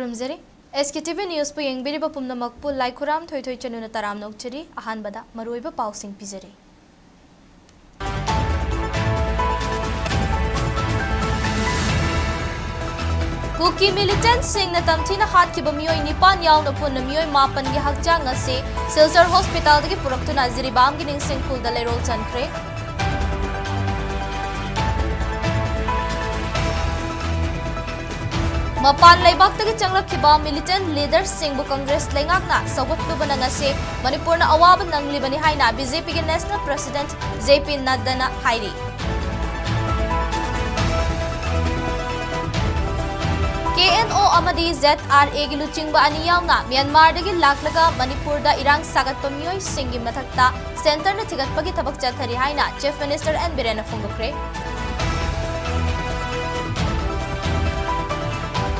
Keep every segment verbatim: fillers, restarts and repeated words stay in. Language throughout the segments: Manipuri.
ꯊꯝꯖꯔꯤ꯫ ꯑꯦꯁ ꯀꯦ ꯇꯤ ꯚꯤ ꯅ꯭ꯌꯨꯁꯄꯨ ꯌꯦꯡꯕꯤꯔꯤꯕ ꯄꯨꯝꯅꯃꯛꯄꯨ ꯂꯥꯏꯈꯨꯔꯥꯝ ꯊꯣꯏꯊꯣꯏ ꯆꯅꯨꯅ ꯇꯔꯥꯝꯅ ꯑꯣꯛꯆꯔꯤ꯫ ꯑꯍꯥꯟꯕꯗ ꯃꯔꯨꯑꯣꯏꯕ ꯄꯥꯎꯁꯤꯡ ꯄꯤꯖꯔꯤ꯫ ꯀꯨꯀꯤ ꯃꯤꯂꯤꯇꯦꯟꯠꯁꯤꯡꯅ ꯇꯝꯊꯤꯅ ꯍꯥꯠꯈꯤꯕ ꯃꯤꯑꯣꯏ ꯅꯤꯄꯥꯟ ꯌꯥꯎꯅ ꯄꯨꯟꯅ ꯃꯤꯑꯣꯏ ꯃꯥꯄꯟꯒꯤ ꯍꯛꯆꯥꯡ ꯑꯁꯤ ꯁꯤꯜꯆꯔ ꯍꯣꯁꯄꯤꯇꯥꯜꯗꯒꯤ ꯄꯨꯔꯛꯇꯨꯅ ꯖꯤꯔꯤꯕꯥꯝꯒꯤ ꯅꯤꯡꯁꯤꯡ ꯈꯨꯜꯗ ꯂꯩꯔꯣꯜ ꯆꯟꯈ꯭ꯔꯦ꯫ ꯃꯄꯥꯟ ꯂꯩꯕꯥꯛꯇꯒꯤ ꯆꯪꯂꯛꯈꯤꯕ ꯃꯤꯂꯤꯇꯦꯟꯠ ꯂꯤꯗꯔꯁꯤꯡꯕꯨ ꯀꯪꯒ꯭ꯔꯦꯁ ꯂꯩꯉꯥꯛꯅ ꯁꯧꯒꯠꯂꯨꯕꯅ ꯉꯁꯤ ꯃꯅꯤꯄꯨꯔꯅ ꯑꯋꯥꯕ ꯅꯪꯂꯤꯕꯅꯤ ꯍꯥꯏꯅ ꯕꯤ ꯖꯦ ꯄꯤꯒꯤ ꯅꯦꯁꯅꯦꯜ ꯄ꯭ꯔꯁꯤꯗꯦꯟꯠ ꯖꯦ ꯄꯤ ꯅꯗ꯭ꯗꯥꯅ ꯍꯥꯏꯔꯤ꯫ ꯀꯦ ꯑꯦꯟ ꯑꯣ ꯑꯃꯗꯤ ꯖꯦꯗ ꯑꯥꯔ ꯑꯦꯒꯤ ꯂꯨꯆꯤꯡꯕ ꯑꯅꯤ ꯌꯥꯎꯅ ꯃ꯭ꯌꯥꯟꯃꯥꯔꯗꯒꯤ ꯂꯥꯛꯂꯒ ꯃꯅꯤꯄꯨꯔꯗ ꯏꯔꯥꯡ ꯁꯥꯒꯠꯄ ꯃꯤꯑꯣꯏꯁꯤꯡꯒꯤ ꯃꯊꯛꯇ ꯁꯦꯟꯇꯔꯅ ꯊꯤꯒꯠꯄꯒꯤ ꯊꯕꯛ ꯆꯠꯊꯔꯤ ꯍꯥꯏꯅ ꯆꯤꯐ ꯃꯤꯅꯤꯁꯇꯔ ꯑꯦꯟ ꯕꯤꯔꯦꯟꯅ ꯐꯣꯡꯗꯣꯛꯈ꯭ꯔꯦ꯫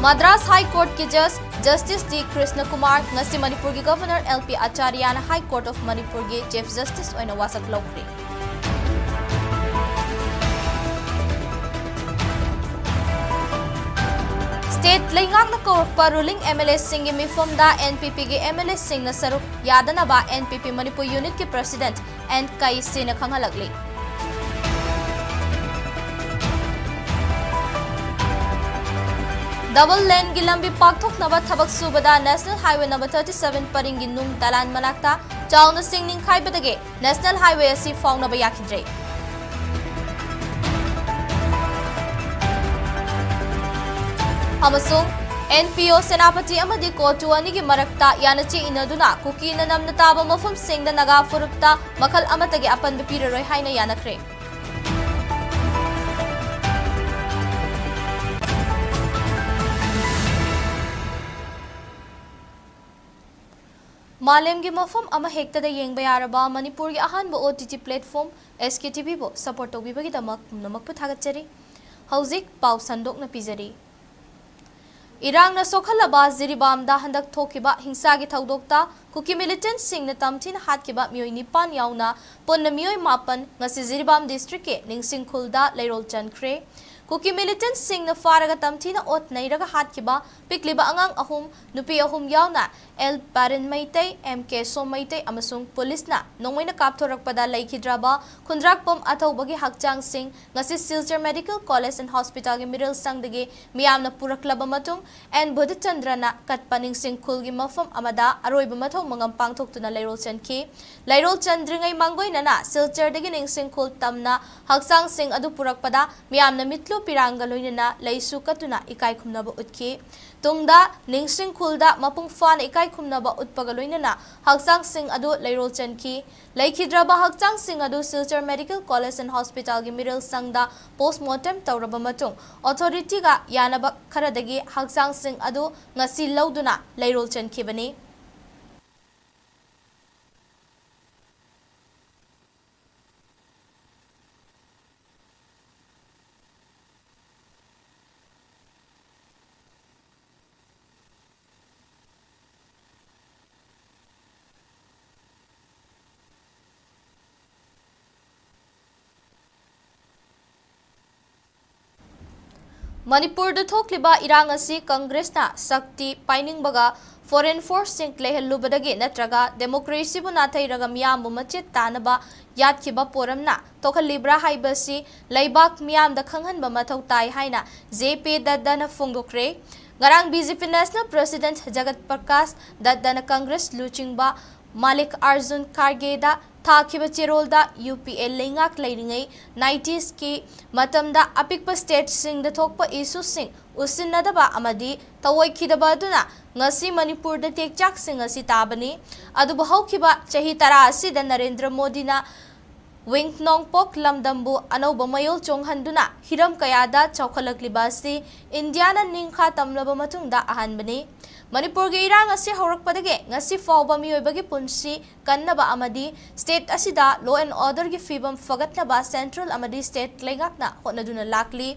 ꯃꯗ꯭ꯔꯥꯁ ꯍꯥꯏ ꯀꯣꯔꯠꯀꯤ ꯖꯖ ꯖꯁꯇꯤꯁ ꯗꯤ ꯀ꯭ꯔꯤꯁꯅ ꯀꯨꯃꯥꯔ ꯉꯁꯤ ꯃꯅꯤꯄꯨꯔꯒꯤ ꯒꯚꯔꯅꯔ ꯑꯦꯜ ꯄꯤ ꯑꯥꯆꯥꯔꯌꯥꯅ ꯍꯥꯏ ꯀꯣꯔꯠ ꯑꯣꯐ ꯃꯅꯤꯄꯨꯔꯒꯤ ꯆꯤꯐ ꯖꯁꯇꯤꯁ ꯑꯣꯏꯅ ꯋꯥꯁꯛ ꯂꯧꯈ꯭ꯔꯦ꯫ ꯁ꯭ꯇꯦꯠ ꯂꯩꯉꯥꯛꯅ ꯀꯧꯔꯛꯄ ꯔꯨꯂꯤꯡ ꯑꯦꯝ ꯑꯦꯜ ꯑꯦꯁꯤꯡꯒꯤ ꯃꯤꯐꯝꯗ ꯑꯦꯟ ꯄꯤ ꯄꯤꯒꯤ ꯑꯦꯝ ꯑꯦꯜ ꯑꯦꯁꯤꯡꯅ ꯁꯔꯨꯛ ꯌꯥꯗꯅꯕ ꯑꯦꯟ ꯄꯤ ꯄꯤ ꯃꯅꯤꯄꯨꯔ ꯌꯨꯅꯤꯠꯀꯤ ꯄ꯭ꯔꯁꯤꯗꯦꯟꯠ ꯑꯦꯟ ꯀꯩꯁꯤꯅ ꯈꯪꯍꯜꯂꯛꯂꯤ꯫ ꯗꯕꯜ ꯂꯦꯟꯒꯤ ꯂꯝꯕꯤ ꯄꯥꯛꯊꯣꯛꯅꯕ ꯊꯕꯛ ꯁꯨꯕꯗ national highway number thirty seven ꯄꯔꯤꯡꯒꯤ ꯅꯨꯡ ꯗꯂꯥꯟ ꯃꯅꯥꯛꯇ ꯆꯥꯎꯅ ꯁꯤꯡ ꯅꯤꯡꯈꯥꯏꯕꯗꯒꯤ ꯅꯦꯁꯅꯦꯜ ꯍꯥꯏꯋꯦ ꯑꯁꯤ ꯐꯥꯎꯅꯕ ꯌꯥꯈꯤꯗ꯭ꯔꯦ꯫ ꯑꯃꯁꯨꯡ ꯑꯦꯟ ꯄꯤ ꯑꯣ ꯁꯦꯅꯥꯄꯇꯤ ꯑꯃꯗꯤ ꯀꯣꯆꯨ ꯑꯅꯤꯒꯤ ꯃꯔꯛꯇ ꯌꯥꯅꯆꯦ ꯏꯅꯗꯨꯅ ꯀꯨꯀꯤꯅ ꯅꯝꯅ ꯇꯥꯕ ꯃꯐꯝꯁꯤꯡꯗ ꯅꯥꯒꯥ ꯐꯨꯔꯨꯞꯇ ꯃꯈꯜ ꯑꯃꯠꯇꯒꯤ ꯑꯄꯟꯕ ꯄꯤꯔꯔꯣꯏ ꯍꯥꯏꯅ ꯌꯥꯅꯈ꯭ꯔꯦ꯫ ꯃꯥꯂꯦꯝꯒꯤ ꯃꯐꯝ ꯑꯃꯍꯦꯛꯇꯗ ꯌꯦꯡꯕ ꯌꯥꯔꯕ ꯃꯅꯤꯄꯨꯔꯒꯤ ꯑꯍꯥꯟꯕ ꯑꯣ ꯇꯤ ꯇꯤ ꯄ꯭ꯂꯦꯠꯐꯣꯝ ꯑꯦꯁ ꯀꯦ ꯇꯤ ꯚꯤꯕꯨ ꯁꯄꯣꯔꯠ ꯇꯧꯕꯤꯕꯒꯤꯗꯃꯛ ꯄꯨꯝꯅꯃꯛꯄꯨ ꯊꯥꯒꯠꯆꯔꯤ꯫ ꯍꯧꯖꯤꯛ ꯄꯥꯎ ꯁꯟꯗꯣꯛꯅ ꯄꯤꯖꯔꯤ꯫ ꯏꯔꯥꯡꯅ ꯁꯣꯛꯍꯜꯂꯕ ꯖꯤꯔꯤꯕꯥꯝꯗ ꯍꯟꯗꯛ ꯊꯣꯛꯈꯤꯕ ꯍꯤꯡꯁꯥꯒꯤ ꯊꯧꯗꯣꯛꯇ ꯀꯨꯀꯤ ꯃꯤꯂꯤꯇꯦꯟꯠꯁꯤꯡꯅ ꯇꯝꯊꯤꯅ ꯍꯥꯠꯈꯤꯕ ꯃꯤꯑꯣꯏ ꯅꯤꯄꯥꯟ ꯌꯥꯎꯅ ꯄꯨꯟꯅ ꯃꯤꯑꯣꯏ ꯃꯥꯄꯟ ꯉꯁꯤ ꯖꯤꯔꯤꯕꯥꯝ ꯗꯤꯁꯇ꯭ꯔꯤꯛꯀꯤ ꯅꯤꯡꯁꯤꯡ ꯈꯨꯜꯗ ꯂꯩꯔꯣꯜ ꯆꯟꯈ꯭ꯔꯦ꯫ ꯀꯨꯀꯤ ꯃꯤꯂꯤꯇꯦꯟꯠꯁꯤꯡꯅ ꯐꯥꯔꯒ ꯇꯝꯊꯤꯅ ꯑꯣꯠ ꯅꯩꯔꯒ ꯍꯥꯠꯈꯤꯕ ꯄꯤꯛꯂꯤꯕ ꯑꯉꯥꯡ ꯑꯍꯨꯝ, ꯅꯨꯄꯤ ꯑꯍꯨꯝ ꯌꯥꯎꯅ ꯑꯦꯜ ꯄꯥꯔꯤꯟ ꯃꯩꯇꯩ, ꯑꯦꯝ ꯀꯦ ꯁꯣꯝ ꯃꯩꯇꯩ ꯑꯃꯁꯨꯡ ꯄꯨꯂꯤꯁꯅ ꯅꯣꯡꯃꯩꯅ ꯀꯥꯞꯊꯣꯔꯛꯄꯗ ꯂꯩꯈꯤꯗ꯭ꯔꯕ ꯈꯨꯟꯗ꯭ꯔꯥꯛꯄꯝ ꯑꯊꯧꯕꯒꯤ ꯍꯛꯆꯥꯡꯁꯤꯡ ꯉꯁꯤ ꯁꯤꯜꯆꯔ ꯃꯦꯗꯤꯀꯦꯜ ꯀꯣꯂꯦꯖ ꯑꯦꯟ ꯍꯣꯁꯄꯤꯇꯥꯜꯒꯤ ꯃꯤꯔꯣꯜꯁꯪꯗꯒꯤ ꯃꯤꯌꯥꯝꯅ ꯄꯨꯔꯛꯂꯕ ꯃꯇꯨꯡ, ꯑꯦꯟ ꯕꯨꯙꯆꯟꯗ꯭ꯔꯅ ꯀꯠꯄ ꯅꯤꯡꯁꯤꯡ ꯈꯨꯜꯒꯤ ꯃꯐꯝ ꯑꯃꯗ ꯑꯔꯣꯏꯕ ꯃꯊꯧ ꯃꯉꯝ ꯄꯥꯡꯊꯣꯛꯇꯨꯅ ꯂꯩꯔꯣꯜ ꯆꯟꯈꯤ꯫ ꯂꯩꯔꯣꯜ ꯆꯟꯗ꯭ꯔꯤꯉꯩ ꯃꯥꯡꯒꯣꯏꯅꯅ ꯁꯤꯜꯆꯔꯗꯒꯤ ꯅꯤꯡꯁꯤꯡ ꯈꯨꯜ ꯇꯝꯅ ꯍꯛꯆꯥꯡꯁꯤꯡ ꯑꯗꯨ ꯄꯨꯔꯛꯄꯗ ꯃꯤꯌꯥꯝꯅ ꯃꯤꯠꯂꯨ ꯄꯤꯔꯥꯡꯒ ꯂꯣꯏꯅꯅ ꯂꯩꯁꯨ ꯀꯠꯇꯨꯅ ꯏꯀꯥꯏ ꯈꯨꯝꯅꯕ ꯎꯠꯈꯤ꯫ ꯇꯨꯡꯗ ꯅꯤꯡꯁꯤꯡ ꯈꯨꯜꯗ ꯃꯄꯨꯡ ꯐꯥꯅ ꯏꯀꯥꯏ ꯈꯨꯝꯅꯕ ꯎꯠꯄꯒ ꯂꯣꯏꯅꯅ ꯍꯛꯆꯥꯡꯁꯤꯡ ꯑꯗꯨ ꯂꯩꯔꯣꯜ ꯆꯟꯈꯤ꯫ ꯂꯩꯈꯤꯗ꯭ꯔꯕ ꯍꯛꯆꯥꯡꯁꯤꯡ ꯑꯗꯨ ꯁꯤꯜꯆꯔ ꯃꯦꯗꯤꯀꯦꯜ ꯀꯣꯂꯦꯖ ꯑꯦꯟ ꯍꯣꯁꯄꯤꯇꯥꯜꯒꯤ ꯃꯤꯔꯣꯜꯁꯪꯗ ꯄꯣꯁꯃꯣꯔꯇꯦꯝ ꯇꯧꯔꯕ ꯃꯇꯨꯡ, ꯑꯣꯊꯣꯔꯤꯇꯤꯒ ꯌꯥꯅꯕ ꯈꯔꯗꯒꯤ ꯍꯛꯆꯥꯡꯁꯤꯡ ꯑꯗꯨ ꯉꯁꯤ ꯂꯧꯗꯨꯅ ꯂꯩꯔꯣꯜ ꯆꯟꯈꯤꯕꯅꯤ꯫ ꯃꯅꯤꯄꯨꯔꯗ ꯊꯣꯛꯂꯤꯕ ꯏꯔꯥꯡ ꯑꯁꯤ ꯀꯪꯒ꯭ꯔꯦꯁꯅ ꯁꯛꯇꯤ ꯄꯥꯏꯅꯤꯡꯕꯒ ꯐꯣꯔꯦꯟ ꯐꯣꯔꯁꯁꯤꯡ ꯂꯩꯍꯜꯂꯨꯕꯗꯒꯤ ꯅꯠꯇ꯭ꯔꯒ ꯗꯦꯃꯣꯀ꯭ꯔꯦꯁꯤꯕꯨ ꯅꯥꯊꯩꯔꯒ ꯃꯤꯌꯥꯝꯕꯨ ꯃꯆꯦꯠ ꯇꯥꯅꯕ ꯌꯥꯠꯈꯤꯕ ꯄꯣꯔꯝꯅ ꯊꯣꯛꯍꯜꯂꯤꯕ꯭ꯔꯥ ꯍꯥꯏꯕꯁꯤ ꯂꯩꯕꯥꯛ ꯃꯤꯌꯥꯝꯗ ꯈꯪꯍꯟꯕ ꯃꯊꯧ ꯇꯥꯏ ꯍꯥꯏꯅ ꯖꯦ ꯄꯤ ꯗꯠꯇꯅ ꯐꯣꯡꯗꯣꯛꯈ꯭ꯔꯦ꯫ ꯉꯔꯥꯡ ꯕꯤ ꯖꯦ ꯄꯤ ꯅꯦꯁꯅꯦꯜ ꯄ꯭ꯔꯁꯤꯗꯦꯟꯠ ꯖꯒꯠ ꯄ꯭ꯔꯀꯥꯁ ꯗꯠꯇꯅ ꯀꯪꯒ꯭ꯔꯦꯁ ꯂꯨꯆꯤꯡꯕ ꯃꯥꯂꯤꯛ ꯑꯥꯔꯖꯨꯟ ꯈꯥꯔꯒꯦꯗ ꯊꯥꯈꯤꯕ ꯆꯦꯔꯣꯜꯗ ꯌꯨ ꯄꯤ ꯑꯦ ꯂꯩꯉꯥꯛ ꯂꯩꯔꯤꯉꯩ ꯅꯥꯏꯟꯇꯤꯁꯀꯤ ꯃꯇꯝꯗ ꯑꯄꯤꯛꯄ ꯁ꯭ꯇꯦꯠꯁꯤꯡꯗ ꯊꯣꯛꯄ ꯏꯁꯨꯁꯤꯡ ꯎꯁꯤꯟꯅꯗꯕ ꯑꯃꯗꯤ ꯊꯧꯑꯣꯏꯈꯤꯗꯕ ꯑꯗꯨꯅ ꯉꯁꯤ ꯃꯅꯤꯄꯨꯔꯗ ꯇꯦꯛꯆꯥꯛꯁꯤꯡ ꯑꯁꯤ ꯇꯥꯕꯅꯤ꯫ ꯑꯗꯨꯕꯨ ꯍꯧꯈꯤꯕ ꯆꯍꯤ ꯇꯔꯥ ꯑꯁꯤꯗ ꯅꯔꯦꯟꯗ꯭ꯔ ꯃꯣꯗꯤꯅ ꯋꯤꯡ ꯅꯣꯡꯄꯣꯛ ꯂꯝꯗꯝꯕꯨ ꯑꯅꯧꯕ ꯃꯌꯣꯜ ꯆꯣꯡꯍꯟꯗꯨꯅ ꯍꯤꯔꯝ ꯀꯌꯥꯗ ꯆꯥꯎꯈꯠꯂꯛꯂꯤꯕ ꯑꯁꯤ ꯏꯟꯗꯤꯌꯥꯅ ꯅꯤꯡꯈꯥ ꯇꯝꯂꯕ ꯃꯇꯨꯡꯗ ꯑꯍꯥꯟꯕꯅꯤ꯫ ꯃꯅꯤꯄꯨꯔꯒꯤ ꯏꯔꯥꯡ ꯑꯁꯤ ꯍꯧꯔꯛꯄꯗꯒꯤ ꯉꯁꯤ ꯐꯥꯎꯕ ꯃꯤꯑꯣꯏꯕꯒꯤ ꯄꯨꯟꯁꯤ ꯀꯟꯅꯕ ꯑꯃꯗꯤ ꯁ꯭ꯇꯦꯠ ꯑꯁꯤꯗ law and orderꯒꯤ ꯐꯤꯕꯝ ꯐꯒꯠꯅꯕ ꯁꯦꯟꯇ꯭ꯔꯦꯜ ꯑꯃꯗꯤ ꯁ꯭ꯇꯦꯠ ꯂꯩꯉꯥꯛꯅ ꯍꯣꯠꯅꯗꯨꯅ ꯂꯥꯛꯂꯤ꯫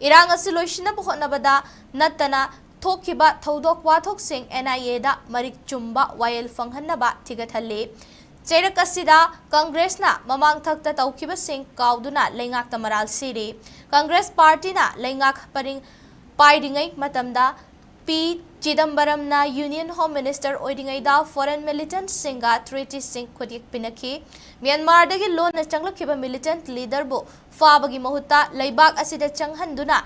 ꯏꯔꯥꯡ ꯑꯁꯤ ꯂꯣꯏꯁꯤꯟꯅꯕ ꯍꯣꯠꯅꯕꯗ ꯅꯠꯇꯅ ꯊꯣꯛꯈꯤꯕ ꯊꯧꯗꯣꯛ ꯋꯥꯊꯣꯛꯁꯤꯡ ꯑꯦꯟ ꯑꯥꯏ ꯑꯦꯗ ꯃꯔꯤꯛ ꯆꯨꯝꯕ ꯋꯥꯌꯦꯜ ꯐꯪꯍꯟꯅꯕ ꯊꯤꯒꯠꯍꯜꯂꯤ꯫ ꯆꯩꯔꯛ ꯑꯁꯤꯗ ꯀꯪꯒ꯭ꯔꯦꯁꯅ ꯃꯃꯥꯡꯊꯛꯇ ꯇꯧꯈꯤꯕꯁꯤꯡ ꯀꯥꯎꯗꯨꯅ ꯂꯩꯉꯥꯛꯇ ꯃꯔꯥꯜ ꯁꯤꯔꯤ꯫ ꯀꯪꯒ꯭ꯔꯦꯁ ꯄꯥꯔꯇꯤꯅ ꯂꯩꯉꯥꯛ ꯄꯔꯤꯡ ꯄꯥꯏꯔꯤꯉꯩ ꯃꯇꯝꯗ ꯄꯤ ꯆꯤꯗꯝꯕꯔꯝꯅ Union Home Minister ꯑꯣꯏꯔꯤꯉꯩꯗ foreign militantꯁꯤꯡꯒ treatyꯁꯤꯡ ꯈꯨꯠꯌꯦꯛ ꯄꯤꯅꯈꯤ꯫ ꯃ꯭ꯌꯥꯟꯃꯥꯔꯗꯒꯤ ꯂꯣꯟꯅ ꯆꯪꯂꯛꯈꯤꯕ militant leaderꯕꯨ ꯐꯥꯕꯒꯤ ꯃꯍꯨꯠꯇ ꯂꯩꯕꯥꯛ ꯑꯁꯤꯗ ꯆꯪꯍꯟꯗꯨꯅ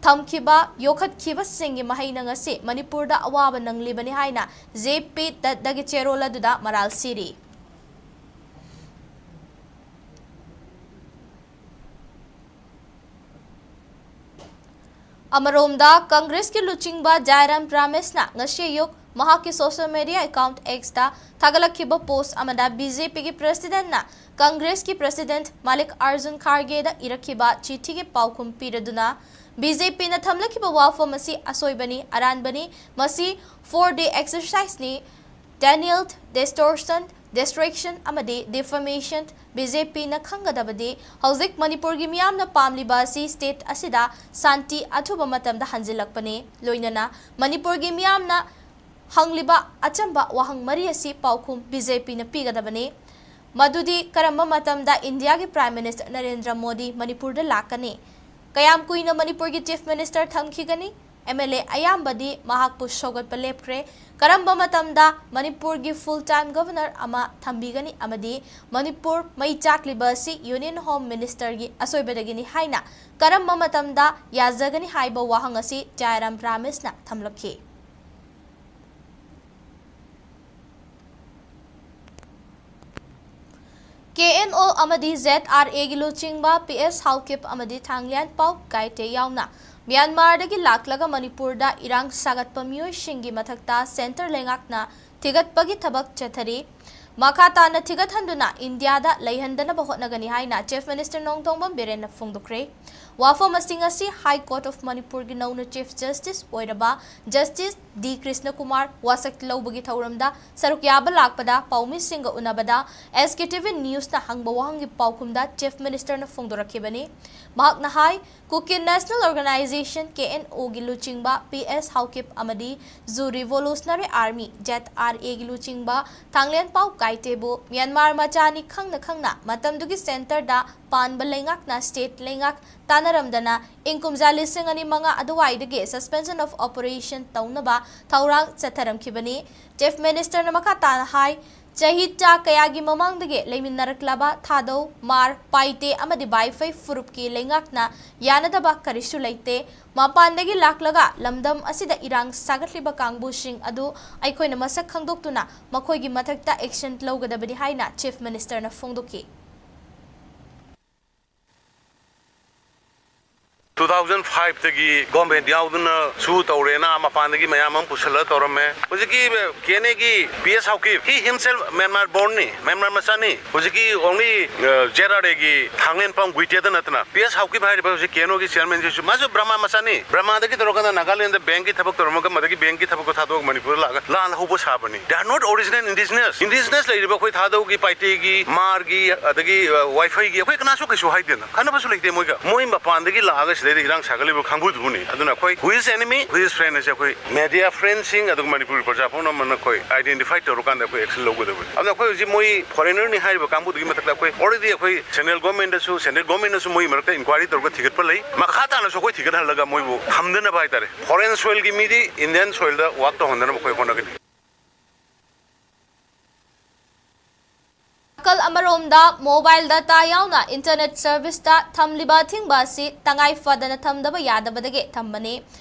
ꯊꯝꯈꯤꯕ ꯌꯣꯛꯈꯠꯈꯤꯕꯁꯤꯡꯒꯤ ꯃꯍꯩꯅ ꯉꯁꯤ ꯃꯅꯤꯄꯨꯔꯗ ꯑꯋꯥꯕ ꯅꯪꯂꯤꯕꯅꯤ ꯍꯥꯏꯅ ꯖꯦ ꯄꯤ ꯗꯠꯇꯒꯤ ꯆꯦꯔꯣꯜ ꯑꯗꯨꯗ ꯃꯔꯥꯜ ꯁꯤꯔꯤ꯫ ꯑꯃꯔꯣꯝꯗ ꯀꯪꯒ꯭ꯔꯦꯁꯀꯤ ꯂꯨꯆꯤꯡꯕ ꯖꯥꯏꯔꯥꯝ ꯔꯥꯃꯦꯁꯅ ꯉꯁꯤ ꯑꯌꯨꯛ ꯃꯍꯥꯛꯀꯤ social media account Xꯇ ꯊꯥꯒꯠꯂꯛꯈꯤꯕ post ꯑꯃꯗ ꯕꯤ ꯖꯦ ꯄꯤꯒꯤ presidentꯅ ꯀꯪꯒ꯭ꯔꯦꯁꯀꯤ president ꯃꯥꯂꯤꯛ ꯑꯥꯔꯖꯨꯟ ꯈꯥꯔꯒꯦꯗ ꯏꯔꯛꯈꯤꯕ ꯆꯤꯊꯤꯒꯤ ꯄꯥꯎꯈꯨꯝ ꯄꯤꯔꯗꯨꯅ ꯕꯤ ꯖꯦ ꯄꯤꯅ ꯊꯝꯂꯛꯈꯤꯕ ꯋꯥꯐꯝ ꯑꯁꯤ ꯑꯁꯣꯏꯕꯅꯤ, ꯑꯔꯥꯟꯕꯅꯤ, ꯃꯁꯤ four D exerciseꯅꯤ, denial, distortion, distraction ꯑꯃꯗꯤ defamation꯫ ꯕꯤ ꯖꯦ ꯄꯤꯅ ꯈꯪꯒꯗꯕꯗꯤ ꯍꯧꯖꯤꯛ ꯃꯅꯤꯄꯨꯔꯒꯤ ꯃꯤꯌꯥꯝꯅ ꯄꯥꯝꯂꯤꯕ ꯑꯁꯤ state ꯑꯁꯤꯗ ꯁꯥꯟꯇꯤ ꯑꯊꯨꯕ ꯃꯇꯝꯗ ꯍꯟꯖꯤꯜꯂꯛꯄꯅꯤ꯫ ꯂꯣꯏꯅꯅ ꯃꯅꯤꯄꯨꯔꯒꯤ ꯃꯤꯌꯥꯝꯅ ꯍꯪꯂꯤꯕ ꯑꯆꯝꯕ ꯋꯥꯍꯪ ꯃꯔꯤ ꯑꯁꯤ ꯄꯥꯎꯈꯨꯝ ꯕꯤ ꯖꯦ ꯄꯤꯅ ꯄꯤꯒꯗꯕꯅꯤ꯫ ꯃꯗꯨꯗꯤ ꯀꯔꯝꯕ ꯃꯇꯝꯗ ꯏꯟꯗꯤꯌꯥꯒꯤ Prime Minister ꯅꯔꯦꯟꯗ꯭ꯔ ꯃꯣꯗꯤ ꯃꯅꯤꯄꯨꯔꯗ ꯂꯥꯛꯀꯅꯤ? ꯀꯌꯥꯝ ꯀꯨꯏꯅ ꯃꯅꯤꯄꯨꯔꯒꯤ Chief Minister ꯊꯝꯈꯤꯒꯅꯤ? ꯑꯦꯝ ꯑꯦꯜ ꯑꯦ ꯑꯌꯥꯝꯕꯗꯤ ꯃꯍꯥꯛꯄꯨ ꯁꯧꯒꯠꯄ ꯂꯦꯞꯈ꯭ꯔꯦ꯫ ꯀꯔꯝꯕ ꯃꯇꯝꯗ ꯃꯅꯤꯄꯨꯔꯒꯤ full time governor ꯑꯃ ꯊꯝꯕꯤꯒꯅꯤ ꯑꯃꯗꯤ ꯃꯅꯤꯄꯨꯔ ꯃꯩ ꯆꯥꯛꯂꯤꯕ ꯑꯁꯤ Union Home Ministerꯒꯤ ꯑꯁꯣꯏꯕꯗꯒꯤꯅꯤ ꯍꯥꯏꯅ ꯀꯔꯝꯕ ꯃꯇꯝꯗ ꯌꯥꯖꯒꯅꯤ ꯍꯥꯏꯕ ꯋꯥꯍꯪ ꯑꯁꯤ ꯖꯥꯏꯔꯥꯝ ꯔꯥꯃꯦꯁꯅ ꯊꯝꯂꯛꯈꯤ꯫ ꯀꯦ ꯑꯦꯟ ꯑꯣ ꯑꯃꯗꯤ ꯖꯦꯗ ꯑꯥꯔ ꯑꯦꯒꯤ ꯂꯨꯆꯤꯡꯕ ꯄꯤ ꯑꯦꯁ ꯍꯥꯎꯀꯤꯞ ꯑꯃꯗꯤ ꯊꯥꯡꯂꯤꯌꯥꯟꯄꯥꯎ ꯒꯥꯏꯇꯦ ꯌꯥꯎꯅ ꯃ꯭ꯌꯥꯟꯃꯥꯔꯗꯒꯤ ꯂꯥꯛꯂꯒ ꯃꯅꯤꯄꯨꯔꯗ ꯏꯔꯥꯡ ꯁꯥꯒꯠꯄ ꯃꯤꯑꯣꯏꯁꯤꯡꯒꯤ ꯃꯊꯛꯇ centre ꯂꯩꯉꯥꯛꯅ ꯊꯤꯒꯠꯄꯒꯤ ꯊꯕꯛ ꯆꯠꯊꯔꯤ꯫ ꯃꯈꯥ ꯇꯥꯅ ꯊꯤꯒꯠꯍꯟꯗꯨꯅ ꯏꯟꯗꯤꯌꯥꯗ ꯂꯩꯍꯟꯗꯅꯕ ꯍꯣꯠꯅꯒꯅꯤ ꯍꯥꯏꯅ Chief Minister ꯅꯣꯡꯊꯣꯝꯕꯝ ꯕꯤꯔꯦꯟꯅ ꯐꯣꯡꯗꯣꯛꯈ꯭ꯔꯦ꯫ ꯋꯥꯐꯝꯁꯤꯡ ꯑꯁꯤ High Court of ꯃꯅꯤꯄꯨꯔꯒꯤ ꯅꯧꯅ Chief Justice ꯑꯣꯏꯔꯕ Justice ꯗꯤ ꯀ꯭ꯔꯤꯁꯅꯀꯨꯃꯥꯔ ꯋꯥꯁꯛ ꯂꯧꯕꯒꯤ ꯊꯧꯔꯝꯗ ꯁꯔꯨꯛ ꯌꯥꯕ ꯂꯥꯛꯄꯗ ꯄꯥꯎꯃꯤꯁꯤꯡꯒ ꯎꯅꯕꯗ ꯑꯦꯁ ꯀꯦ ꯇꯤ ꯚꯤ Newsꯅ ꯍꯪꯕ ꯋꯥꯍꯪꯒꯤ ꯄꯥꯎꯈꯨꯝꯗ Chief Ministerꯅ ꯐꯣꯡꯗꯣꯔꯛꯈꯤꯕꯅꯤ꯫ ꯃꯍꯥꯛꯅ ꯍꯥꯏ, Kuki National Organisation, K N ꯑꯣꯒꯤ ꯂꯨꯆꯤꯡꯕ ꯄꯤ ꯑꯦꯁ ꯍꯥꯎꯀꯤꯞ ꯑꯃꯗꯤ Zo Revolutionary Army, Z R ꯑꯦꯒꯤ ꯂꯨꯆꯤꯡꯕ ꯊꯥꯡꯂꯦꯟꯄꯥꯎ ꯀꯥꯏꯇꯦꯕꯨ ꯃ꯭ꯌꯥꯟꯃꯥꯔ ꯃꯆꯥꯅꯤ ꯈꯪꯅ ꯈꯪꯅ ꯃꯇꯝꯗꯨꯒꯤ centreꯗ ꯄꯥꯟꯕ ꯂꯩꯉꯥꯛꯅ state ꯂꯩꯉꯥꯛ ꯇꯥꯟꯅꯔꯝꯗꯅ ꯏꯪ ꯀꯨꯝꯖꯥ ꯂꯤꯁꯤꯡ ꯑꯅꯤ ꯃꯉꯥ ꯑꯗꯨꯋꯥꯏꯗꯒꯤ suspension of operation ꯇꯧꯅꯕ ꯊꯧꯔꯥꯡ ꯆꯠꯊꯔꯝꯈꯤꯕꯅꯤ꯫ Chief Ministerꯅ ꯃꯈꯥ ꯇꯥꯅ ꯍꯥꯏ, ꯆꯍꯤ ꯆꯥ ꯀꯌꯥꯒꯤ ꯃꯃꯥꯡꯗꯒꯤ ꯂꯩꯃꯤꯟꯅꯔꯛꯂꯕ ꯊꯥꯗꯧ, ꯃꯥꯔ, ꯄꯥꯏꯇꯦ ꯑꯃꯗꯤ ꯕꯥꯏꯐꯩ ꯐꯨꯔꯨꯞꯀꯤ ꯂꯩꯉꯥꯛꯅ ꯌꯥꯅꯗꯕ ꯀꯔꯤꯁꯨ ꯂꯩꯇꯦ꯫ ꯃꯄꯥꯟꯗꯒꯤ ꯂꯥꯛꯂꯒ ꯂꯝꯗꯝ ꯑꯁꯤꯗ ꯏꯔꯥꯡ ꯁꯥꯒꯠꯂꯤꯕ ꯀꯥꯡꯕꯨꯁꯤꯡ ꯑꯗꯨ ꯑꯩꯈꯣꯏꯅ ꯃꯁꯛ ꯈꯪꯗꯣꯛꯇꯨꯅ ꯃꯈꯣꯏꯒꯤ ꯃꯊꯛꯇ action ꯂꯧꯒꯗꯕꯅꯤ ꯍꯥꯏꯅ Chief Ministerꯅ ꯐꯣꯡꯗꯣꯛꯈꯤ꯫ Two thousand fiveꯇꯒꯤ government ꯌꯥꯎꯗꯨꯅ ꯁꯨ ꯇꯧꯔꯦꯅ ꯃꯄꯥꯟꯗꯒꯤ ꯃꯌꯥꯝ ꯑꯃ ꯄꯨꯁꯜꯂꯒ ꯇꯧꯔꯝꯃꯦ꯫ ꯍꯧꯖꯤꯛꯀꯤ ꯀꯦꯅꯦꯒꯤ P S Haokip, he himself Myanmar bornꯅꯤ, ꯃ꯭ꯌꯥꯟꯃꯥꯔ ꯃꯆꯥꯅꯤ꯫ ꯍꯧꯖꯤꯛꯀꯤ only ꯖꯦ ꯑꯥꯔ ꯑꯦꯒꯤ ꯊꯥꯡꯂꯦꯟꯄꯝ ꯒꯨꯏꯇꯦꯗ ꯅꯠꯇꯅ ꯄꯤ ꯑꯦꯁ ꯍꯥꯎꯀꯤꯞ ꯍꯥꯏꯔꯤꯕ ꯍꯧꯖꯤꯛ ꯀꯦꯅꯣꯒꯤ chairmanꯁꯤꯁꯨ ꯃꯥꯁꯨ ꯕ꯭ꯔꯍꯃ ꯃꯆꯥꯅꯤ꯫ ꯕ꯭ꯔꯍꯃꯗꯒꯤ ꯇꯧꯔꯀꯥꯟꯗ ꯅꯥꯒꯥꯂꯦꯟꯗ bankꯀꯤ ꯊꯕꯛ ꯇꯧꯔꯝꯃꯒ ꯃꯗꯒꯤ bankꯀꯤ ꯊꯕꯛꯇꯣ ꯊꯥꯗꯣꯛꯑꯒ ꯃꯅꯤꯄꯨꯔꯗ ꯂꯥꯛꯑꯒ ꯂꯥꯟ ꯍꯧꯕ ꯁꯥꯕꯅꯤ꯫ They are not original indigenous꯫ Indigenous ꯂꯩꯔꯤꯕ ꯑꯩꯈꯣꯏ ꯊꯥꯗꯧꯒꯤ, ꯄꯥꯏꯇꯦꯒꯤ, ꯃꯥꯔꯒꯤ, ꯑꯗꯒꯤ ꯋꯥꯏꯐꯩꯒꯤ ꯑꯩꯈꯣꯏ ꯀꯅꯥꯁꯨ ꯀꯩꯁꯨ ꯍꯥꯏꯗꯦꯅ, ꯈꯟꯅꯕꯁꯨ ꯂꯩꯇꯦ ꯃꯣꯏꯒ꯫ ꯃꯣꯏ ꯃꯄꯥꯟꯗꯒꯤ ꯂꯥꯛꯑꯒ ꯁꯤꯗꯩꯗ ꯏꯔꯥꯡ ꯁꯥꯒꯠꯂꯤꯕ ꯀꯥꯡꯕꯨꯗꯨꯕꯨꯅꯤ꯫ ꯑꯗꯨꯅ ꯑꯩꯈꯣꯏ who is enemy, who is friend ꯍꯥꯏꯁꯦ ꯑꯩꯈꯣꯏ media friendꯁꯤꯡ ꯑꯗꯨꯒ ꯃꯅꯤꯄꯨꯔꯒꯤ ꯄ꯭ꯔꯖꯥ ꯄꯨꯝꯅꯃꯛꯅ ꯑꯩꯈꯣꯏ identify ꯇꯧꯔꯀꯥꯟꯗ ꯑꯩꯈꯣꯏ action ꯂꯧꯒꯗꯕꯅꯤ꯫ ꯑꯗꯨꯅ ꯑꯩꯈꯣꯏ ꯍꯧꯖꯤꯛ ꯃꯣꯏ foreignerꯅꯤ ꯍꯥꯏꯔꯤꯕ ꯀꯥꯡꯕꯨꯗꯨꯒꯤ ꯃꯊꯛꯇ ꯑꯩꯈꯣꯏ already ꯑꯩꯈꯣꯏ central governmentꯇꯁꯨ, central governmentꯅꯁꯨ ꯃꯣꯏꯒꯤ ꯃꯔꯛꯇ inquiry ꯇꯧꯔꯒ ꯊꯤꯒꯠꯄ ꯂꯩ꯫ ꯃꯈꯥ ꯇꯥꯅꯁꯨ ꯑꯩꯈꯣꯏ ꯊꯤꯒꯠꯍꯜꯂꯒ ꯃꯣꯏꯕꯨ ꯊꯝꯗꯅꯕ ꯍꯥꯏꯇꯥꯔꯦ, foreign soilꯒꯤ ꯃꯤꯗꯤ Indian soilꯗ work ꯇꯧꯍꯟꯗꯅꯕ ꯑꯩꯈꯣꯏ ꯍꯣꯠꯅꯒꯅꯤ꯫ ꯅꯥꯀꯜ ꯑꯃꯔꯣꯝꯗ, mobile data ꯌꯥꯎꯅ internet serviceꯇ ꯊꯝꯂꯤꯕ ꯑꯊꯤꯡꯕ ꯑꯁꯤ ꯇꯉꯥꯏ ꯐꯗꯅ ꯊꯝꯗꯕ ꯌꯥꯗꯕꯗꯒꯤ ꯊꯝꯕꯅꯤ꯫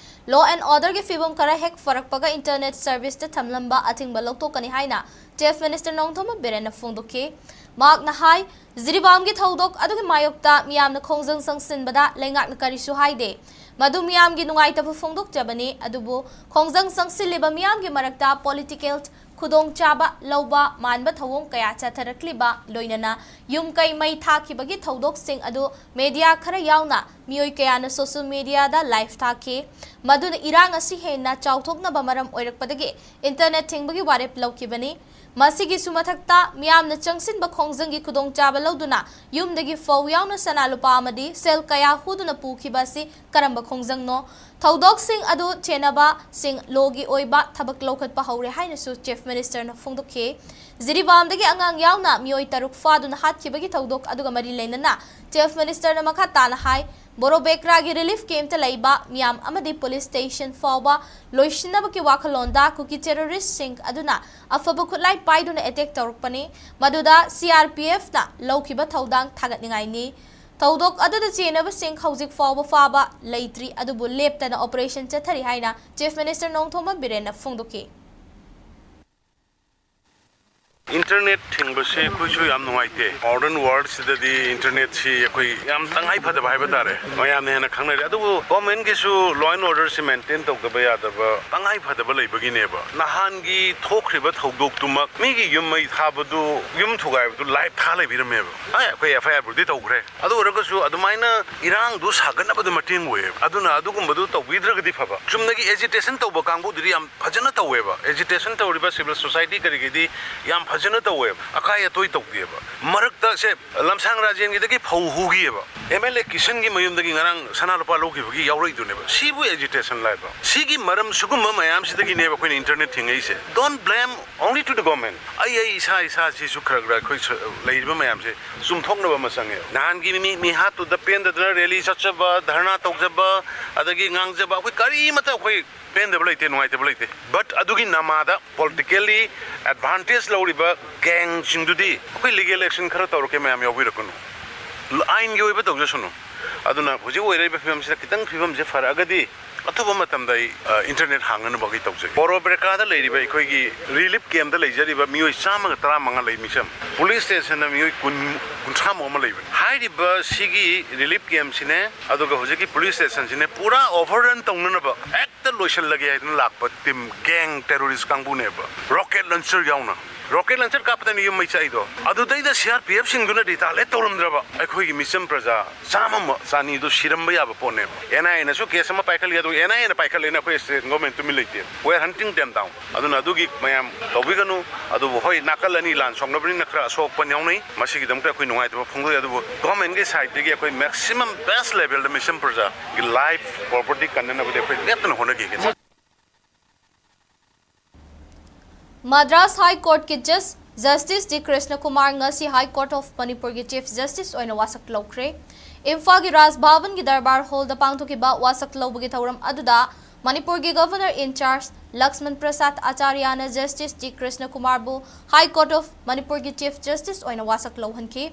Law and orderꯒꯤ ꯐꯤꯕꯝ ꯈꯔ ꯍꯦꯛ ꯐꯔꯛꯄꯒ internet serviceꯇ ꯊꯝꯂꯝꯕ ꯑꯊꯤꯡꯕ ꯂꯧꯊꯣꯛꯀꯅꯤ ꯍꯥꯏꯅ Chief Minister ꯅꯣꯡꯊꯣꯝꯕꯝ ꯕꯤꯔꯦꯟꯅ ꯐꯣꯡꯗꯣꯛꯈꯤ꯫ ꯃꯍꯥꯛꯅ ꯍꯥꯏ, ꯖꯤꯔꯤꯕꯥꯝꯒꯤ ꯊꯧꯗꯣꯛ ꯑꯗꯨꯒꯤ ꯃꯥꯌꯣꯛꯇ ꯃꯤꯌꯥꯝꯅ ꯈꯣꯡꯖꯪ ꯆꯪꯁꯤꯟꯕꯗ ꯂꯩꯉꯥꯛꯅ ꯀꯔꯤꯁꯨ ꯍꯥꯏꯗꯦ꯫ ꯃꯗꯨ ꯃꯤꯌꯥꯝꯒꯤ ꯅꯨꯡꯉꯥꯏꯇꯕ ꯐꯣꯡꯗꯣꯛꯆꯕꯅꯤ꯫ ꯑꯗꯨꯕꯨ ꯈꯣꯡꯖꯪ ꯆꯪꯁꯤꯜꯂꯤꯕ ꯃꯤꯌꯥꯝꯒꯤ ꯃꯔꯛꯇ political ꯈꯨꯗꯣꯡꯆꯥꯕ ꯂꯧꯕ ꯃꯥꯟꯕ ꯊꯧꯑꯣꯡ ꯀꯌꯥ ꯆꯠꯊꯔꯛꯂꯤꯕ, ꯂꯣꯏꯅꯅ ꯌꯨꯝ ꯀꯩ ꯃꯩ ꯊꯥꯈꯤꯕꯒꯤ ꯊꯧꯗꯣꯛꯁꯤꯡ ꯑꯗꯨ media ꯈꯔ ꯌꯥꯎꯅ ꯃꯤꯑꯣꯏ ꯀꯌꯥꯅ social mediaꯗ live ꯊꯥꯈꯤ꯫ ꯃꯗꯨꯅ ꯏꯔꯥꯡ ꯑꯁꯤ ꯍꯦꯟꯅ ꯆꯥꯎꯊꯣꯛꯅꯕ ꯃꯔꯝ ꯑꯣꯏꯔꯛꯄꯗꯒꯤ internet ꯊꯤꯡꯕꯒꯤ ꯋꯥꯔꯦꯞ ꯂꯧꯈꯤꯕꯅꯤ꯫ ꯃꯁꯤꯒꯤꯁꯨ ꯃꯊꯛꯇ, ꯃꯤꯌꯥꯝꯅ ꯆꯪꯁꯤꯟꯕ ꯈꯣꯡꯖꯪꯒꯤ ꯈꯨꯗꯣꯡꯆꯥꯕ ꯂꯧꯗꯨꯅ ꯌꯨꯝꯗꯒꯤ ꯐꯧ ꯌꯥꯎꯅ ꯁꯅꯥ ꯂꯨꯄꯥ ꯑꯃꯗꯤ ꯁꯦꯜ ꯀꯌꯥ ꯍꯨꯗꯨꯅ ꯄꯨꯈꯤꯕ ꯑꯁꯤ ꯀꯔꯝꯕ ꯈꯣꯡꯖꯪꯅꯣ? ꯊꯧꯗꯣꯛꯁꯤꯡ ꯑꯗꯨ ꯆꯦꯟꯅꯕꯁꯤꯡ ꯂꯣꯒꯤ ꯑꯣꯏꯕ ꯊꯕꯛ ꯂꯧꯈꯠꯄ ꯍꯧꯔꯦ ꯍꯥꯏꯅꯁꯨ ꯆꯤꯐ ꯃꯤꯅꯤꯁꯇꯔꯅ ꯐꯣꯡꯗꯣꯛꯈꯤ꯫ ꯖꯤꯔꯤꯕꯥꯝꯗꯒꯤ ꯑꯉꯥꯡ ꯌꯥꯎꯅ ꯃꯤꯑꯣꯏ ꯇꯔꯨꯛ ꯐꯥꯗꯨꯅ ꯍꯥꯠꯈꯤꯕꯒꯤ ꯊꯧꯗꯣꯛ ꯑꯗꯨꯒ ꯃꯔꯤ ꯂꯩꯅꯅ ꯆꯤꯐ ꯃꯤꯅꯤꯁꯇꯔꯅ ꯃꯈꯥ ꯇꯥꯅ ꯍꯥꯏ, ꯕꯣꯔꯣꯕꯦꯀ꯭ꯔꯥꯒꯤ ꯔꯤꯂꯤꯐ ꯀꯦꯝꯞꯇ ꯂꯩꯕ ꯃꯤꯌꯥꯝ ꯑꯃꯗꯤ ꯄꯨꯂꯤꯁ ꯁ꯭ꯇꯦꯁꯟ ꯐꯥꯎꯕ ꯂꯣꯏꯁꯤꯟꯅꯕꯒꯤ ꯋꯥꯈꯜꯂꯣꯟꯗ ꯀꯨꯀꯤ ꯇꯦꯔꯣꯔꯤꯁ꯭ꯠꯁꯤꯡ ꯑꯗꯨꯅ ꯑꯐꯕ ꯈꯨꯠꯂꯥꯏ ꯄꯥꯏꯗꯨꯅ ꯑꯦꯇꯦꯛ ꯇꯧꯔꯛꯄꯅꯤ꯫ ꯃꯗꯨꯗ ꯁꯤ ꯑꯥꯔ ꯄꯤ ꯑꯦꯐꯅ ꯂꯧꯈꯤꯕ ꯊꯧꯗꯥꯡ ꯊꯥꯒꯠꯅꯤꯡꯉꯥꯏꯅꯤ꯫ ꯊꯧꯗꯣꯛ ꯑꯗꯨꯗ ꯆꯦꯟꯅꯕꯁꯤꯡ ꯍꯧꯖꯤꯛ ꯐꯥꯎꯕ ꯐꯥꯕ ꯂꯩꯇ꯭ꯔꯤ, ꯑꯗꯨꯕꯨ ꯂꯦꯞꯇꯅ ꯑꯣꯄꯔꯦꯁꯟ ꯆꯠꯊꯔꯤ ꯍꯥꯏꯅ ꯆꯤꯐ ꯃꯤꯅꯤꯁꯇꯔ ꯅꯣꯡꯊꯣꯝꯕꯝ ꯕꯤꯔꯦꯟꯅ ꯐꯣꯡꯗꯣꯛꯈꯤ꯫ ꯏꯟꯇꯔꯅꯦꯠ ꯊꯤꯡꯕꯁꯤ ꯑꯩꯈꯣꯏꯁꯨ ꯌꯥꯝ ꯅꯨꯡꯉꯥꯏꯇꯦ꯫ ꯃꯣꯗꯔꯟ ꯋꯥꯔꯜꯁꯤꯗꯗꯤ ꯏꯟꯇꯔꯅꯦꯠꯁꯤ ꯑꯩꯈꯣꯏ ꯌꯥꯝ ꯇꯉꯥꯏ ꯐꯗꯕ ꯍꯥꯏꯕ ꯇꯥꯔꯦ, ꯃꯌꯥꯝꯅ ꯍꯦꯟꯅ ꯈꯪꯅꯔꯦ꯫ ꯑꯗꯨꯕꯨ ꯒꯣꯔꯃꯦꯟꯒꯤꯁꯨ ꯂꯣ ꯑꯦꯟ ꯑꯣꯔꯗꯔꯁꯤ ꯃꯦꯟꯇꯦꯟ ꯇꯧꯗꯕ ꯌꯥꯗꯕ ꯇꯉꯥꯏ ꯐꯗꯕ ꯂꯩꯕꯒꯤꯅꯦꯕ꯫ ꯅꯍꯥꯟꯒꯤ ꯊꯣꯛꯈ꯭ꯔꯤꯕ ꯊꯧꯗꯣꯛꯇꯨꯃꯛ, ꯃꯤꯒꯤ ꯌꯨꯝ ꯃꯩ ꯊꯥꯕꯗꯨ, ꯌꯨꯝ ꯊꯨꯒꯥꯏꯕꯗꯨ ꯂꯥꯏꯚ ꯊꯥ ꯂꯩꯕꯤꯔꯝꯃꯦꯕ꯫ ꯍꯣꯏ, ꯑꯩꯈꯣꯏ ꯑꯦꯐ ꯑꯥꯏ ꯑꯥꯔꯕꯨꯗꯤ ꯇꯧꯈ꯭ꯔꯦ꯫ ꯑꯗꯨ ꯑꯣꯏꯔꯒꯁꯨ ꯑꯗꯨꯃꯥꯏꯅ ꯏꯔꯥꯡꯗꯨ ꯁꯥꯒꯠꯅꯕꯗ ꯃꯇꯦꯡ ꯑꯣꯏꯌꯦꯕ꯫ ꯑꯗꯨꯅ ꯑꯗꯨꯒꯨꯝꯕꯗꯨ ꯇꯧꯕꯤꯗ꯭ꯔꯒꯗꯤ ꯐꯕ꯫ ꯆꯨꯝꯅꯒꯤ ꯑꯦꯖꯤꯇꯦꯁꯟ ꯇꯧꯕ ꯀꯥꯡꯕꯨꯗꯨꯗꯤ ꯌꯥꯝ ꯐꯖꯅ ꯇꯧꯋꯦꯕ꯫ ꯑꯦꯖꯤꯇꯦꯁꯟ ꯇꯧꯔꯤꯕ ꯁꯤꯚꯤꯜ ꯁꯣꯁꯥꯏꯇꯤ ꯀꯔꯤꯒꯤꯗꯤ ꯌꯥꯝ ꯐꯖꯅ ꯇꯧꯋꯦꯕ꯫ ꯑꯀꯥꯏ ꯑꯇꯣꯏ ꯇꯧꯗꯦꯕ꯫ ꯃꯔꯛꯇ ꯁꯦ, ꯂꯝꯁꯥꯡ ꯔꯥꯖꯦꯟꯒꯤꯗꯒꯤ ꯐꯧ ꯍꯨꯈꯤꯑꯕ꯫ ꯑꯦꯝ ꯑꯦꯜ ꯑꯦ ꯀꯤꯁꯟꯒꯤ ꯃꯌꯨꯝꯗꯒꯤ ꯉꯔꯥꯡ ꯁꯅꯥ ꯂꯨꯄꯥ ꯂꯧꯈꯤꯕꯒꯤ ꯌꯥꯎꯔꯛꯏꯗꯨꯅꯦꯕ꯫ ꯁꯤꯕꯨ ꯑꯦꯖꯤꯇꯦꯁꯟ ꯂꯥꯏꯕ? ꯁꯤꯒꯤ ꯃꯔꯝ ꯁꯤꯒꯨꯝꯕ ꯃꯌꯥꯝꯁꯤꯗꯒꯤꯅꯦꯕ ꯑꯩꯈꯣꯏꯅ internet ꯊꯤꯡꯉꯛꯏꯁꯦ꯫ Don't blame only to the government. ꯑꯩ, ꯑꯩ ꯏꯁꯥ ꯏꯁꯥꯁꯤꯁꯨ ꯈꯔ ꯈꯔ ꯑꯩꯈꯣꯏ ꯁ-, ꯂꯩꯔꯤꯕ ꯃꯌꯥꯝꯁꯦ ꯆꯨꯝꯊꯣꯛꯅꯕ ꯑꯃ ꯆꯪꯉꯦ꯫ ꯅꯍꯥꯟꯒꯤ ꯃꯤ, ꯃꯤꯍꯥꯠꯇꯨꯗ ꯄꯦꯟꯗꯗꯅ ꯔꯦꯂꯤ ꯆꯠꯆꯕ, ꯙꯔꯅꯥ ꯇꯧꯖꯕ, ꯑꯗꯒꯤ ꯉꯥꯡꯖꯕ, ꯑꯩꯈꯣꯏ ꯀꯔꯤꯃꯠꯇ ꯑꯩꯈꯣꯏ ꯄꯦꯟꯗꯕ ꯂꯩꯇꯦ, ꯅꯨꯡꯉꯥꯏꯇꯕ ꯂꯩꯇꯦ꯫ But ꯑꯗꯨꯒꯤ ꯅꯃꯥꯗ politically advantage ꯂꯧꯔꯤꯕ ꯒꯦꯡꯁꯤꯡꯗꯨꯗꯤ ꯑꯩꯈꯣꯏ ꯂꯤꯒꯦꯜ ꯑꯦꯛꯁꯟ ꯈꯔ ꯇꯧꯔꯛꯀꯦ, ꯃꯌꯥꯝ ꯌꯥꯎꯕꯤꯔꯛꯀꯅꯨ꯫ ꯑꯥꯏꯟꯒꯤ ꯑꯣꯏꯕ ꯇꯧꯖꯁꯅꯨ꯫ ꯑꯗꯨꯅ ꯍꯧꯖꯤꯛ ꯑꯣꯏꯔꯛꯏꯕ ꯐꯤꯕꯝꯁꯤꯗ ꯈꯤꯇꯪ ꯐꯤꯕꯝꯁꯦ ꯐꯔꯛꯑꯒꯗꯤ ꯑꯊꯨꯕ ꯃꯇꯝꯗ ꯑꯩ, ꯑ, ꯏꯟꯇꯔꯅꯦꯠ ꯍꯥꯡꯅꯅꯕ ꯑꯩ ꯇꯧꯖꯒꯦ꯫ ꯕꯣꯔꯣꯕꯦꯀ꯭ꯔꯥꯗ ꯂꯩꯔꯤꯕ ꯑꯩꯈꯣꯏꯒꯤ ꯔꯤꯂꯤꯐ ꯀꯦꯝꯞꯇ ꯂꯩꯖꯔꯤꯕ ꯃꯤꯑꯣꯏ ꯆꯥꯝꯃꯒ ꯇꯔꯥꯃꯉꯥ ꯂꯩ, ꯃꯤꯆꯝ꯫ ꯄꯨꯂꯤꯁ ꯁ꯭ꯇꯦꯁꯟꯗ ꯃꯤꯑꯣꯏ ꯀꯨꯟ, ꯀꯨꯟꯊ꯭ꯔꯥꯃꯨꯛ ꯑꯃ ꯂꯩꯕꯅꯤ꯫ ꯍꯥꯏꯔꯤꯕ ꯁꯤꯒꯤ ꯔꯤꯂꯤꯐ ꯀꯦꯝꯞꯁꯤꯅꯦ, ꯑꯗꯨꯒ ꯍꯧꯖꯤꯛꯀꯤ ꯄꯨꯂꯤꯁ ꯁ꯭ꯇꯦꯁꯟꯁꯤꯅꯦ ꯄꯨꯔꯥ ꯑꯣꯚꯔꯔꯟ ꯇꯧꯅꯅꯕ ꯍꯦꯛꯇ ꯂꯣꯏꯁꯤꯜꯂꯒꯦ ꯍꯥꯏꯗꯅ ꯂꯥꯛꯄ ꯇꯤꯝ, ꯒꯦꯡ ꯇꯦꯔꯣꯔꯤꯁ ꯀꯥꯡꯕꯨꯅꯦꯕ, ꯔꯣꯀꯦꯠ ꯂꯟꯆꯔ ꯌꯥꯎꯅ꯫ ꯔꯣꯀꯦꯠ ꯂꯥꯟꯆꯔ ꯀꯥꯞꯄꯗꯅꯤ ꯌꯨꯝ ꯃꯩ ꯆꯥꯛꯏꯗꯣ꯫ ꯑꯗꯨꯗꯩꯗ ꯁꯤ ꯑꯥꯔ ꯄꯤ ꯑꯦꯐꯁꯤꯡꯗꯨꯅ ꯔꯤꯇꯥꯂꯦꯠ ꯇꯧꯔꯝꯗ꯭ꯔꯕ ꯑꯩꯈꯣꯏꯒꯤ ꯃꯤꯆꯝ ꯄ꯭ꯔꯖꯥ ꯆꯥꯝꯃ ꯆꯅꯤꯗꯨ ꯁꯤꯔꯝꯕ ꯌꯥꯕ ꯄꯣꯠꯅꯦꯕ꯫ ꯑꯦꯟ ꯑꯥꯏ ꯑꯦꯅꯁꯨ ꯀꯦꯁ ꯑꯃ ꯄꯥꯏꯈꯠꯂꯤ, ꯑꯗꯨ ꯑꯦꯟ ꯑꯥꯏ ꯑꯦꯅ ꯄꯥꯏꯈꯠꯂꯦꯅ ꯑꯩꯈꯣꯏ ꯁ꯭ꯇꯦꯠ ꯒꯣꯔꯃꯦꯟ ꯇꯨꯃꯤꯟ ꯂꯩꯇꯦ꯫ We are hunting them down. ꯑꯗꯨꯅ ꯑꯗꯨꯒꯤ ꯃꯌꯥꯝ ꯇꯧꯕꯤꯒꯅꯨ꯫ ꯑꯗꯨꯕꯨ ꯍꯣꯏ, ꯅꯥꯀꯜ ꯑꯅꯤ ꯂꯥꯟ ꯁꯣꯛꯅꯕꯅꯤꯅ ꯈꯔ ꯑꯁꯣꯛꯄ ꯌꯥꯎꯅꯩ, ꯃꯁꯤꯒꯤꯗꯃꯛꯇ ꯑꯩꯈꯣꯏ ꯅꯨꯡꯉꯥꯏꯇꯕ ꯐꯣꯡꯗꯣꯛꯏ꯫ ꯑꯗꯨꯕꯨ ꯒꯣꯔꯃꯦꯟꯒꯤ ꯁꯥꯏꯠꯇꯒꯤ ꯑꯩꯈꯣꯏ ꯃꯦꯛꯁꯤꯃꯝ ꯕꯦꯁ ꯂꯦꯚꯦꯜꯗ ꯃꯤꯆꯝ ꯄ꯭ꯔꯖꯥꯒꯤ ꯂꯥꯏꯐ ꯄ꯭ꯔꯣꯄꯔꯇꯤ ꯀꯟꯅꯅꯕꯗꯤ ꯑꯩꯈꯣꯏ ꯂꯦꯞꯇꯅ ꯍꯣꯠꯅꯈꯤꯒꯅꯤ꯫ Madras high ꯀꯣꯔꯠꯀꯤ just justice D Krishna Kumar ꯉꯁꯤ ꯍꯥꯏ ꯀꯣꯔꯠ ꯑꯣꯐ ꯃꯅꯤꯄꯨꯔꯒꯤ ꯆꯤꯐ ꯖꯁꯇꯤꯁ ꯑꯣꯏꯅ ꯋꯥꯁꯛ ꯂꯧꯈ꯭ꯔꯦ꯫ ꯏꯝꯐꯥꯜꯒꯤ ꯔꯥꯖ ꯚꯕꯟꯒꯤ ꯗꯔꯕꯥꯔ ꯍꯣꯜꯗ ꯄꯥꯡꯊꯣꯛꯈꯤꯕ ꯋꯥꯁꯛ ꯂꯧꯕꯒꯤ ꯊꯧꯔꯝ ꯑꯗꯨꯗ ꯃꯅꯤꯄꯨꯔꯒꯤ governor in charge Laxman Prasad ꯑꯆꯥꯔꯌꯥꯅ ꯖꯁꯇꯤꯁ ꯗꯤ ꯀ꯭ꯔꯤꯁꯅ ꯀꯨꯃꯥꯔꯕꯨ ꯍꯥꯏ ꯀꯣꯔꯠ ꯑꯣꯐ ꯃꯅꯤꯄꯨꯔꯒꯤ ꯆꯤꯐ ꯖꯁꯇꯤꯁ ꯑꯣꯏꯅ ꯋꯥꯁꯛ ꯂꯧꯍꯟꯈꯤ꯫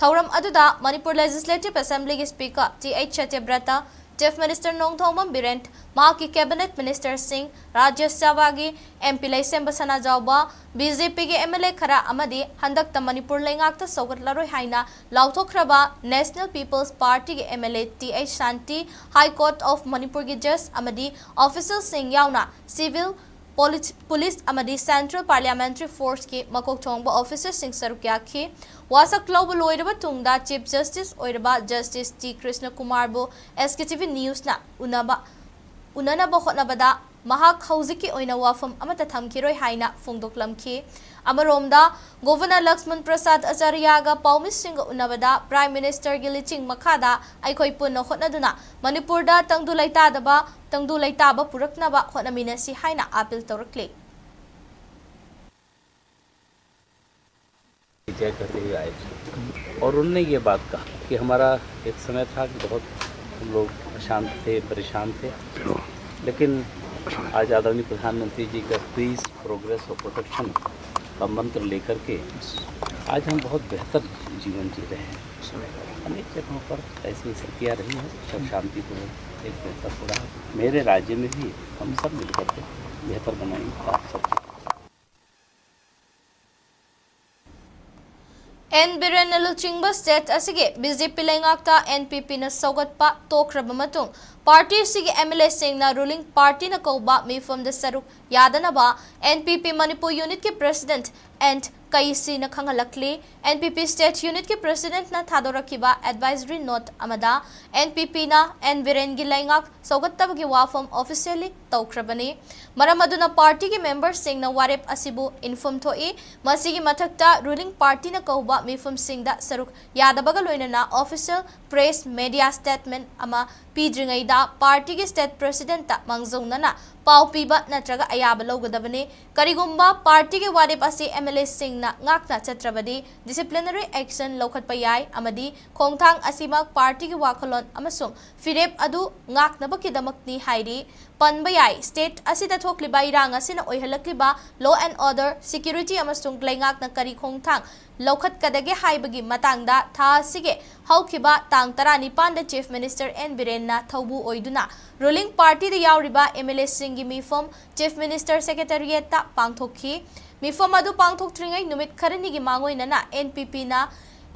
ꯊꯧꯔꯝ ꯑꯗꯨꯗ ꯃꯅꯤꯄꯨꯔ ꯂꯦꯖꯤꯁꯂꯦꯇꯤꯚ ꯑꯦꯁꯦꯝꯕ꯭ꯂꯤꯒꯤ speaker T H Satyabrata, chief minister Nongthombam Biren, ꯃꯍꯥꯛꯀꯤ ꯀꯦꯕꯤꯅꯦꯠ ꯃꯤꯅꯤꯁꯇꯔꯁꯤꯡ, ꯔꯥꯖ꯭ꯌ ꯁꯚꯥꯒꯤ M P Leishemba Sanajaoba, B J ꯄꯤꯒꯤ ꯑꯦꯝ ꯑꯦꯜ ꯑꯦ ꯈꯔ ꯑꯃꯗꯤ ꯍꯟꯗꯛꯇ ꯃꯅꯤꯄꯨꯔ ꯂꯩꯉꯥꯛꯇ ꯁꯧꯒꯠꯂꯔꯣꯏ ꯍꯥꯏꯅ ꯂꯥꯎꯊꯣꯛꯈ꯭ꯔꯕ ꯅꯦꯁꯅꯦꯜ ꯄꯤꯄꯜꯁ ꯄꯥꯔꯇꯤꯒꯤ M L A T H Shanti, high court of ꯃꯅꯤꯄꯨꯔꯒꯤ ꯖꯖ ꯑꯃꯗꯤ ꯑꯣꯐꯤꯁꯦꯜꯁꯤꯡ ꯌꯥꯎꯅ ꯁꯤꯚꯤꯜ, ꯄꯣꯂꯤꯁ, ꯄꯨꯂꯤꯁ ꯑꯃꯗꯤ ꯁꯦꯟꯇ꯭ꯔꯦꯜ ꯄꯥꯔꯂꯤꯌꯥꯃꯦꯟꯇꯔꯤ ꯐꯣꯔꯁꯀꯤ ꯃꯀꯣꯛ ꯊꯣꯡꯕ ꯑꯣꯐꯤꯁꯔꯁꯤꯡ ꯁꯔꯨꯛ ꯌꯥꯈꯤ꯫ ꯋꯥꯁꯛ ꯂꯧꯕ ꯂꯣꯏꯔꯕ ꯇꯨꯡꯗ ꯆꯤꯐ ꯖꯁꯇꯤꯁ ꯑꯣꯏꯔꯕ ꯖꯁꯇꯤꯁ ꯇꯤ ꯀ꯭ꯔꯤꯁꯅ ꯀꯨꯃꯥꯔꯕꯨ ꯑꯦꯁ ꯀꯦ ꯇꯤ ꯚꯤ ꯅ꯭ꯌꯨꯁꯅ ꯎꯅꯕ, ꯎꯅꯅꯕ ꯍꯣꯠꯅꯕꯗ ꯃꯍꯥꯛ ꯍꯧꯖꯤꯛꯀꯤ ꯑꯣꯏꯅ ꯋꯥꯐꯝ ꯑꯃꯠꯇ ꯊꯝꯈꯤꯔꯣꯏ ꯍꯥꯏꯅ ꯐꯣꯡꯗꯣꯛꯂꯝꯈꯤ꯫ ꯑꯃꯔꯣꯝꯗ, ꯒꯣꯚꯔꯅꯔ ꯂꯛꯁꯃꯟ ꯄ꯭ꯔꯁꯥꯗ ꯑꯆꯥꯔꯌꯥꯒ ꯄꯥꯎꯃꯤꯁꯤꯡꯒ ꯎꯅꯕꯗ ꯄ꯭ꯔꯥꯏꯝ ꯃꯤꯅꯤꯁꯇꯔꯒꯤ ꯂꯤꯆꯤꯡ ꯃꯈꯥꯗ ꯑꯩꯈꯣꯏ ꯄꯨꯟꯅ ꯍꯣꯠꯅꯗꯨꯅ ꯃꯅꯤꯄꯨꯔꯗ ꯇꯪꯗꯨ ꯂꯩꯇꯥꯗꯕ, ꯇꯪꯗꯨ ꯂꯩꯇꯥꯕ ꯄꯨꯔꯛꯅꯕ ꯍꯣꯠꯅꯃꯤꯟꯅꯁꯤ ꯍꯥꯏꯅ ꯑꯥꯄꯤꯜ ꯇꯧꯔꯛꯂꯤ꯫ जय कहते हुए आए थे। और उनने ये बात कहा कि हमारा एक समय था कि बहुत हम लोग अशांत थे, परेशान थे, लेकिन आज आदरणीय प्रधानमंत्री जी का पीस, प्रोग्रेस और प्रोटेक्शन का मंत्र लेकर के आज हम बहुत बेहतर जीवन जी रहे हैं। अनेक जगहों पर ऐसी स्थितियाँ रही हैं, सब शांतिपूर्वक एक बेहतर हो रहा है। मेरे राज्य में भी हम सब मिलकर के बेहतर बनाएंगे आप सब। ꯑꯦꯟ ꯕꯤꯔꯦꯟꯅ ꯂꯨꯆꯤꯡꯕ state ꯑꯁꯤꯒꯤ BJP ꯂꯩꯉꯥꯛꯇ NPPꯅ ꯁꯧꯒꯠꯄ ꯇꯣꯛꯈ꯭ꯔꯕ ꯃꯇꯨꯡ, party ꯑꯁꯤꯒꯤ MLAꯁꯤꯡꯅ ruling partyꯅ ꯀꯧꯕ ꯃꯤꯐꯝꯗ ꯁꯔꯨꯛ ꯌꯥꯗꯅꯕ NPP ꯃꯅꯤꯄꯨꯔ unitꯀꯤ president ꯑꯦꯟ ꯀꯩꯁꯤꯅ ꯈꯪꯍꯜꯂꯛꯂꯤ꯫ NPP state unitꯀꯤ presidentꯅ ꯊꯥꯗꯣꯔꯛꯈꯤꯕ advisory note ꯑꯃꯗ NPPꯅ ꯑꯦꯟ ꯕꯤꯔꯦꯟꯒꯤ ꯂꯩꯉꯥꯛ ꯁꯧꯒꯠꯇꯕꯒꯤ ꯋꯥꯐꯝ officially ꯇꯧꯈ꯭ꯔꯕꯅꯤ꯫ ꯃꯔꯝ ꯑꯗꯨꯅ partyꯒꯤ memberꯁꯤꯡꯅ ꯋꯥꯔꯦꯞ ꯑꯁꯤꯕꯨ inform ꯊꯣꯛꯏ꯫ ꯃꯁꯤꯒꯤ ꯃꯊꯛꯇ ruling partyꯅ ꯀꯧꯕ ꯃꯤꯐꯝꯁꯤꯡꯗ ꯁꯔꯨꯛ ꯌꯥꯗꯕꯒ ꯂꯣꯏꯅꯅ official press media statement ꯑꯃ ꯄꯤꯗ꯭ꯔꯤꯉꯩꯗ partyꯒꯤ state presidentꯇ ꯃꯥꯡꯖꯧꯅꯅ ꯄꯥꯎ ꯄꯤꯕ ꯅꯠꯇ꯭ꯔꯒ ꯑꯌꯥꯕ ꯂꯧꯒꯗꯕꯅꯤ꯫ ꯀꯔꯤꯒꯨꯝꯕ partyꯒꯤ ꯋꯥꯔꯦꯞ ꯑꯁꯤ MLAꯁꯤꯡꯅ ꯉꯥꯛꯅ ꯆꯠꯇ꯭ꯔꯕꯗꯤ disciplinary action ꯂꯧꯈꯠꯄ ꯌꯥꯏ ꯑꯃꯗꯤ ꯈꯣꯡꯊꯥꯡ ꯑꯁꯤꯃꯛ partyꯒꯤ ꯋꯥꯈꯜꯂꯣꯟ ꯑꯃꯁꯨꯡ ꯐꯤꯔꯦꯞ ꯑꯗꯨ ꯉꯥꯛꯅꯕꯒꯤꯗꯃꯛꯅꯤ ꯍꯥꯏꯔꯤ꯫ ꯄꯟꯕ ꯌꯥꯏ, state ꯑꯁꯤꯗ ꯊꯣꯛꯂꯤꯕ ꯏꯔꯥꯡ ꯑꯁꯤꯅ ꯑꯣꯏꯍꯜꯂꯛꯂꯤꯕ law and order, security ꯑꯃꯁꯨꯡ ꯂꯩꯉꯥꯛꯅ ꯀꯔꯤ ꯈꯣꯡꯊꯥꯡ ꯂꯧꯈꯠꯀꯗꯒꯦ ꯍꯥꯏꯕꯒꯤ ꯃꯇꯥꯡꯗ ꯊꯥ ꯑꯁꯤꯒꯤ ꯍꯧꯈꯤꯕ ꯇꯥꯡ ꯇꯔꯥꯅꯤꯄꯥꯟꯗ Chief Minister ꯑꯦꯟ ꯕꯤꯔꯦꯟꯅ ꯊꯧꯕꯨ ꯑꯣꯏꯗꯨꯅ ruling partyꯗ ꯌꯥꯎꯔꯤꯕ MLAꯁꯤꯡꯒꯤ ꯃꯤꯐꯝ Chief Minister Secretariatꯇ ꯄꯥꯡꯊꯣꯛꯈꯤ꯫ ꯃꯤꯐꯝ ꯑꯗꯨ ꯄꯥꯡꯊꯣꯛꯇ꯭ꯔꯤꯉꯩ ꯅꯨꯃꯤꯠ ꯈꯔꯅꯤꯒꯤ ꯃꯥꯡꯑꯣꯏꯅꯅ NPPꯅ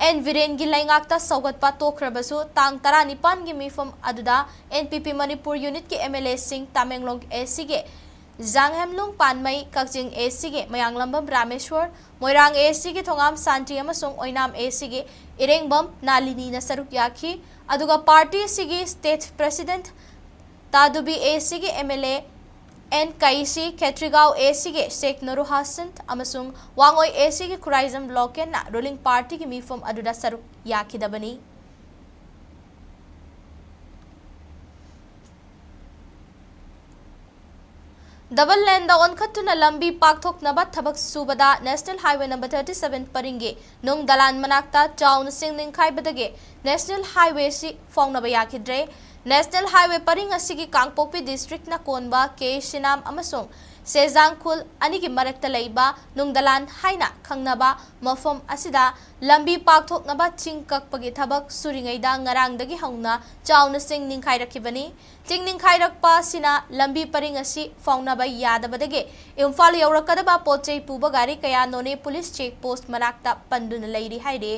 ꯑꯦꯟ ꯕꯤꯔꯦꯟꯒꯤ ꯂꯩꯉꯥꯛꯇ ꯁꯧꯒꯠꯄ ꯇꯣꯛꯈ꯭ꯔꯕꯁꯨ, ꯇꯥꯡ ꯇꯔꯥꯅꯤꯄꯥꯟꯒꯤ ꯃꯤꯐꯝ ꯑꯗꯨꯗ NPP ꯃꯅꯤꯄꯨꯔ unitꯀꯤ MLAꯁꯤꯡ ꯇꯃꯦꯡꯂꯣꯡ ACꯒꯤ ꯖꯥꯡꯍꯦꯝꯂꯨꯡ ꯄꯥꯟꯃꯩ, ꯀꯛꯆꯤꯡ ACꯒꯤ ꯃꯌꯥꯡꯂꯝꯕꯝ ꯔꯥꯃꯦꯁ꯭ꯋꯔ, ꯃꯣꯏꯔꯥꯡ ACꯒꯤ ꯊꯣꯉꯥꯝ ꯁꯥꯟꯇꯤ ꯑꯃꯁꯨꯡ ꯑꯣꯏꯅꯥꯝ ACꯒꯤ ꯏꯔꯦꯡꯕꯝ ꯅꯥꯂꯤꯅꯤꯅ ꯁꯔꯨꯛ ꯌꯥꯈꯤ꯫ ꯑꯗꯨꯒ party ꯑꯁꯤꯒꯤ state president Tadubi ACꯒꯤ MLA and ꯀꯩꯁꯤ, ꯈꯦꯇ꯭ꯔꯤꯒꯥꯎ ACꯒꯤ ꯁꯦꯈ ꯅꯨꯔ ꯍꯁꯟ ꯑꯃꯁꯨꯡ ꯋꯥꯡꯑꯣꯏ ACꯒꯤ ꯈꯨꯔꯥꯏꯖꯝ ꯂꯣꯀꯦꯟꯅ ruling partyꯒꯤ ꯃꯤꯐꯝ ꯑꯗꯨꯗ ꯁꯔꯨꯛ ꯌꯥꯈꯤꯗꯕꯅꯤ꯫ Double laneꯗ ꯑꯣꯟꯈꯠꯇꯨꯅ ꯂꯝꯕꯤ ꯄꯥꯛꯊꯣꯛꯅꯕ ꯊꯕꯛ ꯁꯨꯕꯗ National Highway number thirty seven ꯄꯔꯤꯡꯒꯤ ꯅꯨꯡ ꯗꯂꯥꯟ ꯃꯅꯥꯛꯇ ꯆꯥꯎꯅ ꯆꯤꯡ ꯅꯤꯡꯈꯥꯏꯕꯗꯒꯤ National Highway ꯑꯁꯤ ꯐꯥꯎꯅꯕ ꯌꯥꯈꯤꯗ꯭ꯔꯦ꯫ National Highway ꯄꯔꯤꯡ ꯑꯁꯤꯒꯤ ꯀꯥꯡꯄꯣꯛꯄꯤ districtꯅ ꯀꯣꯟꯕ ꯀꯦ ꯁꯤꯅꯥꯝ ꯑꯃꯁꯨꯡ ꯁꯦꯖꯥꯡ ꯈꯨꯜ ꯑꯅꯤꯒꯤ ꯃꯔꯛꯇ ꯂꯩꯕ ꯅꯨꯡꯗꯂꯥꯟ ꯍꯥꯏꯅ ꯈꯪꯅꯕ ꯃꯐꯝ ꯑꯁꯤꯗ ꯂꯝꯕꯤ ꯄꯥꯛꯊꯣꯛꯅꯕ ꯆꯤꯡ ꯀꯛꯄꯒꯤ ꯊꯕꯛ ꯁꯨꯔꯤꯉꯩꯗ ꯉꯔꯥꯡꯗꯒꯤ ꯍꯧꯅ ꯆꯥꯎꯅ ꯆꯤꯡ ꯅꯤꯡꯈꯥꯏꯔꯛꯈꯤꯕꯅꯤ꯫ ꯆꯤꯡ ꯅꯤꯡꯈꯥꯏꯔꯛꯄ ꯑꯁꯤꯅ ꯂꯝꯕꯤ ꯄꯔꯤꯡ ꯑꯁꯤ ꯐꯥꯎꯅꯕ ꯌꯥꯗꯕꯗꯒꯤ ꯏꯝꯐꯥꯜ ꯌꯧꯔꯛꯀꯗꯕ ꯄꯣꯠ ꯆꯩ ꯄꯨꯕ ꯒꯥꯔꯤ ꯀꯌꯥ ꯅꯣꯅꯦ ꯄꯨꯂꯤꯁ ꯆꯦꯛ ꯄꯣꯁ ꯃꯅꯥꯛꯇ ꯄꯟꯗꯨꯅ ꯂꯩꯔꯤ ꯍꯥꯏꯔꯤ꯫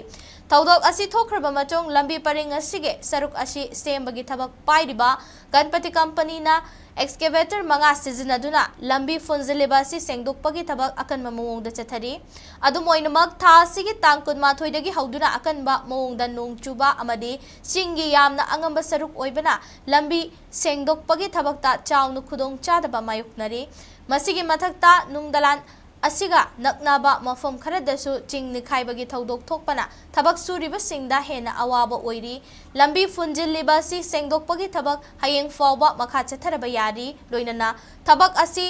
ꯊꯧꯗꯣꯛ ꯑꯁꯤ ꯊꯣꯛꯈ꯭ꯔꯕ ꯃꯇꯨꯡ ꯂꯝꯕꯤ ꯄꯔꯤꯡ ꯑꯁꯤꯒꯤ ꯁꯔꯨꯛ ꯑꯁꯤ ꯁꯦꯝꯕꯒꯤ ꯊꯕꯛ ꯄꯥꯏꯔꯤꯕ ꯒꯟꯄꯇꯤ ꯀꯝꯄꯅꯤꯅ excavator ꯃꯉꯥ ꯁꯤꯖꯤꯟꯅꯗꯨꯅ ꯂꯝꯕꯤ ꯐꯨꯟꯖꯤꯜꯂꯤꯕ ꯑꯁꯤ ꯁꯦꯡꯗꯣꯛꯄꯒꯤ ꯊꯕꯛ ꯑꯀꯟꯕ ꯃꯑꯣꯡꯗ ꯆꯠꯊꯔꯤ꯫ ꯑꯗꯨꯝ ꯑꯣꯏꯅꯃꯛ, ꯊꯥ ꯑꯁꯤꯒꯤ ꯇꯥꯡ ꯀꯨꯟꯃꯥꯊꯣꯏꯗꯒꯤ ꯍꯧꯗꯨꯅ ꯑꯀꯟꯕ ꯃꯑꯣꯡꯗ ꯅꯣꯡ ꯆꯨꯕ ꯑꯃꯗꯤ ꯆꯤꯡꯒꯤ ꯌꯥꯝꯅ ꯑꯉꯝꯕ ꯁꯔꯨꯛ ꯑꯣꯏꯕꯅ ꯂꯝꯕꯤ ꯁꯦꯡꯗꯣꯛꯄꯒꯤ ꯊꯕꯛꯇ ꯆꯥꯎꯅ ꯈꯨꯗꯣꯡ ꯆꯥꯗꯕ ꯃꯥꯌꯣꯛꯅꯔꯤ꯫ ꯃꯁꯤꯒꯤ ꯃꯊꯛꯇ, ꯅꯨꯡꯗꯂꯥꯟ ꯑꯁꯤꯒ ꯅꯛꯅꯕ ꯃꯐꯝ ꯈꯔꯗꯁꯨ ꯆꯤꯡ ꯅꯤꯡꯈꯥꯏꯕꯒꯤ ꯊꯧꯗꯣꯛ ꯊꯣꯛꯄꯅ ꯊꯕꯛ ꯁꯨꯔꯤꯕꯁꯤꯡꯗ ꯍꯦꯟꯅ ꯑꯋꯥꯕ ꯑꯣꯏꯔꯤ꯫ ꯂꯝꯕꯤ ꯐꯨꯟꯖꯤꯜꯂꯤꯕ ꯑꯁꯤ ꯁꯦꯡꯗꯣꯛꯄꯒꯤ ꯊꯕꯛ ꯍꯌꯦꯡ ꯐꯥꯎꯕ ꯃꯈꯥ ꯆꯠꯊꯔꯕ ꯌꯥꯔꯤ꯫ ꯂꯣꯏꯅꯅ ꯊꯕꯛ ꯑꯁꯤ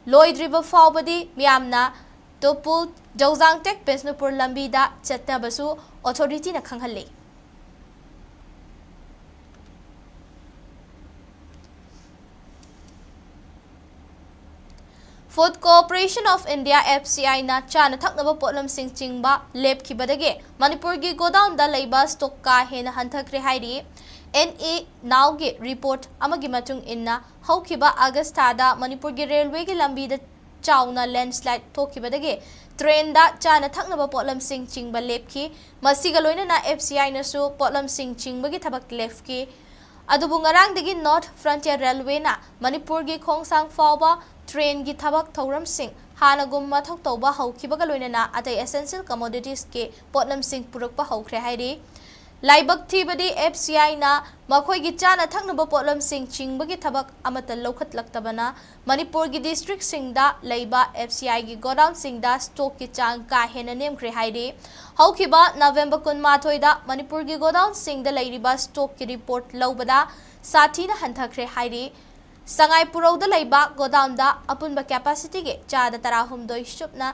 ꯂꯣꯏꯗ꯭ꯔꯤꯕ ꯐꯥꯎꯕꯗꯤ ꯃꯤꯌꯥꯝꯅ ꯇꯨꯄꯨꯜ ꯖꯧꯖꯥꯡꯇꯦꯛ ꯕꯤꯁꯅꯨꯄꯨꯔ ꯂꯝꯕꯤꯗ ꯆꯠꯅꯕꯁꯨ ꯑꯣꯊꯣꯔꯤꯇꯤꯅ ꯈꯪꯍꯜꯂꯤ꯫ Food Corporation of India, F C I ꯅ ꯆꯥꯅ ꯊꯛꯅꯕ ꯄꯣꯠꯂꯝꯁꯤꯡ ꯆꯤꯡꯕ ꯂꯦꯞꯈꯤꯕꯗꯒꯤ ꯃꯅꯤꯄꯨꯔꯒꯤ ꯒꯣꯗꯥꯎꯟꯗ ꯂꯩꯕ ꯁ꯭ꯇꯣꯛ ꯀꯥ ꯍꯦꯟꯅ ꯍꯟꯊꯈ꯭ꯔꯦ ꯍꯥꯏꯔꯤ꯫ ꯑꯦꯟ ꯑꯦ ꯅꯥꯎꯒꯤ ꯔꯤꯄꯣꯔꯠ ꯑꯃꯒꯤ ꯃꯇꯨꯡ ꯏꯟꯅ, ꯍꯧꯈꯤꯕ ꯑꯥꯒꯁ ꯊꯥꯗ ꯃꯅꯤꯄꯨꯔꯒꯤ ꯔꯦꯜꯋꯦꯒꯤ ꯂꯝꯕꯤꯗ ꯆꯥꯎꯅ ꯂꯦꯟꯁꯂꯥꯏꯗ ꯊꯣꯛꯈꯤꯕꯗꯒꯤ ꯇ꯭ꯔꯦꯟꯗ ꯆꯥꯅ ꯊꯛꯅꯕ ꯄꯣꯠꯂꯝꯁꯤꯡ ꯆꯤꯡꯕ ꯂꯦꯞꯈꯤ꯫ ꯃꯁꯤꯒ ꯂꯣꯏꯅꯅ F C I ꯅꯁꯨ ꯄꯣꯠꯂꯝꯁꯤꯡ ꯆꯤꯡꯕꯒꯤ ꯊꯕꯛ ꯂꯦꯞꯈꯤ꯫ ꯑꯗꯨꯕꯨ ꯉꯔꯥꯡꯗꯒꯤ North Frontier Railway ꯅ ꯃꯅꯤꯄꯨꯔꯒꯤ ꯈꯣꯡꯁꯥꯡ ꯐꯥꯎꯕ ꯇ꯭ꯔꯦꯟꯒꯤ ꯊꯕꯛ ꯊꯧꯔꯝꯁꯤꯡ ꯍꯥꯟꯅꯒꯨꯝ ꯃꯊꯧ ꯇꯧꯕ ꯍꯧꯈꯤꯕꯒ ꯂꯣꯏꯅꯅ ꯑꯇꯩ essential commodities ꯀꯤ ꯄꯣꯠꯂꯝꯁꯤꯡ ꯄꯨꯔꯛꯄ ꯍꯧꯈ꯭ꯔꯦ ꯍꯥꯏꯔꯤ꯫ ꯂꯥꯏꯕꯛ ꯊꯤꯕꯗꯤ, F C I ꯅ ꯃꯈꯣꯏꯒꯤ ꯆꯥꯅ ꯊꯛꯅꯕ ꯄꯣꯠꯂꯝꯁꯤꯡ ꯆꯤꯡꯕꯒꯤ ꯊꯕꯛ ꯑꯃꯠꯇ ꯂꯧꯈꯠꯂꯛꯇꯕꯅ ꯃꯅꯤꯄꯨꯔꯒꯤ ꯗꯤꯁꯇ꯭ꯔꯤꯛꯁꯤꯡꯗ ꯂꯩꯕ F C I ꯒꯤ ꯒꯣꯗꯥꯎꯟꯁꯤꯡꯗ ꯁ꯭ꯇꯣꯛꯀꯤ ꯆꯥꯡ ꯀꯥ ꯍꯦꯟꯅ ꯅꯦꯝꯈ꯭ꯔꯦ ꯍꯥꯏꯔꯤ꯫ ꯍꯧꯈꯤꯕ ꯅꯕꯦꯝꯕꯔ ꯀꯨꯟꯃꯥꯊꯣꯏꯗ ꯃꯅꯤꯄꯨꯔꯒꯤ ꯒꯣꯗꯥꯎꯟꯁꯤꯡꯗ ꯂꯩꯔꯤꯕ ꯁ꯭ꯇꯣꯛꯀꯤ ꯔꯤꯄꯣꯔꯠ ꯂꯧꯕꯗ ꯁꯥꯊꯤꯅ ꯍꯟꯊꯈ꯭ꯔꯦ ꯍꯥꯏꯔꯤ꯫ ꯁꯉꯥꯏꯄꯨꯔꯧꯗ ꯂꯩꯕ ꯒꯣꯗꯥꯎꯟꯗ ꯑꯄꯨꯟꯕ capacity ꯒꯤ ꯆꯥꯗ ꯇꯔꯥꯍꯨꯝꯗꯣꯏ ꯁꯨꯞꯅ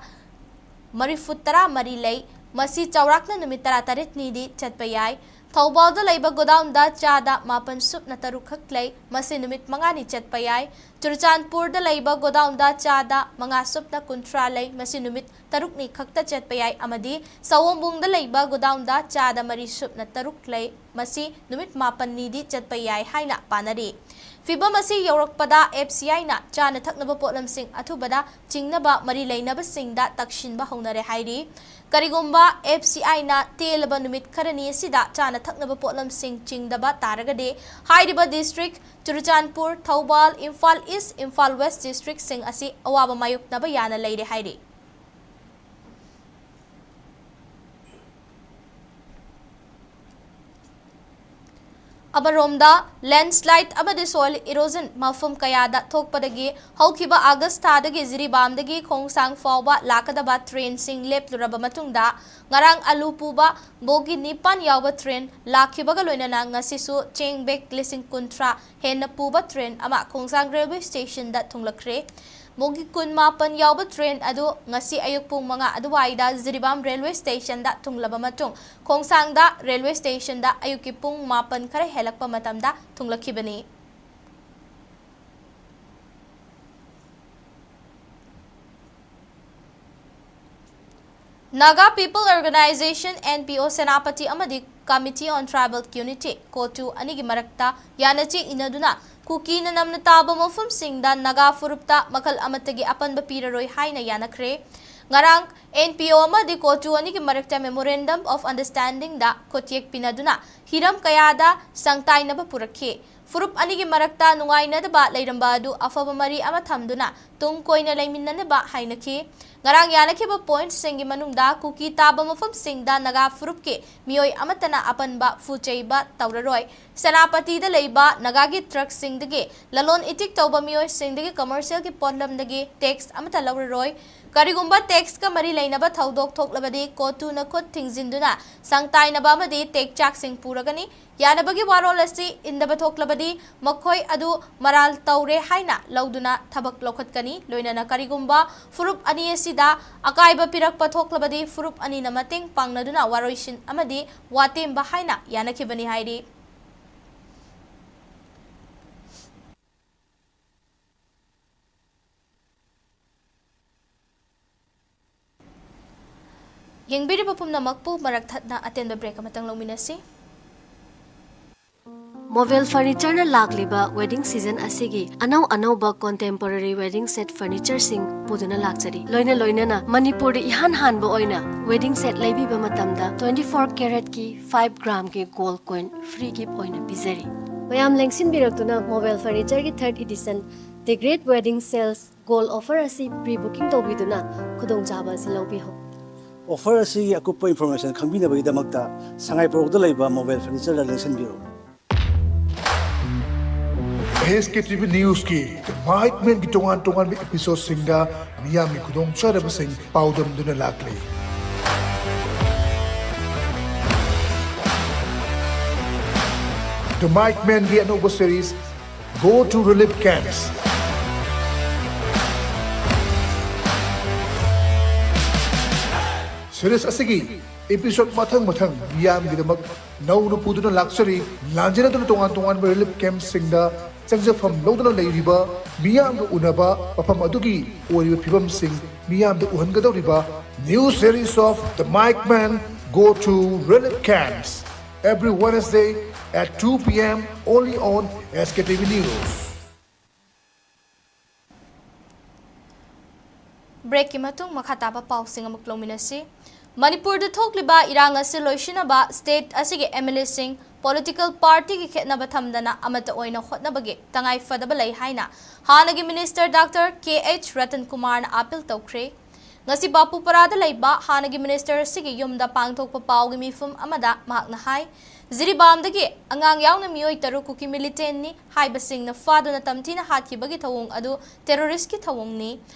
ꯃꯔꯤꯐꯨ ꯇꯔꯥ ꯃꯔꯤ ꯂꯩ꯫ ꯃꯁꯤ ꯆꯥꯎꯔꯥꯛꯅ ꯅꯨꯃꯤꯠ ꯇꯔꯥꯇꯔꯦꯠꯅꯤꯗꯤ ꯆꯠꯄ ꯌꯥꯏ꯫ ꯊꯧꯕꯥꯜꯗ ꯂꯩꯕ ꯒꯣꯗꯥꯎꯟꯗ ꯆꯥꯗ ꯃꯥꯄꯟ ꯁꯨꯞꯅ ꯇꯔꯨꯛ ꯈꯛ ꯂꯩ, ꯃꯁꯤ ꯅꯨꯃꯤꯠ ꯃꯉꯥꯅꯤ ꯆꯠꯄ ꯌꯥꯏ꯫ ꯆꯨꯔꯆꯥꯟꯄꯨꯔꯗ ꯂꯩꯕ ꯒꯣꯗꯥꯎꯟꯗ ꯆꯥꯗ ꯃꯉꯥ ꯁꯨꯞꯅ ꯀꯨꯟꯊ꯭ꯔꯥ ꯂꯩ, ꯃꯁꯤ ꯅꯨꯃꯤꯠ ꯇꯔꯨꯛꯅꯤ ꯈꯛꯇ ꯆꯠꯄ ꯌꯥꯏ꯫ ꯑꯃꯗꯤ ꯁꯑꯣꯝꯕꯨꯡꯗ ꯂꯩꯕ ꯒꯣꯗꯥꯎꯟꯗ ꯆꯥꯗ ꯃꯔꯤ ꯁꯨꯞꯅ ꯇꯔꯨꯛ ꯂꯩ, ꯃꯁꯤ ꯅꯨꯃꯤꯠ ꯃꯥꯄꯟꯅꯤꯗꯤ ꯆꯠꯄ ꯌꯥꯏ ꯍꯥꯏꯅ ꯄꯥꯅꯔꯤ꯫ ꯐꯤꯚꯝ ꯑꯁꯤ ꯌꯧꯔꯛꯄꯗ ꯑꯦꯐ ꯁꯤ ꯑꯥꯏꯅ ꯆꯥꯅ ꯊꯛꯅꯕ ꯄꯣꯠꯂꯝꯁꯤꯡ ꯑꯊꯨꯕꯗ ꯆꯤꯡꯅꯕ ꯃꯔꯤ ꯂꯩꯅꯕꯁꯤꯡꯗ ꯇꯛꯁꯤꯟꯕ ꯍꯧꯅꯔꯦ ꯍꯥꯏꯔꯤ꯫ ꯀꯔꯤꯒꯨꯝꯕ ꯑꯦꯐ ꯁꯤ ꯑꯥꯏꯅ ꯇꯦꯜꯂꯕ ꯅꯨꯃꯤꯠ ꯈꯔꯅꯤ ꯑꯁꯤꯗ ꯆꯥꯅ ꯊꯛꯅꯕ ꯄꯣꯠꯂꯝꯁꯤꯡ ꯆꯤꯡꯗꯕ ꯇꯥꯔꯒꯗꯤ, ꯍꯥꯏꯔꯤꯕ ꯗꯤꯁꯇ꯭ꯔꯤꯛ ꯆꯨꯔꯆꯥꯟꯄꯨꯔ, ꯊꯧꯕꯥꯜ, ꯏꯝꯐꯥꯜ ꯏꯁ, ꯏꯝꯐꯥꯜ ꯋꯦꯁ ꯗꯤꯁꯇ꯭ꯔꯤꯛꯁꯤꯡ ꯑꯁꯤ ꯑꯋꯥꯕ ꯃꯥꯌꯣꯛꯅꯕ ꯌꯥꯅ ꯂꯩꯔꯦ ꯍꯥꯏꯔꯤ꯫ ꯑꯃꯔꯣꯝꯗ, ꯂꯦꯟꯁꯂꯥꯏꯠ ꯑꯃꯗꯤ ꯁꯣꯏꯜ ꯏꯔꯣꯖꯟ ꯃꯐꯝ ꯀꯌꯥꯗ ꯊꯣꯛꯄꯗꯒꯤ ꯍꯧꯈꯤꯕ ꯑꯥꯒꯁ ꯊꯥꯗꯒꯤ ꯖꯤꯔꯤꯕꯥꯝꯗꯒꯤ ꯈꯣꯡꯁꯥꯡ ꯐꯥꯎꯕ ꯂꯥꯛꯀꯗꯕ ꯇ꯭ꯔꯦꯟꯁꯤꯡ ꯂꯦꯞꯂꯨꯔꯕ ꯃꯇꯨꯡꯗ, ꯉꯔꯥꯡ ꯑꯂꯨ ꯄꯨꯕ ꯕꯣꯒꯤ ꯅꯤꯄꯥꯟ ꯌꯥꯎꯕ ꯇ꯭ꯔꯦꯟ ꯂꯥꯛꯈꯤꯕꯒ ꯂꯣꯏꯅꯅ ꯉꯁꯤꯁꯨ ꯆꯦꯡ ꯕꯦꯒ ꯂꯤꯁꯤꯡ ꯀꯨꯟꯊ꯭ꯔꯥ ꯍꯦꯟꯅ ꯄꯨꯕ ꯇ꯭ꯔꯦꯟ ꯑꯃ ꯈꯣꯡꯁꯥꯡ ꯔꯦꯜꯋꯦ ꯁ꯭ꯇꯦꯁꯟꯗ ꯊꯨꯡꯂꯈ꯭ꯔꯦ꯫ ꯕꯣꯒꯤ ꯀꯨꯟ ꯃꯥꯄꯟ ꯌꯥꯎꯕ ꯇ꯭ꯔꯦꯟ ꯑꯗꯨ ꯉꯁꯤ ꯑꯌꯨꯛ ꯄꯨꯡ ꯃꯉꯥ ꯑꯗꯨꯋꯥꯏꯗ ꯖꯤꯔꯤꯕꯥꯝ ꯔꯦꯜꯋꯦ ꯁ꯭ꯇꯦꯁꯟꯗ ꯊꯨꯡꯂꯕ ꯃꯇꯨꯡ, ꯈꯣꯡꯁꯥꯡꯗ ꯔꯦꯜꯋꯦ ꯁ꯭ꯇꯦꯁꯟꯗ ꯑꯌꯨꯛꯀꯤ ꯄꯨꯡ ꯃꯥꯄꯟ ꯈꯔ ꯍꯦꯜꯂꯛꯄ ꯃꯇꯝꯗ ꯊꯨꯡꯂꯛꯈꯤꯕꯅꯤ꯫ Naga People Organization, N P O, Senapati ꯑꯃꯗꯤ Committee on Tribal Unity, ꯀꯣꯇꯨ, ꯑꯅꯤꯒꯤ ꯃꯔꯛꯇ ꯌꯥꯅꯆꯦ ꯏꯅꯗꯨꯅ ꯀꯨꯀꯤꯅ ꯅꯝꯅ ꯇꯥꯕ ꯃꯐꯝꯁꯤꯡꯗ ꯅꯥꯒꯥ ꯐꯨꯔꯨꯞꯇ ꯃꯈꯜ ꯑꯃꯠꯇꯒꯤ ꯑꯄꯟꯕ ꯄꯤꯔꯔꯣꯏ ꯍꯥꯏꯅ ꯌꯥꯅꯈ꯭ꯔꯦ꯫ ꯉꯔꯥꯡ N P O ꯑꯃꯗꯤ ꯀꯣꯇꯨ ꯑꯅꯤꯒꯤ ꯃꯔꯛꯇ Memorandum of Understandingꯗ ꯈꯨꯠꯌꯦꯛ ꯄꯤꯅꯗꯨꯅ ꯍꯤꯔꯝ ꯀꯌꯥꯗ ꯁꯪꯇꯥꯏꯅꯕ ꯄꯨꯔꯛꯈꯤ꯫ ꯐꯨꯔꯨꯞ ꯑꯅꯤꯒꯤ ꯃꯔꯛꯇ ꯅꯨꯡꯉꯥꯏꯅꯗꯕ ꯂꯩꯔꯝꯕ ꯑꯗꯨ ꯑꯐꯕ ꯃꯔꯤ ꯑꯃ ꯊꯝꯗꯨꯅ ꯇꯨꯡ ꯀꯣꯏꯅ ꯂꯩꯃꯤꯟꯅꯅꯕ ꯍꯥꯏꯅꯈꯤ꯫ ꯉꯔꯥꯡ ꯌꯥꯅꯈꯤꯕ ꯄꯣꯏꯟꯠꯁꯤꯡꯒꯤ ꯃꯅꯨꯡꯗ ꯀꯨꯀꯤ ꯇꯥꯕ ꯃꯐꯝꯁꯤꯡꯗ ꯅꯥꯒꯥ ꯐꯨꯔꯨꯞꯀꯤ ꯃꯤꯑꯣꯏ ꯑꯃꯠꯇꯅ ꯑꯄꯟꯕ ꯐꯨ ꯆꯩꯕ ꯇꯧꯔꯔꯣꯏ꯫ ꯁꯦꯅꯥꯄꯇꯤꯗ ꯂꯩꯕ ꯅꯥꯒꯥꯒꯤ ꯇ꯭ꯔꯛꯁꯤꯡꯗꯒꯤ ꯂꯂꯣꯟ ꯏꯇꯤꯛ ꯇꯧꯕ ꯃꯤꯑꯣꯏꯁꯤꯡꯗꯒꯤ ꯀꯃꯔꯁꯤꯌꯦꯜꯒꯤ ꯄꯣꯠꯂꯝꯗꯒꯤ ꯇꯦꯛꯁ ꯑꯃꯠꯇ ꯂꯧꯔꯔꯣꯏ꯫ ꯀꯔꯤꯒꯨꯝꯕ ꯇꯦꯛꯁꯀ ꯃꯔꯤ ꯂꯩꯅꯕ ꯊꯧꯗꯣꯛ ꯊꯣꯛꯂꯕꯗꯤ ꯀꯣꯇꯨꯅ ꯈꯨꯠ ꯊꯤꯡꯖꯤꯟꯗꯨꯅ ꯁꯪ ꯇꯥꯏꯅꯕ ꯑꯃꯗꯤ ꯇꯦꯛꯆꯥꯛꯁꯤꯡ ꯄꯨꯔꯒꯅꯤ꯫ ꯌꯥꯅꯕꯒꯤ ꯋꯥꯔꯣꯜ ꯑꯁꯤ ꯏꯟꯗꯕ ꯊꯣꯛꯂꯕꯗꯤ ꯃꯈꯣꯏ ꯑꯗꯨ ꯃꯔꯥꯜ ꯇꯧꯔꯦ ꯍꯥꯏꯅ ꯂꯧꯗꯨꯅ ꯊꯕꯛ ꯂꯧꯈꯠꯀꯅꯤ꯫ ꯂꯣꯏꯅꯅ ꯀꯔꯤꯒꯨꯝꯕ ꯐꯨꯔꯨꯞ ꯑꯅꯤ ꯑꯁꯤꯗ ꯑꯀꯥꯏꯕ ꯄꯤꯔꯛꯄ ꯊꯣꯛꯂꯕꯗꯤ ꯐꯨꯔꯨꯞ ꯑꯅꯤꯅ ꯃꯇꯦꯡ ꯄꯥꯡꯅꯗꯨꯅ ꯋꯥꯔꯣꯏꯁꯤꯟ ꯑꯃꯗꯤ ꯋꯥꯇꯦꯝꯕ ꯍꯥꯏꯅ ꯌꯥꯅꯈꯤꯕꯅꯤ ꯍꯥꯏꯔꯤ꯫ ꯌꯦꯡꯕꯤꯔꯤꯕ ꯄꯨꯝꯅꯃꯛꯄꯨ ꯃꯔꯛ ꯊꯠꯅ ꯑꯇꯦꯟꯕ ꯕ꯭ꯔꯦꯛ ꯑꯃꯇꯪ ꯂꯧꯃꯤꯟꯅꯁꯤ꯫ ꯃꯣꯕꯦꯜ ꯐꯔꯅꯤꯆꯔꯅ ꯂꯥꯛꯂꯤꯕ ꯋꯦꯗꯤꯡ ꯁꯤꯖꯟ ꯑꯁꯤꯒꯤ ꯑꯅꯧ ꯑꯅꯧꯕ ꯀꯣꯟꯇꯦꯝꯄꯣꯔꯔꯤ ꯋꯦꯗꯤꯡ ꯁꯦꯠ ꯐꯔꯅꯤꯆꯔꯁꯤꯡ ꯄꯨꯗꯨꯅ ꯂꯥꯛꯆꯔꯤ꯫ ꯂꯣꯏꯅ ꯂꯣꯏꯅꯅ ꯃꯅꯤꯄꯨꯔꯗ ꯏꯍꯥꯟ ꯍꯥꯟꯕ ꯑꯣꯏꯅ ꯋꯦꯗꯤꯡ ꯁꯦꯠ ꯂꯩꯕꯤꯕ ꯃꯇꯝꯗ twenty four caratꯀꯤ five gramꯒꯤ gold coin free gift ꯑꯣꯏꯅ ꯄꯤꯖꯔꯤ꯫ ꯃꯌꯥꯝ ꯂꯦꯡꯁꯤꯟꯕꯤꯔꯛꯇꯨꯅ ꯃꯣꯕꯦꯜ ꯐꯔꯅꯤꯆꯔꯒꯤ third edition The Great Wedding Sales gold offer ꯑꯁꯤ pre booking ꯇꯧꯕꯤꯗꯨꯅ ꯈꯨꯗꯣꯡꯆꯥꯕ ꯑꯁꯤ ꯂꯧꯕꯤꯍꯧ꯫ Offer ꯑꯁꯤꯒꯤ ꯑꯀꯨꯞꯄ information ꯈꯪꯕꯤꯅꯕꯒꯤꯗꯃꯛꯇ ꯁꯉꯥꯏ ꯄ꯭ꯔꯧꯗ ꯂꯩꯕ ꯃꯣꯕꯥꯏꯜ ꯐꯔꯅꯤꯆꯔꯗ ꯂꯦꯡꯁꯤꯟꯕꯤꯔꯨ꯫ ꯑꯦꯁ ꯀꯦ ꯇꯤ ꯚꯤ ꯅ꯭ꯌꯨꯁꯀꯤ ꯃꯥꯏꯛ ꯃꯦꯟꯒꯤ ꯇꯣꯉꯥꯟ ꯇꯣꯉꯥꯟꯕ ꯑꯦꯄꯤꯁꯣꯗꯁꯤꯡꯗ ꯃꯤꯌꯥꯝꯒꯤ ꯈꯨꯗꯣꯡꯆꯥꯗꯕꯁꯤꯡ ꯄꯥꯎꯗꯝꯗꯨꯅ ꯂꯥꯛꯂꯤ꯫ The Mike Manꯒꯤ ꯑꯅꯧꯕ series Go to Relief Camps꯫ Series ꯑꯁꯤꯒꯤ episode ꯃꯊꯪ ꯃꯊꯪ ꯃꯤꯌꯥꯝꯒꯤꯗꯃꯛ ꯅꯧꯅ ꯄꯨꯗꯨꯅ ꯂꯥꯛꯆꯔꯤ꯫ ꯂꯥꯟꯖꯦꯟꯅꯗꯨꯅ ꯇꯣꯉꯥꯟ ꯇꯣꯉꯥꯟꯕ relief campꯁꯤꯡꯗ ꯆꯪꯖꯐꯝ ꯂꯧꯗꯨꯅ ꯂꯩꯔꯤꯕ ꯃꯤꯌꯥꯝꯒ ꯎꯅꯕ, ꯃꯐꯝ ꯑꯗꯨꯒꯤ ꯑꯣꯏꯔꯤꯕ ꯐꯤꯕꯝꯁꯤꯡ ꯃꯤꯌꯥꯝꯗ ꯎꯍꯟꯒꯗꯧꯔꯤꯕ new series of The Mike Man Go to Relief Camps every Wednesday at two P M only on S K T V News. ꯕ꯭ꯔꯦꯛꯀꯤ ꯃꯇꯨꯡ ꯃꯈꯥ ꯇꯥꯕ ꯄꯥꯎꯁꯤꯡ ꯑꯃꯨꯛ ꯂꯧꯃꯤꯟꯅꯁꯤ꯫ ꯃꯅꯤꯄꯨꯔꯗ ꯊꯣꯛꯂꯤꯕ ꯏꯔꯥꯡ ꯑꯁꯤ ꯂꯣꯏꯁꯤꯟꯅꯕ state ꯑꯁꯤꯒꯤ M L Aꯁꯤꯡ political partyꯒꯤ ꯈꯦꯠꯅꯕ ꯊꯝꯗꯅ ꯑꯃꯠꯇ ꯑꯣꯏꯅ ꯍꯣꯠꯅꯕꯒꯤ ꯇꯉꯥꯏ ꯐꯗꯕ ꯂꯩ ꯍꯥꯏꯅ ꯍꯥꯟꯅꯒꯤ minister Doctor K H Ratan Kumarꯅ appeal ꯇꯧꯈ꯭ꯔꯦ꯫ ꯉꯁꯤ ꯕꯥꯄꯨꯄꯔꯥꯗ ꯂꯩꯕ ꯍꯥꯟꯅꯒꯤ minister ꯑꯁꯤꯒꯤ ꯌꯨꯝꯗ ꯄꯥꯡꯊꯣꯛꯄ ꯄꯥꯎꯒꯤ ꯃꯤꯐꯝ ꯑꯃꯗ ꯃꯍꯥꯛꯅ ꯍꯥꯏ, ꯖꯤꯔꯤꯕꯥꯝꯗꯒꯤ ꯑꯉꯥꯡ ꯌꯥꯎꯅ ꯃꯤꯑꯣꯏ ꯇꯔꯨꯛ ꯀꯨꯀꯤ ꯃꯤꯂꯤꯇꯦꯟꯅꯤ ꯍꯥꯏꯕꯁꯤꯡꯅ ꯐꯥꯗꯨꯅ ꯇꯝꯊꯤꯅ ꯍꯥꯠꯈꯤꯕꯒꯤ ꯊꯧꯑꯣꯡ ꯑꯗꯨ ꯇꯦꯔꯣꯔꯤꯁ꯭ꯠꯀꯤ ꯊꯧꯑꯣꯡꯅꯤ꯫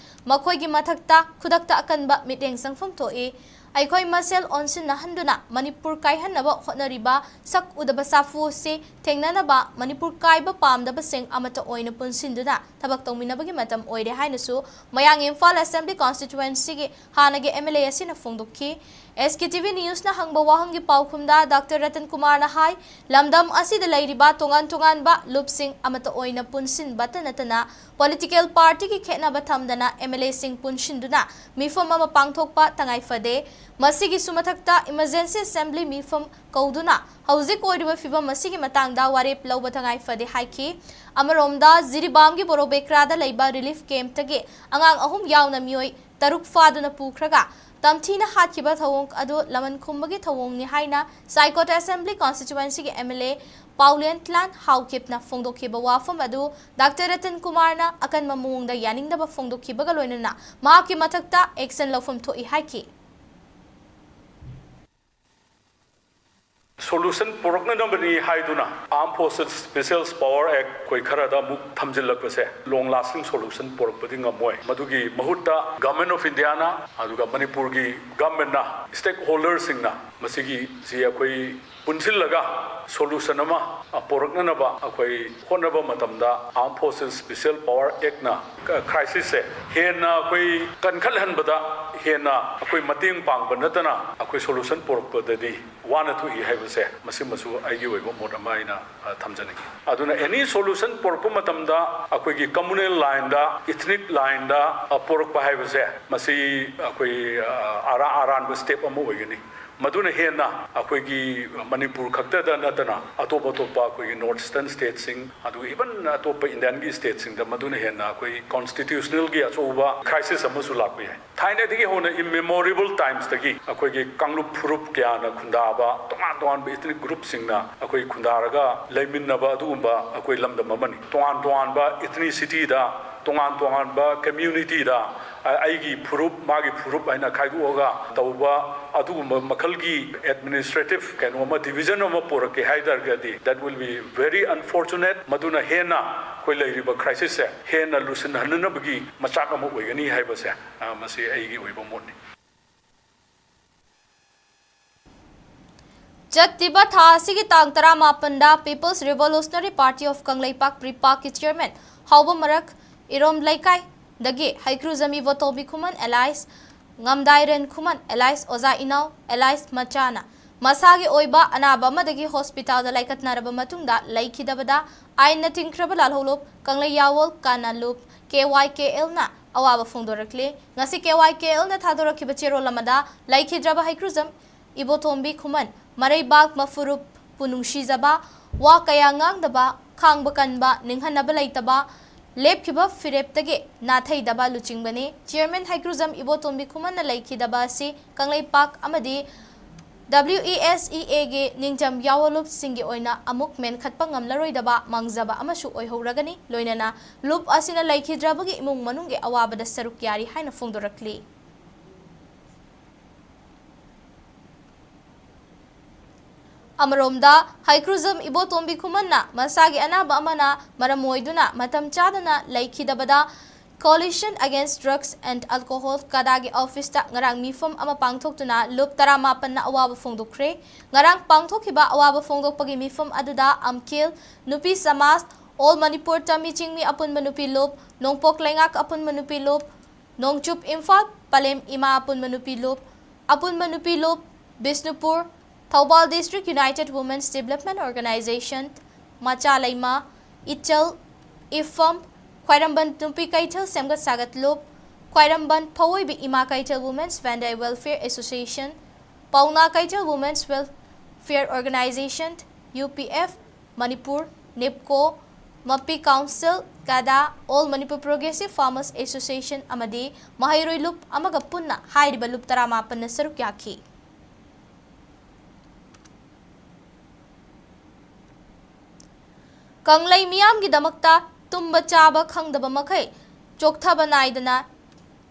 ꯃꯈꯣꯏꯒꯤ ꯃꯊꯛꯇ ꯈꯨꯗꯛꯇ ꯑꯀꯟꯕ ꯃꯤꯠꯌꯦꯡ ꯆꯪꯐꯝ ꯊꯣꯛꯏ꯫ ꯑꯩꯈꯣꯏ ꯃꯁꯦꯜ ꯑꯣꯟꯁꯤꯟꯅꯍꯟꯗꯨꯅ ꯃꯅꯤꯄꯨꯔ ꯀꯥꯏꯍꯟꯅꯕ ꯍꯣꯠꯅꯔꯤꯕ ꯁꯛ ꯎꯗꯕ ꯁꯥꯐꯨ ꯑꯁꯤ ꯊꯦꯡꯅꯅꯕ ꯃꯅꯤꯄꯨꯔ ꯀꯥꯏꯕ ꯄꯥꯝꯗꯕꯁꯤꯡ ꯑꯃꯠꯇ ꯑꯣꯏꯅ ꯄꯨꯟꯁꯤꯟꯗꯨꯅ ꯊꯕꯛ ꯇꯧꯃꯤꯟꯅꯕꯒꯤ ꯃꯇꯝ ꯑꯣꯏꯔꯦ ꯍꯥꯏꯅꯁꯨ ꯃꯌꯥꯡ ꯏꯝꯐꯥꯜ ꯑꯦꯁꯦꯝꯕ꯭ꯂꯤ ꯀꯣꯟꯁꯇꯤꯇ꯭ꯋꯦꯟꯁꯤꯒꯤ ꯍꯥꯟꯅꯒꯤ ꯑꯦꯝ ꯑꯦꯜ ꯑꯦ ꯑꯁꯤꯅ ꯐꯣꯡꯗꯣꯛꯈꯤ꯫ ꯑꯦꯁ ꯀꯦ ꯇꯤ ꯚꯤ ꯅ꯭ꯌꯨꯁꯅ ꯍꯪꯕ ꯋꯥꯍꯪꯒꯤ ꯄꯥꯎꯈꯨꯝꯗ ꯗꯥꯛꯇꯔ ꯔꯇꯟ ꯀꯨꯃꯥꯔꯅ ꯍꯥꯏ, ꯂꯝꯗꯝ ꯑꯁꯤꯗ ꯂꯩꯔꯤꯕ ꯇꯣꯉꯥꯟ ꯇꯣꯉꯥꯟꯕ ꯂꯨꯞꯁꯤꯡ ꯑꯃꯠꯇ ꯑꯣꯏꯅ ꯄꯨꯟꯁꯤꯟꯕꯇ ꯅꯠꯇꯅ ꯄꯣꯂꯤꯇꯤꯀꯦꯜ ꯄꯥꯔꯇꯤꯒꯤ ꯈꯦꯠꯅꯕ ꯊꯝꯗꯅ ꯑꯦꯝ ꯑꯦꯜ ꯑꯦꯁꯤꯡ ꯄꯨꯟꯁꯤꯟꯗꯨꯅ ꯃꯤꯐꯝ ꯑꯃ ꯄꯥꯡꯊꯣꯛꯄ ꯇꯉꯥꯏ ꯐꯗꯦ꯫ ꯃꯁꯤꯒꯤꯁꯨ ꯃꯊꯛꯇ ꯏꯃꯔꯖꯦꯟꯁꯤ ꯑꯦꯁꯦꯝꯕ꯭ꯂꯤ ꯃꯤꯐꯝ ꯀꯧꯗꯨꯅ ꯍꯧꯖꯤꯛ ꯑꯣꯏꯔꯤꯕ ꯐꯤꯕꯝ ꯑꯁꯤꯒꯤ ꯃꯇꯥꯡꯗ ꯋꯥꯔꯦꯞ ꯂꯧꯕ ꯇꯉꯥꯏ ꯐꯗꯦ ꯍꯥꯏꯈꯤ꯫ ꯑꯃꯔꯣꯝꯗ ꯖꯤꯔꯤꯕꯥꯝꯒꯤ ꯕꯣꯔꯣꯕꯦꯀ꯭ꯔꯥꯗ ꯂꯩꯕ ꯔꯤꯂꯤꯐ ꯀꯦꯝꯞꯇꯒꯤ ꯑꯉꯥꯡ ꯑꯍꯨꯝ ꯌꯥꯎꯅ ꯃꯤꯑꯣꯏ ꯇꯔꯨꯛ ꯐꯥꯗꯨꯅ ꯄꯨꯈ꯭ꯔꯒ ꯇꯝꯊꯤꯅ ꯍꯥꯠꯈꯤꯕ ꯊꯧꯑꯣꯡ ꯑꯗꯨ ꯂꯃꯟ ꯈꯨꯝꯕꯒꯤ ꯊꯧꯑꯣꯡꯅꯤ ꯍꯥꯏꯅ ꯁꯥꯏꯀꯣꯠ ꯑꯦꯁꯦꯝꯕ꯭ꯂꯤ ꯀꯣꯟꯁꯇꯤꯇ꯭ꯋꯦꯟꯁꯤꯒꯤ ꯑꯦꯝ ꯑꯦꯜ ꯑꯦ ꯄꯥꯎꯂꯦꯟꯊ꯭ꯂꯥꯟ ꯍꯥꯎꯀꯤꯞꯅ ꯐꯣꯡꯗꯣꯛꯈꯤꯕ ꯋꯥꯐꯝ ꯑꯗꯨ ꯗꯥꯛꯇꯔ ꯔꯇꯟ ꯀꯨꯃꯥꯔꯅ ꯑꯀꯟꯕ ꯃꯑꯣꯡꯗ ꯌꯥꯅꯤꯡꯗꯕ ꯐꯣꯡꯗꯣꯛꯈꯤꯕꯒ ꯂꯣꯏꯅꯅ ꯃꯍꯥꯛꯀꯤ ꯃꯊꯛꯇ ꯑꯦꯛꯁꯟ ꯂꯧꯐꯝ ꯊꯣꯛꯏ ꯍꯥꯏꯈꯤ꯫ ꯁꯣꯂꯨꯁꯟ ꯄꯨꯔꯛꯅꯅꯕꯅꯤ ꯍꯥꯏꯗꯨꯅ Armed Forces Special Power Act ꯑꯩꯈꯣꯏ ꯈꯔꯗ ꯑꯃꯨꯛ ꯊꯝꯖꯤꯜꯂꯛꯄꯁꯦ ꯂꯣꯡ ꯂꯥꯁꯇꯤꯡ ꯁꯣꯂꯨꯁꯟ ꯄꯨꯔꯛꯄꯗꯤ ꯉꯝꯃꯣꯏ꯫ ꯃꯗꯨꯒꯤ ꯃꯍꯨꯠꯇ ꯒꯚꯔꯟꯃꯦꯟ ꯑꯣꯐ ꯏꯟꯗꯤꯌꯥꯅ ꯑꯗꯨꯒ ꯃꯅꯤꯄꯨꯔꯒꯤ ꯒꯚꯔꯟꯃꯦꯟꯅ, ꯁ꯭ꯇꯦꯛ ꯍꯣꯜꯗꯔꯁꯤꯡꯅ ꯃꯁꯤꯒꯤꯁꯤ ꯑꯩꯈꯣꯏ ꯄꯨꯟꯁꯤꯜꯂꯒ ꯁꯣꯂꯨꯁꯟ ꯑꯃ ꯄꯨꯔꯛꯅꯅꯕ ꯑꯩꯈꯣꯏ ꯍꯣꯠꯅꯕ ꯃꯇꯝꯗ Armed Forces Special Power Actꯅ ꯀ꯭ꯔꯥꯏꯁꯤꯁꯁꯦ ꯍꯦꯟꯅ ꯑꯩꯈꯣꯏ ꯀꯟꯈꯠꯍꯟꯕꯗ ꯍꯦꯟꯅ ꯑꯩꯈꯣꯏ ꯃꯇꯦꯡ ꯄꯥꯡꯕ ꯅꯠꯇꯅ ꯑꯩꯈꯣꯏ ꯁꯣꯂꯨꯁꯟ ꯄꯨꯔꯛꯄꯗꯗꯤ ꯋꯥꯅ ꯊꯣꯛꯏ ꯍꯥꯏꯕꯁꯦ ꯃꯁꯤꯃꯁꯨ ꯑꯩꯒꯤ ꯑꯣꯏꯕ ꯃꯣꯠ ꯑꯃ ꯑꯩꯅ ꯊꯝꯖꯅꯤꯡꯉꯤ꯫ ꯑꯗꯨꯅ ꯑꯦꯅꯤ ꯁꯣꯂꯨꯁꯟ ꯄꯨꯔꯛꯄ ꯃꯇꯝꯗ ꯑꯩꯈꯣꯏꯒꯤ ꯀꯝꯃꯨꯅꯦꯜ ꯂꯥꯏꯟꯗ, ꯏꯊꯅꯤꯛ ꯂꯥꯏꯟꯗ ꯄꯨꯔꯛꯄ ꯍꯥꯏꯕꯁꯦ ꯃꯁꯤ ꯑꯩꯈꯣꯏ ꯑꯔꯥ ꯑꯔꯥꯟꯕ ꯁ꯭ꯇꯦꯞ ꯑꯃ ꯑꯣꯏꯒꯅꯤ꯫ ꯃꯗꯨꯅ ꯍꯦꯟꯅ ꯑꯩꯈꯣꯏꯒꯤ ꯃꯅꯤꯄꯨꯔ ꯈꯛꯇꯗ ꯅꯠꯇꯅ ꯑꯇꯣꯞ ꯑꯇꯣꯞꯄ ꯑꯩꯈꯣꯏꯒꯤ ꯅꯣꯔꯠ ꯏꯁꯇꯔꯟ ꯁ꯭ꯇꯦꯠꯁꯤꯡ ꯑꯗꯨꯒ ꯏꯚꯟ ꯑꯇꯣꯞꯄ ꯏꯟꯗꯤꯌꯥꯟꯒꯤ ꯁ꯭ꯇꯦꯠꯁꯤꯡꯗ ꯃꯗꯨꯅ ꯍꯦꯟꯅ ꯑꯩꯈꯣꯏ ꯀꯣꯟꯁꯇꯤꯇ꯭ꯌꯨꯁꯅꯦꯜꯒꯤ ꯑꯆꯧꯕ ꯀ꯭ꯔꯥꯏꯁꯤꯁ ꯑꯃꯁꯨ ꯂꯥꯛꯄ ꯌꯥꯏ꯫ ꯊꯥꯏꯅꯗꯒꯤ ꯍꯧꯅ ꯏꯝꯃꯦꯃꯣꯔꯦꯕꯜ ꯇꯥꯏꯝꯁꯇꯒꯤ ꯑꯩꯈꯣꯏꯒꯤ ꯀꯥꯡꯂꯨꯞ ꯐꯨꯔꯨꯞ ꯀꯌꯥꯅ ꯈꯨꯟꯗꯥꯕ ꯇꯣꯉꯥꯟ ꯇꯣꯉꯥꯟꯕ ꯏꯊꯅꯤꯛ ꯒ꯭ꯔꯨꯞꯁꯤꯡꯅ ꯑꯩꯈꯣꯏ ꯈꯨꯟꯗꯥꯔꯒ ꯂꯩꯃꯤꯟꯅꯕ ꯑꯗꯨꯒꯨꯝꯕ ꯑꯩꯈꯣꯏ ꯂꯝꯗꯝ ꯑꯃꯅꯤ꯫ ꯇꯣꯉꯥꯟ ꯇꯣꯉꯥꯟꯕ ꯏꯊꯅꯤꯁꯤꯇꯤꯗ ꯇꯣꯉꯥꯟ ꯇꯣꯉꯥꯟꯕ ꯀꯝꯃ꯭ꯌꯨꯅꯤꯇꯤꯗ ꯑꯩꯒꯤ ꯐꯨꯔꯨꯞ, ꯃꯥꯒꯤ ꯐꯨꯔꯨꯞ ꯍꯥꯏꯅ ꯈꯥꯏꯗꯣꯛꯑꯒ ꯇꯧꯕ ꯑꯗꯨꯒꯨꯝꯕ ꯃꯈꯜꯒꯤ ꯑꯦꯗꯃꯤꯅꯤꯁꯇ꯭ꯔꯦꯇꯤꯚ ꯀꯩꯅꯣ ꯑꯃ, ꯗꯤꯕꯤꯖꯟ ꯑꯃ ꯄꯨꯔꯛꯀꯦ ꯍꯥꯏ ꯇꯥꯔꯒꯗꯤ, that will be very unfortunate. ꯃꯗꯨꯅ ꯍꯦꯟꯅ ꯑꯩꯈꯣꯏ ꯂꯩꯔꯤꯕ ꯀ꯭ꯔꯥꯏꯁꯤꯁꯁꯦ ꯍꯦꯟꯅ ꯂꯨꯁꯤꯟꯍꯟꯅꯅꯕꯒꯤ ꯃꯆꯥꯛ ꯑꯃ ꯑꯣꯏꯒꯅꯤ ꯍꯥꯏꯕꯁꯦ, ꯑ, ꯃꯁꯤ ꯑꯩꯒꯤ ꯑꯣꯏꯕ ꯃꯣꯠꯅꯤ꯫ ꯆꯠꯇꯤꯕ ꯊꯥ ꯑꯁꯤꯒꯤ ꯇꯥꯡ ꯇꯔꯥꯃꯥꯄꯟꯗ People's Revolutionary Party of Kangleipak, ꯄ꯭ꯔꯤꯄꯥꯛꯀꯤ ꯆꯤꯌꯔꯃꯦꯟ ꯍꯥꯎꯕ ꯃꯔꯛ ꯏꯔꯣꯝ ꯂꯩꯀꯥꯏꯗꯒꯤ ꯍꯩꯀ꯭ꯔꯨꯖꯝ ꯏꯕꯣꯇꯣꯝꯕꯤ ꯈꯨꯃꯟ ꯑꯦꯂꯥꯏꯁ ꯉꯝꯗꯥꯏꯔꯦꯟ ꯈꯨꯃꯟ ꯑꯦꯂꯥꯏꯁ ꯑꯣꯖꯥ ꯏꯅꯥꯎ ꯑꯦꯂꯥꯏꯁ ꯃꯆꯥꯅ ꯃꯁꯥꯒꯤ ꯑꯣꯏꯕ ꯑꯅꯥꯕ ꯑꯃꯗꯒꯤ ꯍꯣꯁꯄꯤꯇꯥꯜꯗ ꯂꯥꯏꯀꯠꯅꯔꯕ ꯃꯇꯨꯡꯗ ꯂꯩꯈꯤꯗꯕꯗ ꯑꯥꯏꯟꯅ ꯊꯤꯡꯈ꯭ꯔꯕ ꯂꯥꯜꯍꯧꯂꯨꯞ ꯀꯪꯂꯩ ꯌꯥꯋꯣꯜ ꯀꯥꯅ ꯂꯨꯞ ꯀꯦ ꯋꯥꯏ ꯀꯦ ꯑꯦꯜꯅ ꯑꯋꯥꯕ ꯐꯣꯡꯗꯣꯔꯛꯂꯤ꯫ ꯉꯁꯤ ꯀꯦ ꯋꯥꯏ ꯀꯦ ꯑꯦꯜꯅ ꯊꯥꯗꯣꯔꯛꯈꯤꯕ ꯆꯦꯔꯣꯜ ꯑꯃꯗ ꯂꯩꯈꯤꯗ꯭ꯔꯕ ꯍꯩꯀ꯭ꯔꯨꯖꯝ ꯏꯕꯣꯇꯣꯝꯕꯤ ꯈꯨꯃꯟ ꯃꯔꯩꯕꯥꯛ ꯃꯐꯨꯔꯨꯞꯄꯨ ꯅꯨꯡꯁꯤꯖꯕ, ꯋꯥ ꯀꯌꯥ ꯉꯥꯡꯗꯕ, ꯈꯥꯡꯕ ꯀꯟꯕ, ꯅꯤꯡꯍꯟꯅꯕ ꯂꯩꯇꯕ, ꯂꯦꯞꯈꯤꯕ ꯐꯤꯔꯦꯞꯇꯒꯤ ꯅꯥꯊꯩꯗꯕ ꯂꯨꯆꯤꯡꯕꯅꯤ꯫ ꯆꯤꯌꯔꯃꯦꯟ ꯍꯩꯀ꯭ꯔꯨꯖꯝ ꯏꯕꯣꯇꯣꯝꯕꯤ ꯈꯨꯃꯟꯅ ꯂꯩꯈꯤꯗꯕ ꯑꯁꯤ ꯀꯪꯂꯩꯄꯥꯛ ꯑꯃꯗꯤ W E S E Aꯒꯤ ꯅꯤꯡꯖꯝ ꯌꯥꯑꯣꯂꯨꯞꯁꯤꯡꯒꯤ ꯑꯣꯏꯅ ꯑꯃꯨꯛ ꯃꯦꯟꯈꯠꯄ ꯉꯝꯂꯔꯣꯏꯗꯕ ꯃꯥꯡꯖꯕ ꯑꯃꯁꯨ ꯑꯣꯏꯍꯧꯔꯒꯅꯤ꯫ ꯂꯣꯏꯅꯅ ꯂꯨꯞ ꯑꯁꯤꯅ ꯂꯩꯈꯤꯗ꯭ꯔꯕꯒꯤ ꯏꯃꯨꯡ ꯃꯅꯨꯡꯒꯤ ꯑꯋꯥꯕꯗ ꯁꯔꯨꯛ ꯌꯥꯔꯤ ꯍꯥꯏꯅ ꯐꯣꯡꯗꯣꯔꯛꯂꯤ꯫ ꯑꯃꯔꯣꯝꯗ, ꯍꯩꯀ꯭ꯔꯨꯖꯝ ꯏꯕꯣꯇꯣꯝꯕꯤ ꯈꯨꯃꯟꯅ ꯃꯁꯥꯒꯤ ꯑꯅꯥꯕ ꯑꯃꯅ ꯃꯔꯝ ꯑꯣꯏꯗꯨꯅ ꯃꯇꯝ ꯆꯥꯗꯅ ꯂꯩꯈꯤꯗꯕꯗ Coalition Against Drugs and Alcohol, ꯀꯗꯥꯒꯤ ꯑꯣꯐꯤꯁꯇ ꯉꯔꯥꯡ ꯃꯤꯐꯝ ꯑꯃ ꯄꯥꯡꯊꯣꯛꯇꯨꯅ ꯂꯨꯞ ꯇꯔꯥꯃꯥꯄꯟꯅ ꯑꯋꯥꯕ ꯐꯣꯡꯗꯣꯛꯈ꯭ꯔꯦ꯫ ꯉꯔꯥꯡ ꯄꯥꯡꯊꯣꯛꯈꯤꯕ ꯑꯋꯥꯕ ꯐꯣꯡꯗꯣꯛꯄꯒꯤ ꯃꯤꯐꯝ ꯑꯗꯨꯗ ꯑꯝꯈꯦꯜ ꯅꯨꯄꯤ ꯁꯃꯥꯖ, All Manipur ꯇꯝꯃꯤ ꯆꯤꯡꯃꯤ ꯑꯄꯨꯟꯕ ꯅꯨꯄꯤ ꯂꯨꯞ, ꯅꯣꯡꯄꯣꯛ ꯂꯩꯉꯥꯛ ꯑꯄꯨꯟꯕ ꯅꯨꯄꯤ ꯂꯨꯞ, ꯅꯣꯡꯆꯨꯞ ꯏꯝꯐꯥꯜ ꯄꯂꯦꯝ ꯏꯃꯥ ꯑꯄꯨꯟꯕ ꯅꯨꯄꯤ ꯂꯨꯞ, ꯑꯄꯨꯟꯕ ꯅꯨꯄꯤ ꯂꯨꯞ, Bishnupur, Thoubal District United Women's Development Organization, ꯃꯆꯥ ꯂꯩꯃ, ꯏꯆꯜ, ꯏꯐꯝ, ꯈ꯭ꯋꯥꯏꯔꯝꯕꯟ ꯅꯨꯄꯤ ꯀꯩꯊꯦꯜ ꯁꯦꯝꯒꯠ ꯁꯥꯒꯠ ꯂꯨꯞ, ꯈ꯭ꯋꯥꯏꯔꯝꯕꯟ ꯐꯧꯑꯣꯏꯕꯤ ꯏꯃꯥ ꯀꯩꯊꯦꯜ Women's Vendor Welfare Association, ꯄꯥꯎꯅꯥ ꯀꯩꯊꯦꯜ Women's Welfare Organization, U P F, Manipur, ꯅꯤꯞꯀꯣ, ꯃꯄꯤ ꯀꯥꯎꯟꯁꯤꯜ, ꯀꯗꯥ, All Manipur Progressive Farmers Association ꯑꯃꯗꯤ ꯃꯍꯩꯔꯣꯏ ꯂꯨꯞ ꯑꯃꯒ ꯄꯨꯟꯅ ꯍꯥꯏꯔꯤꯕ ꯂꯨꯞ ꯇꯔꯥꯃꯥꯄꯟꯅ ꯁꯔꯨꯛ ꯌꯥꯈꯤ꯫ ꯀꯪꯂꯩ ꯃꯤꯌꯥꯝꯒꯤꯗꯃꯛꯇ ꯇꯨꯝꯕ ꯆꯥꯕ ꯈꯪꯗꯕ ꯃꯈꯩ ꯆꯣꯛꯊꯕ ꯅꯥꯏꯗꯅ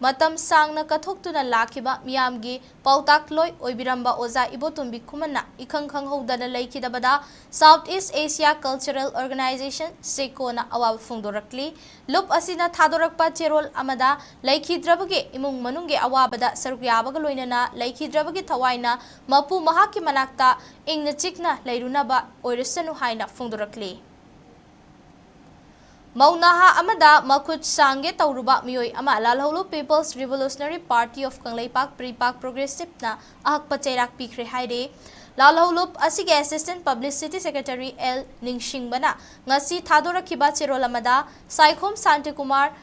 ꯃꯇꯝ ꯁꯥꯡꯅ ꯀꯠꯊꯣꯛꯇꯨꯅ ꯂꯥꯛꯈꯤꯕ ꯃꯤꯌꯥꯝꯒꯤ ꯄꯥꯎꯇꯥꯛꯂꯣꯏ ꯑꯣꯏꯕꯤꯔꯝꯕ ꯑꯣꯖꯥ ꯏꯕꯣꯇꯣꯝꯕꯤ ꯈꯨꯃꯟꯅ ꯏꯈꯪ ꯈꯪꯍꯧꯗꯅ ꯂꯩꯈꯤꯗꯕꯗ South East Asia Cultural Organization, ꯁꯦꯀꯣꯅ ꯑꯋꯥꯕ ꯐꯣꯡꯗꯣꯔꯛꯂꯤ꯫ ꯂꯨꯞ ꯑꯁꯤꯅ ꯊꯥꯗꯣꯔꯛꯄ ꯆꯦꯔꯣꯜ ꯑꯃꯗ ꯂꯩꯈꯤꯗ꯭ꯔꯕꯒꯤ ꯏꯃꯨꯡ ꯃꯅꯨꯡꯒꯤ ꯑꯋꯥꯕꯗ ꯁꯔꯨꯛ ꯌꯥꯕꯒ ꯂꯣꯏꯅꯅ ꯂꯩꯈꯤꯗ꯭ꯔꯕꯒꯤ ꯊꯋꯥꯏꯅ ꯃꯄꯨ ꯃꯍꯥꯛꯀꯤ ꯃꯅꯥꯛꯇ ꯏꯪꯅ ꯆꯤꯛꯅ ꯂꯩꯔꯨꯅꯕ ꯑꯣꯏꯔꯁꯅꯨ ꯍꯥꯏꯅ ꯐꯣꯡꯗꯣꯔꯛꯂꯤ꯫ ꯃꯧ ꯅꯍꯥ ꯑꯃꯗ ꯃꯈꯨꯠ ꯁꯥꯡꯒꯦ ꯇꯧꯔꯨꯕ ꯃꯤꯑꯣꯏ ꯑꯃ ꯂꯥꯜꯍꯧꯂꯨꯞ People's Revolutionary Party of Kangleipak, ꯄ꯭ꯔꯤꯄꯥꯛ Progressiveꯅ ꯑꯍꯛꯄ ꯆꯩꯔꯥꯛ ꯄꯤꯈ꯭ꯔꯦ ꯍꯥꯏꯔꯦ꯫ ꯂꯥꯜꯍꯧꯂꯨꯞ ꯑꯁꯤꯒꯤ Assistant Publicity Secretary ꯑꯦꯜ ꯅꯤꯡꯁꯤꯡꯕꯅ ꯉꯁꯤ ꯊꯥꯗꯣꯔꯛꯈꯤꯕ ꯆꯦꯔꯣꯜ ꯑꯃꯗ ꯁꯥꯏꯈꯣꯝ ꯁꯥꯟꯇꯤꯀꯨꯃꯥꯔ,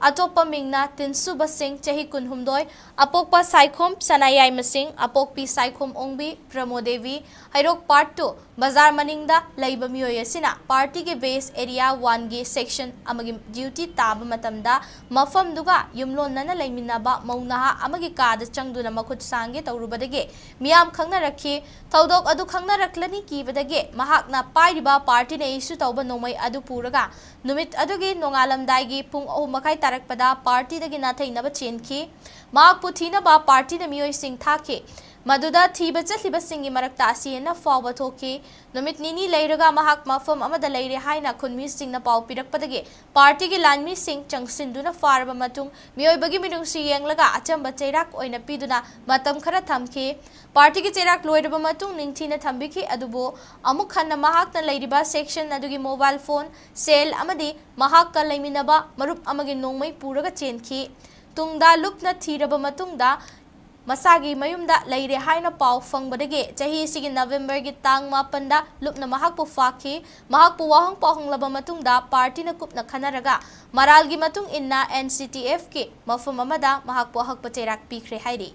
ꯑꯇꯣꯞꯄ ꯃꯤꯡꯅ ꯇꯤꯟꯁꯨꯕ ꯁꯤꯡ, ꯆꯍꯤ ꯀꯨꯟꯍꯨꯝꯗꯣꯏ, ꯑꯄꯣꯛꯄ ꯁꯥꯏꯈꯣꯝ ꯁꯅꯥꯌꯥꯏꯃ ꯁꯤꯡ, ꯑꯄꯣꯛꯄꯤ ꯁꯥꯏꯈꯣꯝ ꯑꯣꯡꯕꯤ ꯄ꯭ꯔꯃꯣꯗꯦꯕꯤ, ꯍꯩꯔꯣꯛ Part Two, ꯕꯖꯥꯔ ꯃꯅꯤꯡꯗ ꯂꯩꯕ ꯃꯤꯑꯣꯏ ꯑꯁꯤꯅ partyꯒꯤ base area oneꯒꯤ section ꯑꯃꯒꯤ duty ꯇꯥꯕ ꯃꯇꯝꯗ ꯃꯐꯝꯗꯨꯒ ꯌꯨꯝꯂꯣꯟꯅꯅ ꯂꯩꯃꯤꯟꯅꯕ ꯃꯧ ꯅꯍꯥ ꯑꯃꯒꯤ ꯀꯥꯗ ꯆꯪꯗꯨꯅ ꯃꯈꯨꯠ ꯁꯥꯡꯒꯦ ꯇꯧꯔꯨꯕꯗꯒꯤ ꯃꯤꯌꯥꯝ ꯈꯪꯅꯔꯛꯈꯤ꯫ ꯊꯧꯗꯣꯛ ꯑꯗꯨ ꯈꯪꯅꯔꯛꯂꯅꯤ ꯀꯤꯕꯗꯒꯤ ꯃꯍꯥꯛꯅ ꯄꯥꯏꯔꯤꯕ partyꯅ issue ꯇꯧꯕ ꯅꯣꯡꯃꯩ ꯑꯗꯨ ꯄꯨꯔꯒ ꯅꯨꯃꯤꯠ ꯑꯗꯨꯒꯤ ꯅꯣꯡꯉꯥꯜꯂꯝꯗꯥꯏꯒꯤ ꯄꯨꯡ ꯑꯍꯨꯝ ꯃꯈꯥꯏ ꯇꯥꯔꯛꯄꯗ partyꯗꯒꯤ ꯅꯥꯊꯩꯅꯕ ꯆꯦꯟꯈꯤ꯫ ꯃꯍꯥꯛꯄꯨ ꯊꯤꯅꯕ partyꯅ ꯃꯤꯑꯣꯏꯁꯤꯡ ꯊꯥꯈꯤ꯫ ꯃꯗꯨꯗ ꯊꯤꯕ ꯆꯠꯂꯤꯕꯁꯤꯡꯒꯤ ꯃꯔꯛꯇ ꯑꯁꯤ ꯍꯦꯟꯅ ꯐꯥꯎꯕ ꯊꯣꯛꯈꯤ꯫ ꯅꯨꯃꯤꯠ ꯅꯤꯅꯤ ꯂꯩꯔꯒ ꯃꯍꯥꯛ ꯃꯐꯝ ꯑꯃꯗ ꯂꯩꯔꯦ ꯍꯥꯏꯅ ꯈꯨꯟꯃꯤꯁꯤꯡꯅ ꯄꯥꯎ ꯄꯤꯔꯛꯄꯗꯒꯤ partyꯒꯤ ꯂꯥꯟꯃꯤꯁꯤꯡ ꯆꯪꯁꯤꯟꯗꯨꯅ ꯐꯥꯔꯕ ꯃꯇꯨꯡ ꯃꯤꯑꯣꯏꯕꯒꯤ ꯃꯤꯅꯨꯡꯁꯤ ꯌꯦꯡꯂꯒ ꯑꯆꯝꯕ ꯆꯩꯔꯥꯛ ꯑꯣꯏꯅ ꯄꯤꯗꯨꯅ ꯃꯇꯝ ꯈꯔ ꯊꯝꯈꯤ꯫ Partyꯒꯤ ꯆꯩꯔꯥꯛ ꯂꯣꯏꯔꯕ ꯃꯇꯨꯡ ꯅꯤꯡꯊꯤꯅ ꯊꯝꯕꯤꯈꯤ, ꯑꯗꯨꯕꯨ ꯑꯃꯨꯛ ꯍꯟꯅ ꯃꯍꯥꯛꯅ ꯂꯩꯔꯤꯕ section ꯑꯗꯨꯒꯤ mobile phone, cell ꯑꯃꯗꯤ ꯃꯍꯥꯛꯀ ꯂꯩꯃꯤꯟꯅꯕ ꯃꯔꯨꯞ ꯑꯃꯒꯤ ꯅꯣꯡꯃꯩ ꯄꯨꯔꯒ ꯆꯦꯟꯈꯤ꯫ ꯇꯨꯡꯗ ꯂꯨꯞꯅ ꯊꯤꯔꯕ ꯃꯇꯨꯡꯗ ꯃꯁꯥꯒꯤ ꯃꯌꯨꯝꯗ ꯂꯩꯔꯦ ꯍꯥꯏꯅ ꯄꯥꯎ ꯐꯪꯕꯗꯒꯤ ꯆꯍꯤ ꯑꯁꯤꯒꯤ Novemberꯒꯤ ꯇꯥꯡ ꯃꯥꯄꯟꯗ ꯂꯨꯞꯅ ꯃꯍꯥꯛꯄꯨ ꯐꯥꯈꯤ꯫ ꯃꯍꯥꯛꯄꯨ ꯋꯥꯍꯪ ꯄꯥꯎꯍꯪꯂꯕ ꯃꯇꯨꯡꯗ partyꯅ ꯀꯨꯞꯅ ꯈꯟꯅꯔꯒ ꯃꯔꯥꯜꯒꯤ ꯃꯇꯨꯡ ꯏꯟꯅ NCTFꯀꯤ ꯃꯐꯝ ꯑꯃꯗ ꯃꯍꯥꯛꯄꯨ ꯑꯍꯛꯄ ꯆꯩꯔꯥꯛ ꯄꯤꯈ꯭ꯔꯦ ꯍꯥꯏꯔꯤ꯫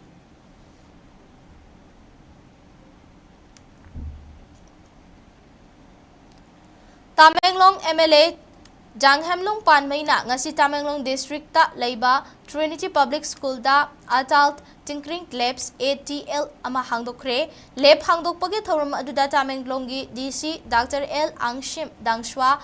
ꯇꯥꯃꯦꯡꯂꯣꯡ MLA ꯖꯥꯡꯍꯦꯝꯂꯨꯡ ꯄꯥꯟꯃꯩꯅ ꯉꯁꯤ ꯇꯥꯃꯦꯡꯂꯣꯡ districtꯇ ꯂꯩꯕ Trinity Public Schoolꯗ Adult Tinkering Labs, ATL, ꯑꯃ ꯍꯥꯡꯗꯣꯛꯈ꯭ꯔꯦ꯫ Lab ꯍꯥꯡꯗꯣꯛꯄꯒꯤ ꯊꯧꯔꯝ ꯑꯗꯨꯗ ꯇꯥꯃꯦꯡꯂꯣꯡꯒꯤ DC Doctor L ꯑꯥꯡꯁꯤꯝ ꯗꯥꯡꯁ꯭ꯋꯥ,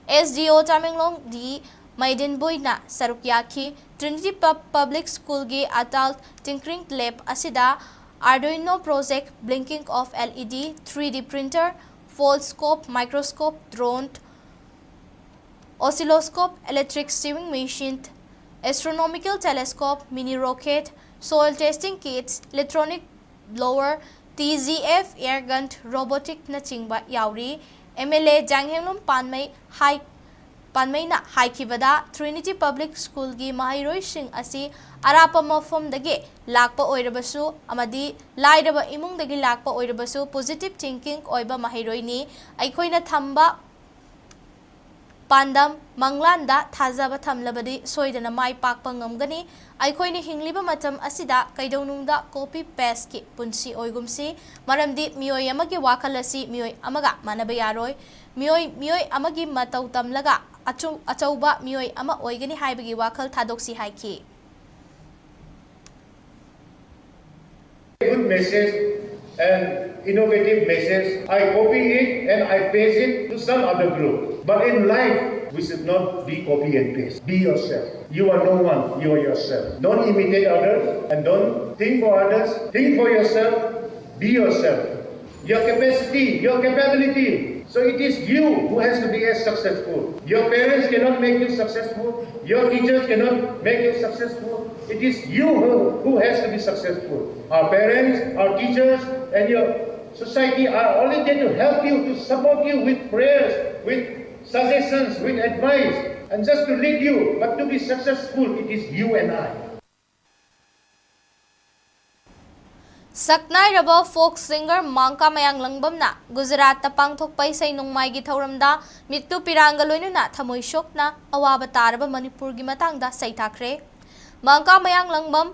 S D ꯑꯣ ꯇꯃꯦꯡꯂꯣꯡ ꯗꯤ ꯃꯩꯗꯤꯟꯕꯨꯏꯅ ꯁꯔꯨꯛ ꯌꯥꯈꯤ꯫ ꯇ꯭ꯔꯤꯅꯤꯇꯤ ꯄꯕ-, ꯄꯕ꯭ꯂꯤꯛ ꯁ꯭ꯀꯨꯜꯒꯤ ꯑꯇꯥꯜ ꯇꯤꯡꯀꯔꯤꯡ ꯂꯦꯕ ꯑꯁꯤꯗ Arduino project, blinking of L E D, three D printer, Foldscope, microscope, drone, oscilloscope, electric sewing machine, astronomical telescope, mini rocket, soil testing kits, electronic blower, T G F air gun, robotic ꯅꯆꯤꯡꯕ ꯌꯥꯎꯔꯤ꯫ M L A Janghemlung Panmei ꯍꯥꯏ-, ꯄꯥꯟꯃꯩꯅ ꯍꯥꯏꯈꯤꯕꯗ, ꯇ꯭ꯔꯤꯅꯤꯇꯤ ꯄꯕ꯭ꯂꯤꯛ ꯁ꯭ꯀꯨꯜꯒꯤ ꯃꯍꯩꯔꯣꯏꯁꯤꯡ ꯑꯁꯤ ꯑꯔꯥꯞꯄ ꯃꯐꯝꯗꯒꯤ ꯂꯥꯛꯄ ꯑꯣꯏꯔꯕꯁꯨ ꯑꯃꯗꯤ ꯂꯥꯏꯔꯕ ꯏꯃꯨꯡꯗꯒꯤ ꯂꯥꯛꯄ ꯑꯣꯏꯔꯕꯁꯨ positive thinking ꯑꯣꯏꯕ ꯃꯍꯩꯔꯣꯏꯅꯤ꯫ ꯑꯩꯈꯣꯏꯅ ꯊꯝꯕ ꯄꯥꯟꯗꯝ ꯃꯪꯂꯥꯟꯗ ꯊꯥꯖꯕ ꯊꯝꯂꯕꯗꯤ ꯁꯣꯏꯗꯅ ꯃꯥꯏ ꯄꯥꯛꯄ ꯉꯝꯒꯅꯤ꯫ ꯑꯩꯈꯣꯏꯅ ꯍꯤꯡꯂꯤꯕ ꯃꯇꯝ ꯑꯁꯤꯗ ꯀꯩꯗꯧꯅꯨꯡꯗ copy pasteꯀꯤ ꯄꯨꯟꯁꯤ ꯑꯣꯏꯒꯨꯝꯁꯤ, ꯃꯔꯝꯗꯤ ꯃꯤꯑꯣꯏ ꯑꯃꯒꯤ ꯋꯥꯈꯜ ꯑꯁꯤ ꯃꯤꯑꯣꯏ ꯑꯃꯒ ꯃꯥꯟꯅꯕ ꯌꯥꯔꯣꯏ꯫ ꯃꯤꯑꯣꯏ, ꯃꯤꯑꯣꯏ ꯑꯃꯒꯤ ꯃꯇꯧ ꯇꯝꯂꯒ ꯑꯆꯧ-, ꯑꯆꯧꯕ ꯃꯤꯑꯣꯏ ꯑꯃ ꯑꯣꯏꯒꯅꯤ ꯍꯥꯏꯕꯒꯤ ꯋꯥꯈꯜ ꯊꯥꯗꯣꯛꯁꯤ ꯍꯥꯏꯈꯤ꯫ Good message and innovative message. I copy it and I paste it to some other group. But in life, we should not be copy and paste. Be yourself. You are no one. You are yourself. Don't imitate others and don't think for others. Think for yourself. Be yourself. Your capacity, your capability. So it is you who has to be as successful. Your parents cannot make you successful. Your teachers cannot make you successful. It is you who, who has to be successful. Our parents, our teachers, and your society are only there to help you, to support you with prayers, with suggestions, with advice, and just to lead you. But to be successful, it is you and I. ꯁꯛꯅꯥꯏꯔꯕ folk singer ꯃꯥꯡꯀꯥ ꯃꯌꯥꯡꯂꯪꯕꯝꯅ ꯒꯨꯖꯔꯥꯠꯇ ꯄꯥꯡꯊꯣꯛꯄ ꯏꯁꯩ ꯅꯣꯡꯃꯥꯏꯒꯤ ꯊꯧꯔꯝꯗ ꯃꯤꯠꯇꯨ ꯄꯤꯔꯥꯡꯒ ꯂꯣꯏꯅꯅ ꯊꯃꯣꯏ ꯁꯣꯛꯅ ꯑꯋꯥꯕ ꯇꯥꯔꯕ ꯃꯅꯤꯄꯨꯔꯒꯤ ꯃꯇꯥꯡꯗ ꯁꯩꯊꯥꯈ꯭ꯔꯦ꯫ ꯃꯥꯡꯀꯥ ꯃꯌꯥꯡꯂꯪꯕꯝ,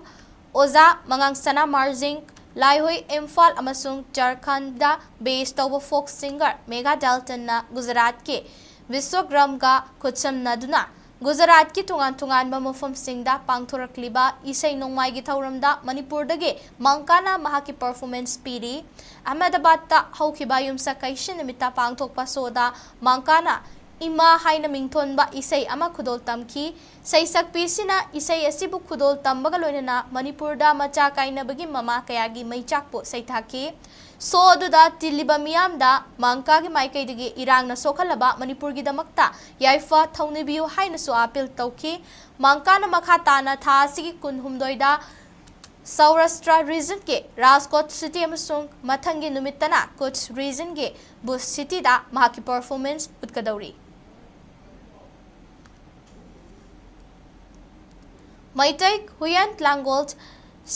ꯑꯣꯖꯥ ꯃꯉꯥꯡꯁꯅꯥ ꯃꯥꯔꯖꯤꯡ, ꯂꯥꯏꯍꯣꯏ ꯏꯝꯐꯥꯜ ꯑꯃꯁꯨꯡ ꯖꯔꯈꯟꯗ base ꯇꯧꯕ folk singer ꯃꯦꯒꯥ ꯗꯦꯜꯇꯟꯅ ꯒꯨꯖꯔꯥꯠꯀꯤ ꯕꯤꯁ꯭ꯋꯒ꯭ꯔꯥꯝꯒ ꯈꯨꯠꯁꯝꯅꯗꯨꯅ ꯒꯨꯖꯔꯥꯠꯀꯤ ꯇꯣꯉꯥꯟ ꯇꯣꯉꯥꯟꯕ ꯃꯐꯝꯁꯤꯡꯗ ꯄꯥꯡꯊꯣꯔꯛꯂꯤꯕ ꯏꯁꯩ ꯅꯣꯡꯃꯥꯏꯒꯤ ꯊꯧꯔꯝꯗ ꯃꯅꯤꯄꯨꯔꯗꯒꯤ ꯃꯥꯡꯀꯥꯅ ꯃꯍꯥꯛꯀꯤ performance ꯄꯤꯔꯤ꯫ ꯑꯍꯃꯦꯗꯕꯥꯗꯇ ꯍꯧꯈꯤꯕ ꯌꯨꯝꯁꯀꯩꯁ ꯅꯨꯃꯤꯠꯇ ꯄꯥꯡꯊꯣꯛꯄ showꯗ ꯃꯥꯡꯀꯥꯅ ꯏꯃꯥ ꯍꯥꯏꯅ ꯃꯤꯡꯊꯣꯟꯕ ꯏꯁꯩ ꯑꯃ ꯈꯨꯗꯣꯜ ꯇꯝꯈꯤ꯫ ꯁꯩꯁꯛꯄꯤꯁꯤꯅ ꯏꯁꯩ ꯑꯁꯤꯕꯨ ꯈꯨꯗꯣꯜ ꯇꯝꯕꯒ ꯂꯣꯏꯅꯅ ꯃꯅꯤꯄꯨꯔꯗ ꯃꯆꯥ ꯀꯥꯏꯅꯕꯒꯤ ꯃꯃꯥ ꯀꯌꯥꯒꯤ ꯃꯩꯆꯥꯛꯄꯨ ꯁꯩꯊꯥꯈꯤ꯫ ꯁꯣ ꯑꯗꯨꯗ ꯇꯤꯜꯂꯤꯕ ꯃꯤꯌꯥꯝꯗ ꯃꯥꯡꯀꯥꯒꯤ ꯃꯥꯏꯀꯩꯗꯒꯤ ꯏꯔꯥꯡꯅ ꯁꯣꯛꯍꯜꯂꯕ ꯃꯅꯤꯄꯨꯔꯒꯤꯗꯃꯛꯇ ꯌꯥꯏꯐ ꯊꯧꯅꯤꯕꯤꯌꯨ ꯍꯥꯏꯅꯁꯨ ꯑꯥꯄꯤꯜ ꯇꯧꯈꯤ꯫ ꯃꯥꯡꯀꯥꯅ ꯃꯈꯥ ꯇꯥꯅ ꯊꯥ ꯑꯁꯤꯒꯤ ꯀꯨꯟꯍꯨꯝꯗꯣꯏꯗ ꯁꯧꯔꯥꯁꯇ꯭ꯔ ꯔꯤꯖꯟꯒꯤ ꯔꯥꯖꯀꯣꯠ ꯁꯤꯇꯤ ꯑꯃꯁꯨꯡ ꯃꯊꯪꯒꯤ ꯅꯨꯃꯤꯠꯇꯅ ꯀꯨꯠꯁ ꯔꯤꯖꯟꯒꯤ ꯚꯨꯖ ꯁꯤꯇꯤꯗ ꯃꯍꯥꯛꯀꯤ ꯄꯔꯐꯣꯔꯃꯦꯟꯁ ꯎꯠꯀꯗꯧꯔꯤ꯫ ꯃꯩꯇꯩ ꯍꯨꯏꯌꯦꯟ ꯂꯥꯡꯒꯣꯜ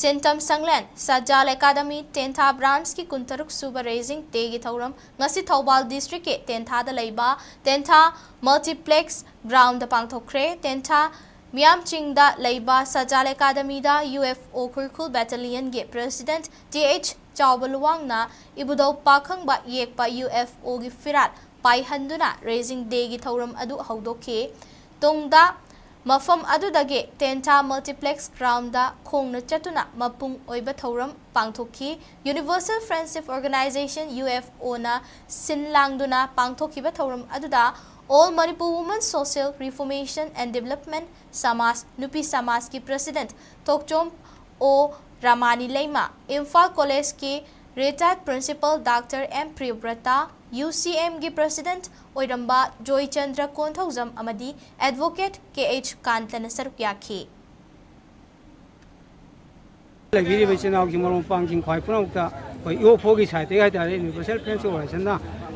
ꯁꯦꯟꯇꯝ ꯁꯪꯂꯦꯟ ꯁꯖꯥꯜ ꯑꯦꯀꯥꯗꯃꯤ ꯇꯦꯟꯊꯥ ꯕ꯭ꯔꯥꯟꯁꯀꯤ ꯀꯨꯟꯇꯔꯨꯛ ꯁꯨꯕ ꯔꯦꯖꯤꯡ ꯗꯦꯒꯤ ꯊꯧꯔꯝ ꯉꯁꯤ ꯊꯧꯕꯥꯜ ꯗꯤꯁꯇ꯭ꯔꯤꯛꯀꯤ ꯇꯦꯟꯊꯥꯗ ꯂꯩꯕ ꯇꯦꯟꯊꯥ ꯃꯜꯇꯤꯄ꯭ꯂꯦꯛꯁ ꯒ꯭ꯔꯥꯎꯟꯗ ꯄꯥꯡꯊꯣꯛꯈ꯭ꯔꯦ꯫ ꯇꯦꯟꯊꯥ ꯃꯤꯌꯥꯝꯆꯤꯡꯗ ꯂꯩꯕ ꯁꯖꯥꯜ ꯑꯦꯀꯥꯗꯃꯤꯗ ꯌꯨ ꯑꯦꯐ ꯑꯣ ꯈꯨꯔꯈꯨꯜ ꯕꯦꯇꯥꯂꯤꯌꯟꯒꯤ ꯄ꯭ꯔꯦꯁꯤꯗꯦꯟꯠ ꯇꯤ ꯑꯩꯆ ꯆꯥꯎꯕ ꯂꯨꯋꯥꯡꯅ ꯏꯕꯨꯙꯧ ꯄꯥꯈꯪꯕ ꯌꯦꯛꯄ ꯌꯨ ꯑꯦꯐ ꯑꯣꯒꯤ ꯐꯤꯔꯥꯜ ꯄꯥꯏꯍꯟꯗꯨꯅ ꯔꯦꯖꯤꯡ ꯗꯦꯒꯤ ꯊꯧꯔꯝ ꯑꯗꯨ ꯍꯧꯗꯣꯛꯈꯤ꯫ ꯇꯨꯡꯗ ꯃꯐꯝ ꯑꯗꯨꯗꯒꯤ ꯇꯦꯟꯊꯥ ꯃꯜꯇꯤꯄ꯭ꯂꯦꯛꯁ ꯒ꯭ꯔꯥꯎꯟꯗ ꯈꯣꯡꯅ ꯆꯠꯇꯨꯅ ꯃꯄꯨꯡ ꯑꯣꯏꯕ ꯊꯧꯔꯝ ꯄꯥꯡꯊꯣꯛꯈꯤ꯫ ꯌꯨꯅꯤꯚꯔꯁꯦꯜ ꯐ꯭ꯔꯦꯟꯗꯁꯤꯞ ꯑꯣꯔꯒꯅꯥꯏꯖꯦꯁꯟ, ꯌꯨ ꯑꯦꯐ ꯑꯣꯅ ꯁꯤꯟ ꯂꯥꯡꯗꯨꯅ ꯄꯥꯡꯊꯣꯛꯈꯤꯕ ꯊꯧꯔꯝ ꯑꯗꯨꯗ All Manipur Women Social Reformation and Development ꯁꯃꯥꯖ, ꯅꯨꯄꯤ ꯁꯃꯥꯖꯀꯤ ꯄ꯭ꯔꯦꯁꯤꯗꯦꯟꯠ ꯊꯣꯛꯆꯣꯝ ꯑꯣ ꯔꯥꯃꯥꯅꯤ ꯂꯩꯃ, ꯏꯝꯐꯥꯜ ꯀꯣꯂꯦꯖꯀꯤ ꯔꯤꯇꯥꯌꯔꯗ ꯄ꯭ꯔꯤꯟꯁꯤꯄꯥꯜ ꯗꯥꯛꯇꯔ ꯑꯦꯝ ꯄ꯭ꯔꯤꯌꯕ꯭ꯔꯇꯥ, ꯌꯨ ꯁꯤ ꯑꯦꯝꯒꯤ ꯄ꯭ꯔꯦꯁꯤꯗꯦꯟꯠ ꯑꯣꯏꯔꯝꯕ ꯖꯣꯏꯆꯟꯗ꯭ꯔ ꯀꯣꯟꯊꯧꯖꯝ ꯑꯃꯗꯤ ꯑꯦꯗꯚꯣꯀꯦꯠ ꯀꯦ ꯑꯩꯆ ꯀꯥꯟꯇꯅ ꯁꯔꯨꯛ ꯌꯥꯈꯤ꯫ ꯂꯩꯕꯤꯔꯤꯕ ꯏꯆꯤꯟ ꯏꯅꯥꯎꯁꯤꯡ, ꯃꯔꯨꯞ ꯃꯄꯥꯡꯁꯤꯡ ꯈ꯭ꯋꯥꯏ ꯄꯨꯝꯅꯃꯛꯇ ꯑꯩꯈꯣꯏ ꯏ ꯑꯣ ꯐꯣꯒꯤ ꯁꯥꯏꯠꯇꯒꯤ ꯍꯥꯏꯇꯥꯔꯦ, ꯌꯨꯅꯤꯚꯔꯁꯦꯜ ꯐ꯭ꯔꯦꯟꯁ ꯑꯣꯔꯒꯅꯥꯏꯖꯦꯁꯟꯅ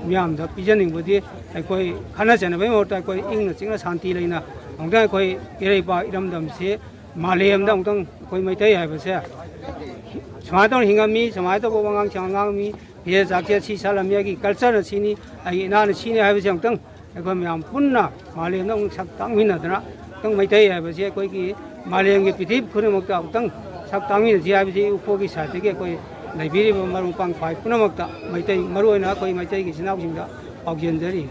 ꯃꯤꯌꯥꯝꯗ ꯄꯤꯖꯅꯤꯡꯕꯗꯤ, ꯑꯩꯈꯣꯏ ꯈꯠꯅ ꯆꯩꯅꯕꯒꯤ ꯃꯍꯨꯠꯇ ꯑꯩꯈꯣꯏ ꯏꯪꯅ ꯆꯤꯛꯅ ꯁꯥꯟꯇꯤ ꯂꯩꯅ ꯑꯃꯨꯛꯇꯪ ꯑꯩꯈꯣꯏ ꯏꯔꯩꯄꯥꯛ ꯏꯔꯝꯗꯝꯁꯤ ꯃꯥꯂꯦꯝꯗ ꯑꯃꯨꯛꯇꯪ ꯑꯩꯈꯣꯏ ꯃꯩꯇꯩ ꯍꯥꯏꯕꯁꯦ ꯁꯨꯃꯥꯏꯅ ꯇꯧꯅ ꯍꯤꯡꯉꯝꯃꯤ, ꯁꯨꯃꯥꯏꯅ ꯇꯧꯕ ꯋꯥꯉꯥꯡ ꯁꯉꯥꯡꯅꯤ, ꯐꯤꯖꯦꯠ ꯆꯥꯛꯁꯦꯠ ꯁꯤ ꯁꯥꯠꯂꯝꯃꯤ, ꯑꯩꯒꯤ ꯀꯜꯆꯔꯅ ꯁꯤꯅꯤ, ꯑꯩꯒꯤ ꯏꯅꯥꯠꯅ ꯁꯤꯅꯤ ꯍꯥꯏꯕꯁꯦ ꯑꯃꯨꯛꯇꯪ ꯑꯩꯈꯣꯏ ꯃꯌꯥꯝ ꯄꯨꯟꯅ ꯃꯥꯂꯦꯝꯗ ꯑꯃꯨꯛ ꯁꯛ ꯇꯥꯛꯃꯤꯟꯅꯗꯅ ꯑꯃꯨꯛꯇꯪ ꯃꯩꯇꯩ ꯍꯥꯏꯕꯁꯤ ꯑꯩꯈꯣꯏꯒꯤ ꯃꯥꯂꯦꯝꯒꯤ ꯄ꯭ꯔꯤꯊꯤꯕꯤ ꯈꯨꯗꯤꯡꯃꯛꯇ ꯑꯃꯨꯛꯇꯪ ꯁꯛ ꯇꯥꯛꯃꯤꯟꯅꯁꯤ ꯍꯥꯏꯕꯁꯤ ꯏ ꯑꯣ ꯐꯣꯒꯤ ꯁꯥꯏꯠꯇꯒꯤ ꯑꯩꯈꯣꯏ ꯂꯩꯕꯤꯔꯤꯕ ꯃꯔꯨꯞ ꯃꯄꯥꯡ ꯈ꯭ꯋꯥꯏ ꯄꯨꯝꯅꯃꯛꯇ, ꯃꯩꯇꯩ, ꯃꯔꯨꯑꯣꯏꯅ ꯑꯩꯈꯣꯏ ꯃꯩꯇꯩꯒꯤ ꯏꯆꯤꯟ ꯏꯅꯥꯎꯁꯤꯡꯗ ꯄꯥꯎꯖꯦꯟꯖꯔꯤ꯫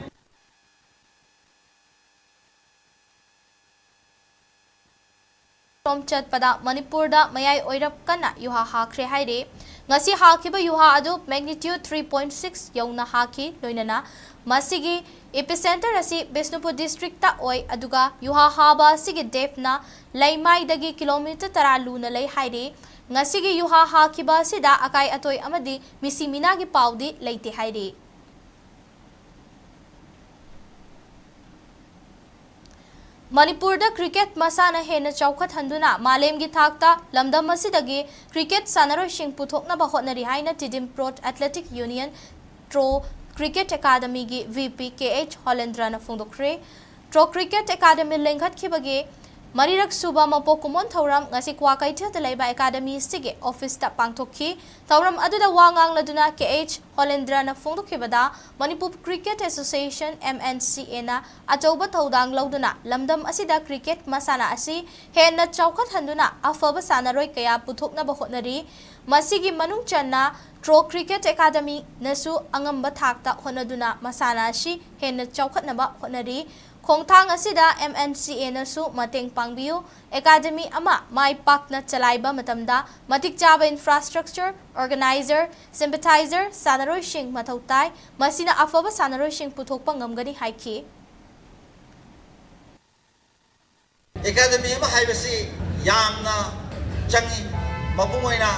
ꯁꯣꯝ ꯆꯠꯄꯗ ꯃꯅꯤꯄꯨꯔꯗ ꯃꯌꯥꯏ ꯑꯣꯏꯔꯞ ꯀꯟꯅ ꯌꯨꯍꯥ ꯍꯥꯈ꯭ꯔꯦ ꯍꯥꯏꯔꯤ꯫ ꯉꯁꯤ ꯍꯥꯈꯤꯕ ꯌꯨꯍꯥ ꯑꯗꯨ magnitude three point six ꯌꯧꯅ ꯍꯥꯈꯤ꯫ ꯂꯣꯏꯅꯅ ꯃꯁꯤꯒꯤ epicenter ꯑꯁꯤ ꯕꯤꯁꯅꯨꯄꯨꯔ districtꯇ ꯑꯣꯏ, ꯑꯗꯨꯒ ꯌꯨꯍꯥ ꯍꯥꯕ ꯑꯁꯤꯒꯤ depthꯅ ꯂꯩꯃꯥꯏꯗꯒꯤ kilometre ꯇꯔꯥ ꯂꯨꯅ ꯂꯩ ꯍꯥꯏꯔꯤ꯫ ꯉꯁꯤꯒꯤ ꯌꯨꯍꯥ ꯍꯥꯈꯤꯕ ꯑꯁꯤꯗ ꯑꯀꯥꯏ ꯑꯇꯣꯏ ꯑꯃꯗꯤ ꯃꯤꯁꯤ ꯃꯤꯅꯥꯒꯤ ꯄꯥꯎꯗꯤ ꯂꯩꯇꯦ ꯍꯥꯏꯔꯤ꯫ ꯃꯅꯤꯄꯨꯔꯗ cricket ꯃꯁꯥꯟꯅ ꯍꯦꯟꯅ ꯆꯥꯎꯈꯠꯍꯟꯗꯨꯅ ꯃꯥꯂꯦꯝꯒꯤ ꯊꯥꯛꯇ ꯂꯝꯗꯝ ꯑꯁꯤꯗꯒꯤ cricket ꯁꯥꯟꯅꯔꯣꯏꯁꯤꯡ ꯄꯨꯊꯣꯛꯅꯕ ꯍꯣꯠꯅꯔꯤ ꯍꯥꯏꯅ Tiddim Pro Athletic Union Tro Cricket Academyꯒꯤ V P K H ꯍꯣꯂꯦꯟꯗ꯭ꯔꯅ ꯐꯣꯡꯗꯣꯛꯈ꯭ꯔꯦ꯫ Tro Cricket Academy ꯂꯤꯡꯈꯠꯈꯤꯕꯒꯤ ꯃꯔꯤꯔꯛ ꯁꯨꯕ ꯃꯄꯣꯛ ꯀꯨꯝꯑꯣꯟ ꯊꯧꯔꯝ ꯉꯁꯤ ꯀ꯭ꯋꯥꯀꯩꯊꯦꯜꯗ ꯂꯩꯕ academy ꯑꯁꯤꯒꯤ officeꯇ ꯄꯥꯡꯊꯣꯛꯈꯤ꯫ ꯊꯧꯔꯝ ꯑꯗꯨꯗ ꯋꯥ ꯉꯥꯡꯂꯗꯨꯅ K H ꯍꯣꯂꯦꯟꯗ꯭ꯔꯅ ꯐꯣꯡꯗꯣꯛꯈꯤꯕꯗ, Manipur Cricket Association, M N C Aꯅ ꯑꯆꯧꯕ ꯊꯧꯗꯥꯡ ꯂꯧꯗꯨꯅ ꯂꯝꯗꯝ ꯑꯁꯤꯗ cricket ꯃꯁꯥꯟꯅ ꯑꯁꯤ ꯍꯦꯟꯅ ꯆꯥꯎꯈꯠꯍꯟꯗꯨꯅ ꯑꯐꯕ ꯁꯥꯟꯅꯔꯣꯏ ꯀꯌꯥ ꯄꯨꯊꯣꯛꯅꯕ ꯍꯣꯠꯅꯔꯤ꯫ ꯃꯁꯤꯒꯤ ꯃꯅꯨꯡ ꯆꯟꯅ Tro Cricket Academyꯅꯁꯨ ꯑꯉꯝꯕ ꯊꯥꯛꯇ ꯍꯣꯠꯅꯗꯨꯅ ꯃꯁꯥꯟꯅ ꯑꯁꯤ ꯍꯦꯟꯅ ꯆꯥꯎꯈꯠꯅꯕ ꯍꯣꯠꯅꯔꯤ꯫ ꯈꯣꯡꯊꯥꯡ ꯑꯁꯤꯗ M N C Aꯅꯁꯨ ꯃꯇꯦꯡ ꯄꯥꯡꯕꯤꯌꯨ꯫ Academy ꯑꯃ ꯃꯥꯏ ꯄꯥꯛꯅ ꯆꯂꯥꯏꯕ ꯃꯇꯝꯗ ꯃꯇꯤꯛ ꯆꯥꯕ infrastructure, organizer, sympathizer, ꯁꯥꯟꯅꯔꯣꯏꯁꯤꯡ ꯃꯊꯧ ꯇꯥꯏ꯫ ꯃꯁꯤꯅ ꯑꯐꯕ ꯁꯥꯟꯅꯔꯣꯏꯁꯤꯡ ꯄꯨꯊꯣꯛꯄ ꯉꯝꯒꯅꯤ ꯍꯥꯏꯈꯤ꯫ Academy ꯑꯃ ꯍꯥꯏꯕꯁꯤ ꯌꯥꯝꯅ ꯆꯪꯏ꯫ ꯃꯄꯨꯡ ꯑꯣꯏꯅ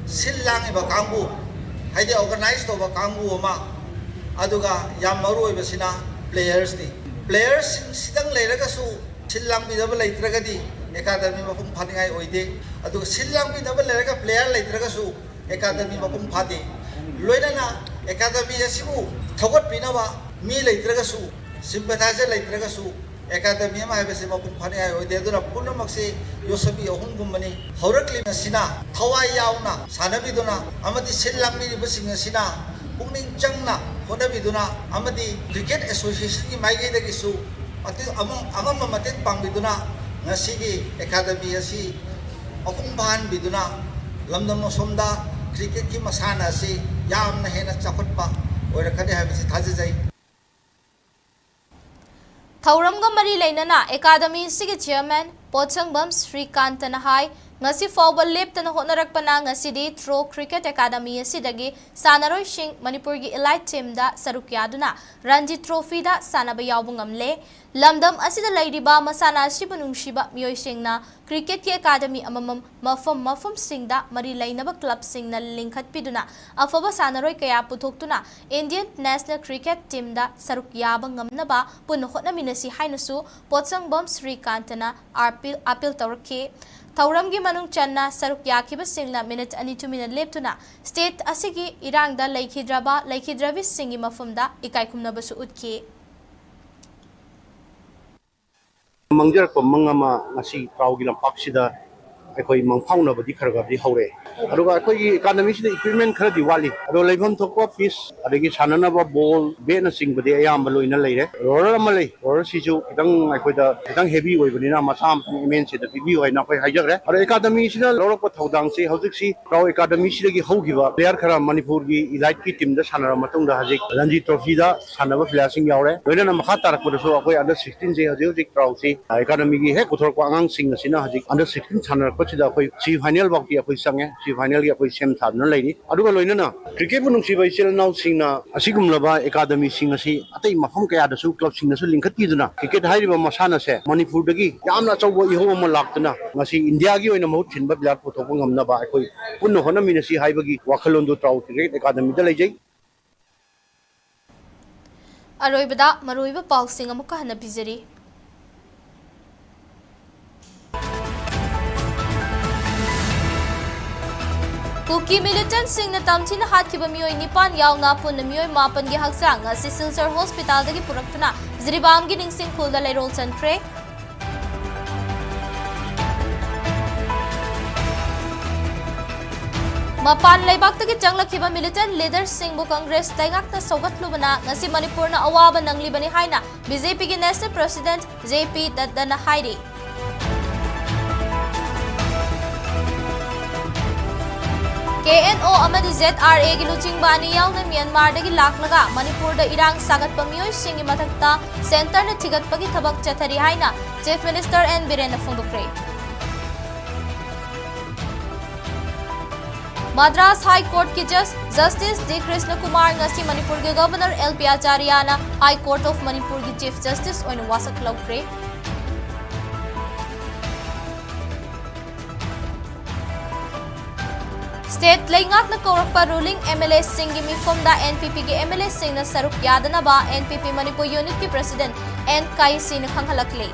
ꯁꯤꯜ ꯂꯥꯡꯉꯤꯕ ꯀꯥꯡꯕꯨ, ꯍꯥꯏꯗꯤ organize ꯇꯧꯕ ꯀꯥꯡꯕꯨ ꯑꯃ, ꯑꯗꯨꯒ ꯌꯥꯝ ꯃꯔꯨ ꯑꯣꯏꯕꯁꯤꯅ playersꯅꯤ꯫ Playersꯁꯤꯡꯁꯤꯗꯪ ꯂꯩꯔꯒꯁꯨ, ꯁꯤꯜ ꯂꯥꯡꯕꯤꯅꯕ ꯂꯩꯇ꯭ꯔꯒꯗꯤ academy ꯃꯄꯨꯡ ꯐꯥꯅꯤꯡꯉꯥꯏ ꯑꯣꯏꯗꯦ꯫ ꯑꯗꯨꯒ ꯁꯤꯜ ꯂꯥꯡꯕꯤꯅꯕ ꯂꯩꯔꯒ player ꯂꯩꯇ꯭ꯔꯒꯁꯨ academy ꯃꯄꯨꯡ ꯐꯥꯗꯦ꯫ ꯂꯣꯏꯅꯅ academy ꯑꯁꯤꯕꯨ ꯊꯧꯒꯠꯄꯤꯅꯕ ꯃꯤ ꯂꯩꯇ꯭ꯔꯒꯁꯨ, sympathizer ꯂꯩꯇ꯭ꯔꯒꯁꯨ, academy ꯑꯃ ꯍꯥꯏꯕꯁꯤ ꯃꯄꯨꯡ ꯐꯥꯅꯤꯡꯉꯥꯏ ꯑꯣꯏꯗꯦ꯫ ꯑꯗꯨꯅ ꯄꯨꯝꯅꯃꯛꯁꯤ ꯌꯣꯠꯁꯕꯤ ꯑꯍꯨꯝꯒꯨꯝꯕꯅꯤ꯫ ꯍꯧꯔꯛꯂꯤꯕꯁꯤꯅ ꯊꯋꯥꯏ ꯌꯥꯎꯅ ꯁꯥꯟꯅꯕꯤꯗꯨꯅ ꯑꯃꯗꯤ ꯁꯤꯜ ꯂꯥꯡꯕꯤꯔꯤꯕꯁꯤꯡ ꯑꯁꯤꯅ ꯄꯨꯛꯅꯤꯡ ꯆꯪꯅ ꯍꯣꯠꯅꯕꯤꯗꯨꯅ ꯑꯃꯗꯤ Cricket Associationꯒꯤ ꯃꯥꯏꯀꯩꯗꯒꯤꯁꯨ ꯃꯇꯦꯡ, ꯑꯃ-, ꯑꯉꯝꯕ ꯃꯇꯦꯡ ꯄꯥꯡꯕꯤꯗꯨꯅ ꯉꯁꯤꯒꯤ academy ꯑꯁꯤ ꯃꯄꯨꯡ ꯐꯥꯍꯟꯕꯤꯗꯨꯅ ꯂꯝꯗꯝ ꯑꯁꯣꯝꯗ cricketꯀꯤ ꯃꯁꯥꯟꯅ ꯑꯁꯤ ꯌꯥꯝꯅ ꯍꯦꯟꯅ ꯆꯥꯎꯈꯠꯄ ꯑꯣꯏꯔꯛꯀꯅꯤ ꯍꯥꯏꯕꯁꯤ ꯊꯥꯖꯖꯩ꯫ ꯊꯧꯔꯝꯒ ꯃꯔꯤ ꯂꯩꯅꯅ academy ꯑꯁꯤꯒꯤ chairman ꯄꯣꯠꯁꯪꯕꯝ ꯁ꯭ꯔꯤꯀꯥꯟꯇꯅ ꯍꯥꯏ, ꯉꯁꯤ ꯐꯥꯎꯕ ꯂꯦꯞꯇꯅ ꯍꯣꯠꯅꯔꯛꯄꯅ ꯉꯁꯤꯗꯤ ꯊ꯭ꯔꯣ ꯀ꯭ꯔꯤꯀꯦꯠ ꯑꯦꯀꯥꯗꯃꯤ ꯑꯁꯤꯗꯒꯤ ꯁꯥꯟꯅꯔꯣꯏꯁꯤꯡ ꯃꯅꯤꯄꯨꯔꯒꯤ ꯏꯂꯥꯏꯠ ꯇꯤꯝꯗ ꯁꯔꯨꯛ ꯌꯥꯗꯨꯅ ꯔꯟꯖꯤ ꯇ꯭ꯔꯣꯐꯤꯗ ꯁꯥꯟꯅꯕ ꯌꯥꯎꯕ ꯉꯝꯂꯦ꯫ ꯂꯝꯗꯝ ꯑꯁꯤꯗ ꯂꯩꯔꯤꯕ ꯃꯁꯥꯟꯅ ꯑꯁꯤꯕꯨ ꯅꯨꯡꯁꯤꯕ ꯃꯤꯑꯣꯏꯁꯤꯡꯅ ꯀ꯭ꯔꯤꯀꯦꯠꯀꯤ ꯑꯦꯀꯥꯗꯃꯤ ꯑꯃꯃꯝ ꯃꯐꯝ ꯃꯐꯝꯁꯤꯡꯗ ꯃꯔꯤ ꯂꯩꯅꯕ ꯀ꯭ꯂꯕꯁꯤꯡꯅ ꯂꯤꯡꯈꯠꯄꯤꯗꯨꯅ ꯑꯐꯕ ꯁꯥꯟꯅꯔꯣꯏ ꯀꯌꯥ ꯄꯨꯊꯣꯛꯇꯨꯅ ꯏꯟꯗꯤꯌꯟ ꯅꯦꯁꯅꯦꯜ ꯀ꯭ꯔꯤꯀꯦꯠ ꯇꯤꯝꯗ ꯁꯔꯨꯛ ꯌꯥꯕ ꯉꯝꯅꯕ ꯄꯨꯟꯅ ꯍꯣꯠꯅꯃꯤꯟꯅꯁꯤ ꯍꯥꯏꯅꯁꯨ ꯄꯣꯠꯁꯪꯕꯝ ꯁ꯭ꯔꯤꯀꯥꯟꯇꯅ ꯑꯥꯔꯄꯤꯜ, ꯑꯥꯄꯤꯜ ꯇꯧꯔꯛꯈꯤ꯫ ꯊꯧꯔꯝꯒꯤ ꯃꯅꯨꯡ ꯆꯟꯅ ꯁꯔꯨꯛ ꯌꯥꯈꯤꯕꯁꯤꯡꯅ ꯃꯤꯅꯤꯠ ꯑꯅꯤ ꯇꯨꯃꯤꯟꯅ ꯂꯦꯞꯇꯨꯅ ꯁ꯭ꯇꯦꯠ ꯑꯁꯤꯒꯤ ꯏꯔꯥꯡꯗ ꯂꯩꯈꯤꯗ꯭ꯔꯕ ꯂꯩꯈꯤꯗ꯭ꯔꯕꯤꯁꯤꯡꯒꯤ ꯃꯐꯝꯗ ꯏꯀꯥꯏ ꯈꯨꯝꯅꯕꯁꯨ ꯎꯠꯈꯤ꯫ ꯃꯥꯡꯖꯔꯛꯄ ꯃꯪ ꯑꯃ ꯉꯁꯤ ꯇ꯭ꯔꯥꯎꯒꯤ ꯂꯝꯄꯥꯛꯁꯤꯗ ꯑꯩꯈꯣꯏ ꯃꯪꯐꯥꯎꯅꯕꯗꯤ ꯈꯔ ꯈꯔꯗꯤ ꯍꯧꯔꯦ꯫ ꯑꯗꯨꯒ ꯑꯩꯈꯣꯏꯒꯤ ꯑꯦꯀꯥꯗꯃꯤꯁꯤꯗ ꯏꯀ꯭ꯋꯤꯞꯃꯦꯟ ꯈꯔꯗꯤ ꯋꯥꯠꯂꯤ, ꯑꯗꯣ ꯂꯩꯐꯝ ꯊꯣꯛꯄ ꯄꯤꯁ, ꯑꯗꯒꯤ ꯁꯥꯟꯅꯅꯕ ꯕꯣꯜ, ꯕꯦꯠꯅꯆꯤꯡꯕꯗꯤ ꯑꯌꯥꯝꯕ ꯂꯣꯏꯅ ꯂꯩꯔꯦ꯫ ꯔꯣꯂꯔ ꯑꯃ ꯂꯩ, ꯔꯣꯂꯔꯁꯤꯁꯨ ꯈꯤꯇꯪ ꯑꯩꯈꯣꯏꯗ ꯈꯤꯇꯪ ꯍꯦꯚꯤ ꯑꯣꯏꯕꯅꯤꯅ ꯃꯆꯥ ꯑꯃꯇꯪ ꯑꯦꯝ ꯑꯦꯟ ꯁꯤꯗ ꯄꯤꯕꯤꯌꯨ ꯍꯥꯏꯅ ꯑꯩꯈꯣꯏ ꯍꯥꯏꯖꯈ꯭ꯔꯦ꯫ ꯑꯗꯣ ꯑꯦꯀꯥꯗꯃꯤꯁꯤꯅ ꯂꯧꯔꯛꯄ ꯊꯧꯗꯥꯡꯁꯤ ꯍꯧꯖꯤꯛꯁꯤ ꯇ꯭ꯔꯥꯎ ꯑꯦꯀꯥꯗꯃꯤꯁꯤꯗꯒꯤ ꯍꯧꯈꯤꯕ ꯄ꯭ꯂꯦꯌꯔ ꯈꯔ ꯃꯅꯤꯄꯨꯔꯒꯤ ꯏꯂꯥꯏꯠꯀꯤ ꯇꯤꯝꯗ ꯁꯥꯟꯅꯔꯕ ꯃꯇꯨꯡꯗ ꯍꯧꯖꯤꯛ ꯔꯟꯖꯤ ꯇ꯭ꯔꯣꯐꯤꯗ ꯁꯥꯟꯅꯕ ꯄ꯭ꯂꯦꯌꯔꯁꯤꯡ ꯌꯥꯎꯔꯦ꯫ ꯂꯣꯏꯅꯅ ꯃꯈꯥ ꯇꯥꯔꯛꯄꯗꯁꯨ ꯑꯩꯈꯣꯏ ꯑꯟꯗꯔ ꯁꯤꯛꯁꯇꯤꯟꯁꯦ ꯍꯧꯖꯤꯛ ꯍꯧꯖꯤꯛ ꯇ꯭ꯔꯥꯎꯁꯤ ꯑꯦꯀꯥꯗꯃꯤꯒꯤ ꯍꯦꯛ ꯄꯨꯊꯣꯔꯛꯄ ꯑꯉꯥꯡꯁꯤꯡ ꯑꯁꯤꯅ ꯍꯧꯖꯤꯛ ꯑꯟꯗꯔ ꯁꯤꯛꯁꯇꯤꯟ ꯁꯥꯟꯅꯔꯛꯄꯁꯤꯗ ꯑꯩꯈꯣꯏ ꯁꯦꯃꯤ ꯐꯥꯏꯅꯦꯜ ꯐꯥꯎꯗꯤ ꯑꯩꯈꯣꯏ ꯆꯪꯉꯦ꯫ ꯁꯦꯃꯤ ꯐꯥꯏꯅꯦꯜꯒꯤ ꯑꯩꯈꯣꯏ ꯁꯦꯝ ꯁꯥꯗꯨꯅ ꯂꯩꯔꯤ꯫ ꯑꯗꯨꯒ ꯂꯣꯏꯅꯅ ꯀ꯭ꯔꯤꯀꯦꯠꯄꯨ ꯅꯨꯡꯁꯤꯕ ꯏꯆꯤꯜ ꯏꯅꯥꯎꯁꯤꯡꯅ ꯑꯁꯤꯒꯨꯝꯂꯕ ꯑꯦꯀꯥꯗꯃꯤꯁꯤꯡ ꯑꯁꯤ ꯑꯇꯩ ꯃꯐꯝ ꯀꯌꯥꯗꯁꯨ ꯀ꯭ꯂꯕꯁꯤꯡꯅꯁꯨ ꯂꯤꯡꯈꯠꯄꯤꯗꯨꯅ ꯀ꯭ꯔꯤꯀꯦꯠ ꯍꯥꯏꯔꯤꯕ ꯃꯁꯥꯟꯅꯁꯦ ꯃꯅꯤꯄꯨꯔꯗꯒꯤ ꯌꯥꯝꯅ ꯑꯆꯧꯕ ꯏꯍꯧ ꯑꯃ ꯂꯥꯛꯇꯨꯅ ꯉꯁꯤ ꯏꯟꯗꯤꯌꯥꯒꯤ ꯑꯣꯏꯅ ꯃꯍꯨꯠ ꯁꯤꯟꯕ ꯄ꯭ꯂꯦꯌꯔ ꯄꯨꯊꯣꯛꯄ ꯉꯝꯅꯕ ꯑꯩꯈꯣꯏ ꯄꯨꯟꯅ ꯍꯣꯠꯅꯃꯤꯟꯅꯁꯤ ꯍꯥꯏꯕꯒꯤ ꯋꯥꯈꯜꯂꯣꯟꯗꯨ ꯇ꯭ꯔꯥꯎ ꯀ꯭ꯔꯤꯀꯦꯠ ꯑꯦꯀꯥꯗꯃꯤꯗ ꯂꯩꯖꯩ꯫ ꯑꯔꯣꯏꯕꯗ ꯃꯔꯨꯑꯣꯏꯕ ꯄꯥꯎꯁꯤꯡ ꯑꯃꯨꯛꯀ ꯍꯟꯅ ꯄꯤꯖꯔꯤ꯫ ꯀꯨꯀꯤ ꯃꯤꯂꯤꯇꯦꯟꯠꯁꯤꯡꯅ ꯇꯝꯊꯤꯅ ꯍꯥꯠꯈꯤꯕ ꯃꯤꯑꯣꯏ ꯅꯤꯄꯥꯟ ꯌꯥꯎꯅ ꯄꯨꯟꯅ ꯃꯤꯑꯣꯏ ꯃꯥꯄꯟꯒꯤ ꯍꯛꯆꯥꯡ ꯉꯁꯤ ꯁꯤꯜꯆꯔ ꯍꯣꯁꯄꯤꯇꯥꯜꯗꯒꯤ ꯄꯨꯔꯛꯇꯨꯅ ꯖꯤꯔꯤꯕꯥꯝꯒꯤ ꯅꯤꯡꯁꯤꯡ ꯈꯨꯜꯗ ꯂꯩꯔꯣꯜ ꯆꯟꯈ꯭ꯔꯦ꯫ ꯃꯄꯥꯟ ꯂꯩꯕꯥꯛꯇꯒꯤ ꯆꯪꯂꯛꯈꯤꯕ ꯃꯤꯂꯤꯇꯦꯟꯠ ꯂꯤꯗꯔꯁꯤꯡꯕꯨ ꯀꯪꯒ꯭ꯔꯦꯁ ꯂꯩꯉꯥꯛꯅ ꯁꯧꯒꯠꯂꯨꯕꯅ ꯉꯁꯤ ꯃꯅꯤꯄꯨꯔꯅ ꯑꯋꯥꯕ ꯅꯪꯂꯤꯕꯅꯤ ꯍꯥꯏꯅ ꯕꯤꯖꯦꯄꯤꯒꯤ ꯅꯦꯁꯅꯦꯜ ꯄ꯭ꯔꯦꯁꯤꯗꯦꯟꯠ ꯖꯦ ꯄꯤ ꯅꯗ꯭ꯗꯥꯅ ꯍꯥꯏꯔꯤ꯫ ꯀꯦ ꯑꯦꯟ ꯑꯣ ꯑꯃꯗꯤ ꯖꯦꯗ ꯑꯥꯔ ꯑꯦꯒꯤ ꯂꯨꯆꯤꯡꯕ ꯑꯅꯤ ꯌꯥꯎꯅ ꯃ꯭ꯌꯥꯟꯃꯥꯔꯗꯒꯤ ꯂꯥꯛꯂꯒ ꯃꯅꯤꯄꯨꯔꯗ ꯏꯔꯥꯡ ꯁꯥꯒꯠꯄ ꯃꯤꯑꯣꯏꯁꯤꯡꯒꯤ ꯃꯊꯛꯇ ꯁꯦꯟꯇꯔꯅ ꯊꯤꯒꯠꯄꯒꯤ ꯊꯕꯛ ꯆꯠꯊꯔꯤ ꯍꯥꯏꯅ ꯆꯤꯐ ꯃꯤꯅꯤꯁꯇꯔ ꯑꯦꯟ ꯕꯤꯔꯦꯟꯅ ꯐꯣꯡꯗꯣꯛꯈ꯭ꯔꯦ꯫ ꯃꯗ꯭ꯔꯥꯁ ꯍꯥꯏ ꯀꯣꯔꯠꯀꯤ ꯖꯖ ꯖꯁꯇꯤꯁ ꯗꯤ ꯀ꯭ꯔꯤꯁꯅ ꯀꯨꯃꯥꯔ ꯉꯁꯤ ꯃꯅꯤꯄꯨꯔꯒꯤ ꯒꯚꯔꯅꯔ ꯑꯦꯜ ꯄꯤ ꯑꯆꯥꯔꯌꯥꯅ ꯍꯥꯏ ꯀꯣꯔꯠ ꯑꯣꯐ ꯃꯅꯤꯄꯨꯔꯒꯤ ꯆꯤꯐ ꯖꯁꯇꯤꯁ ꯑꯣꯏꯅ ꯋꯥꯁꯛ ꯂꯧꯈ꯭ꯔꯦ꯫ ꯁ꯭ꯇꯦꯠ ꯂꯩꯉꯥꯛꯅ ꯀꯧꯔꯛꯄ ꯔꯨꯂꯤꯡ ꯑꯦꯝ ꯑꯦꯜ ꯑꯦꯁꯤꯡꯒꯤ ꯃꯤꯐꯝꯗ ꯑꯦꯟ ꯄꯤ ꯄꯤꯒꯤ ꯑꯦꯝ ꯑꯦꯜ ꯑꯦꯁꯤꯡꯅ ꯁꯔꯨꯛ ꯌꯥꯗꯅꯕ ꯑꯦꯟ ꯄꯤ ꯄꯤ ꯃꯅꯤꯄꯨꯔ ꯌꯨꯅꯤꯠꯀꯤ ꯄ꯭ꯔꯁꯤꯗꯦꯟꯠ ꯑꯦꯟ ꯀꯥꯏꯁꯤꯅ ꯈꯪꯍꯜꯂꯛꯂꯤ꯫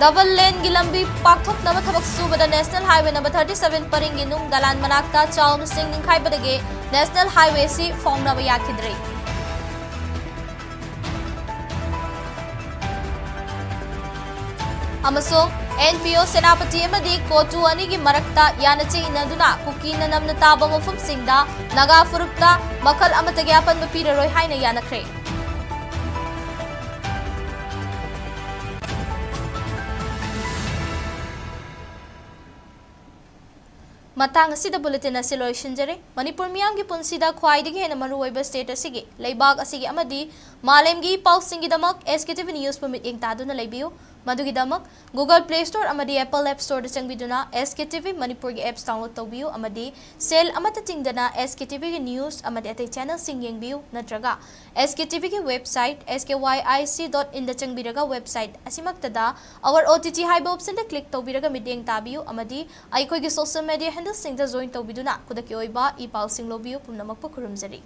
ꯗꯕꯜ ꯂꯦꯟꯒꯤ ꯂꯝꯕꯤ ꯄꯥꯛꯊꯣꯛꯅꯕ ꯊꯕꯛ ꯁꯨꯕꯗ national highway number thirty seven ꯄꯔꯤꯡꯒꯤ ꯅꯨꯡ ꯗꯂꯥꯟ ꯃꯅꯥꯛꯇ ꯆꯥꯎꯅ ꯆꯤꯡ ꯅꯤꯡꯈꯥꯏꯕꯗꯒꯤ ꯅꯦꯁꯅꯦꯜ ꯍꯥꯏꯋꯦ ꯑꯁꯤ ꯐꯥꯎꯅꯕ ꯌꯥꯈꯤꯗ꯭ꯔꯦ꯫ ꯑꯃꯁꯨꯡ ꯑꯦꯟ ꯄꯤ ꯑꯣ ꯁꯦꯅꯥꯄꯇꯤ ꯑꯃꯗꯤ ꯀꯣꯇꯨ ꯑꯅꯤꯒꯤ ꯃꯔꯛꯇ ꯌꯥꯅꯆꯦ ꯏꯟꯅꯗꯨꯅ ꯀꯨꯀꯤꯅ ꯅꯝꯅ ꯇꯥꯕ ꯃꯐꯝꯁꯤꯡꯗ ꯅꯥꯒꯥ ꯐꯨꯔꯨꯞꯇ ꯃꯈꯜ ꯑꯃꯠꯇꯒꯤ ꯑꯄꯟꯕ ꯄꯤꯔꯔꯣꯏ ꯍꯥꯏꯅ ꯌꯥꯅꯈ꯭ꯔꯦ꯫ ꯃꯇꯥꯡ ꯑꯁꯤꯗ ꯕꯨꯂꯦꯇꯤꯟ ꯑꯁꯤ ꯂꯣꯏꯁꯤꯟꯖꯔꯦ꯫ ꯃꯅꯤꯄꯨꯔ ꯃꯤꯌꯥꯝꯒꯤ ꯄꯨꯟꯁꯤꯗ ꯈ꯭ꯋꯥꯏꯗꯒꯤ ꯍꯦꯟꯅ ꯃꯔꯨꯑꯣꯏꯕ ꯁ꯭ꯇꯦꯠ ꯑꯁꯤꯒꯤ, ꯂꯩꯕꯥꯛ ꯑꯁꯤꯒꯤ ꯑꯃꯗꯤ ꯃꯥꯂꯦꯝꯒꯤ ꯄꯥꯎꯁꯤꯡꯒꯤꯗꯃꯛ ꯑꯦꯁ ꯀꯦ ꯇꯤ ꯚꯤ ꯅ꯭ꯌꯨꯁꯄꯨ ꯃꯤꯠꯌꯦꯡ ꯇꯥꯗꯨꯅ ꯂꯩꯕꯤꯌꯨ꯫ ꯃꯗꯨꯒꯤꯗꯃꯛ Google Play Store ꯑꯃꯗꯤ Apple App Storeꯗ ꯆꯪꯕꯤꯗꯨꯅ ꯑꯦꯁ ꯀꯦ ꯇꯤ ꯚꯤ ꯃꯅꯤꯄꯨꯔꯒꯤ apps download ꯇꯧꯕꯤꯌꯨ ꯑꯃꯗꯤ ꯁꯦꯜ ꯑꯃꯠꯇ ꯇꯤꯡꯗꯅ ꯑꯦꯁ ꯀꯦ ꯇꯤ ꯚꯤꯒꯤ news ꯑꯃꯗꯤ ꯑꯇꯩ channelꯁꯤꯡ ꯌꯦꯡꯕꯤꯌꯨ, ꯅꯠꯇ꯭ꯔꯒ ꯑꯦꯁ ꯀꯦ ꯇꯤ ꯚꯤꯒꯤ website S K Y I C dot inꯗ ꯆꯪꯕꯤꯔꯒ website ꯑꯁꯤꯃꯛꯇꯗ our O T T ꯍꯥꯏꯕ optionꯗ click ꯇꯧꯕꯤꯔꯒ ꯃꯤꯠꯌꯦꯡ ꯇꯥꯕꯤꯌꯨ ꯑꯃꯗꯤ ꯑꯩꯈꯣꯏꯒꯤ social media handleꯁꯤꯡꯗ join ꯇꯧꯕꯤꯗꯨꯅ ꯈꯨꯗꯛꯀꯤ ꯑꯣꯏꯕ ꯏ ꯄꯥꯎꯁꯤꯡ ꯂꯧꯕꯤꯌꯨ꯫ ꯄꯨꯝꯅꯃꯛꯄꯨ ꯈꯨꯔꯨꯝꯖꯔꯤ꯫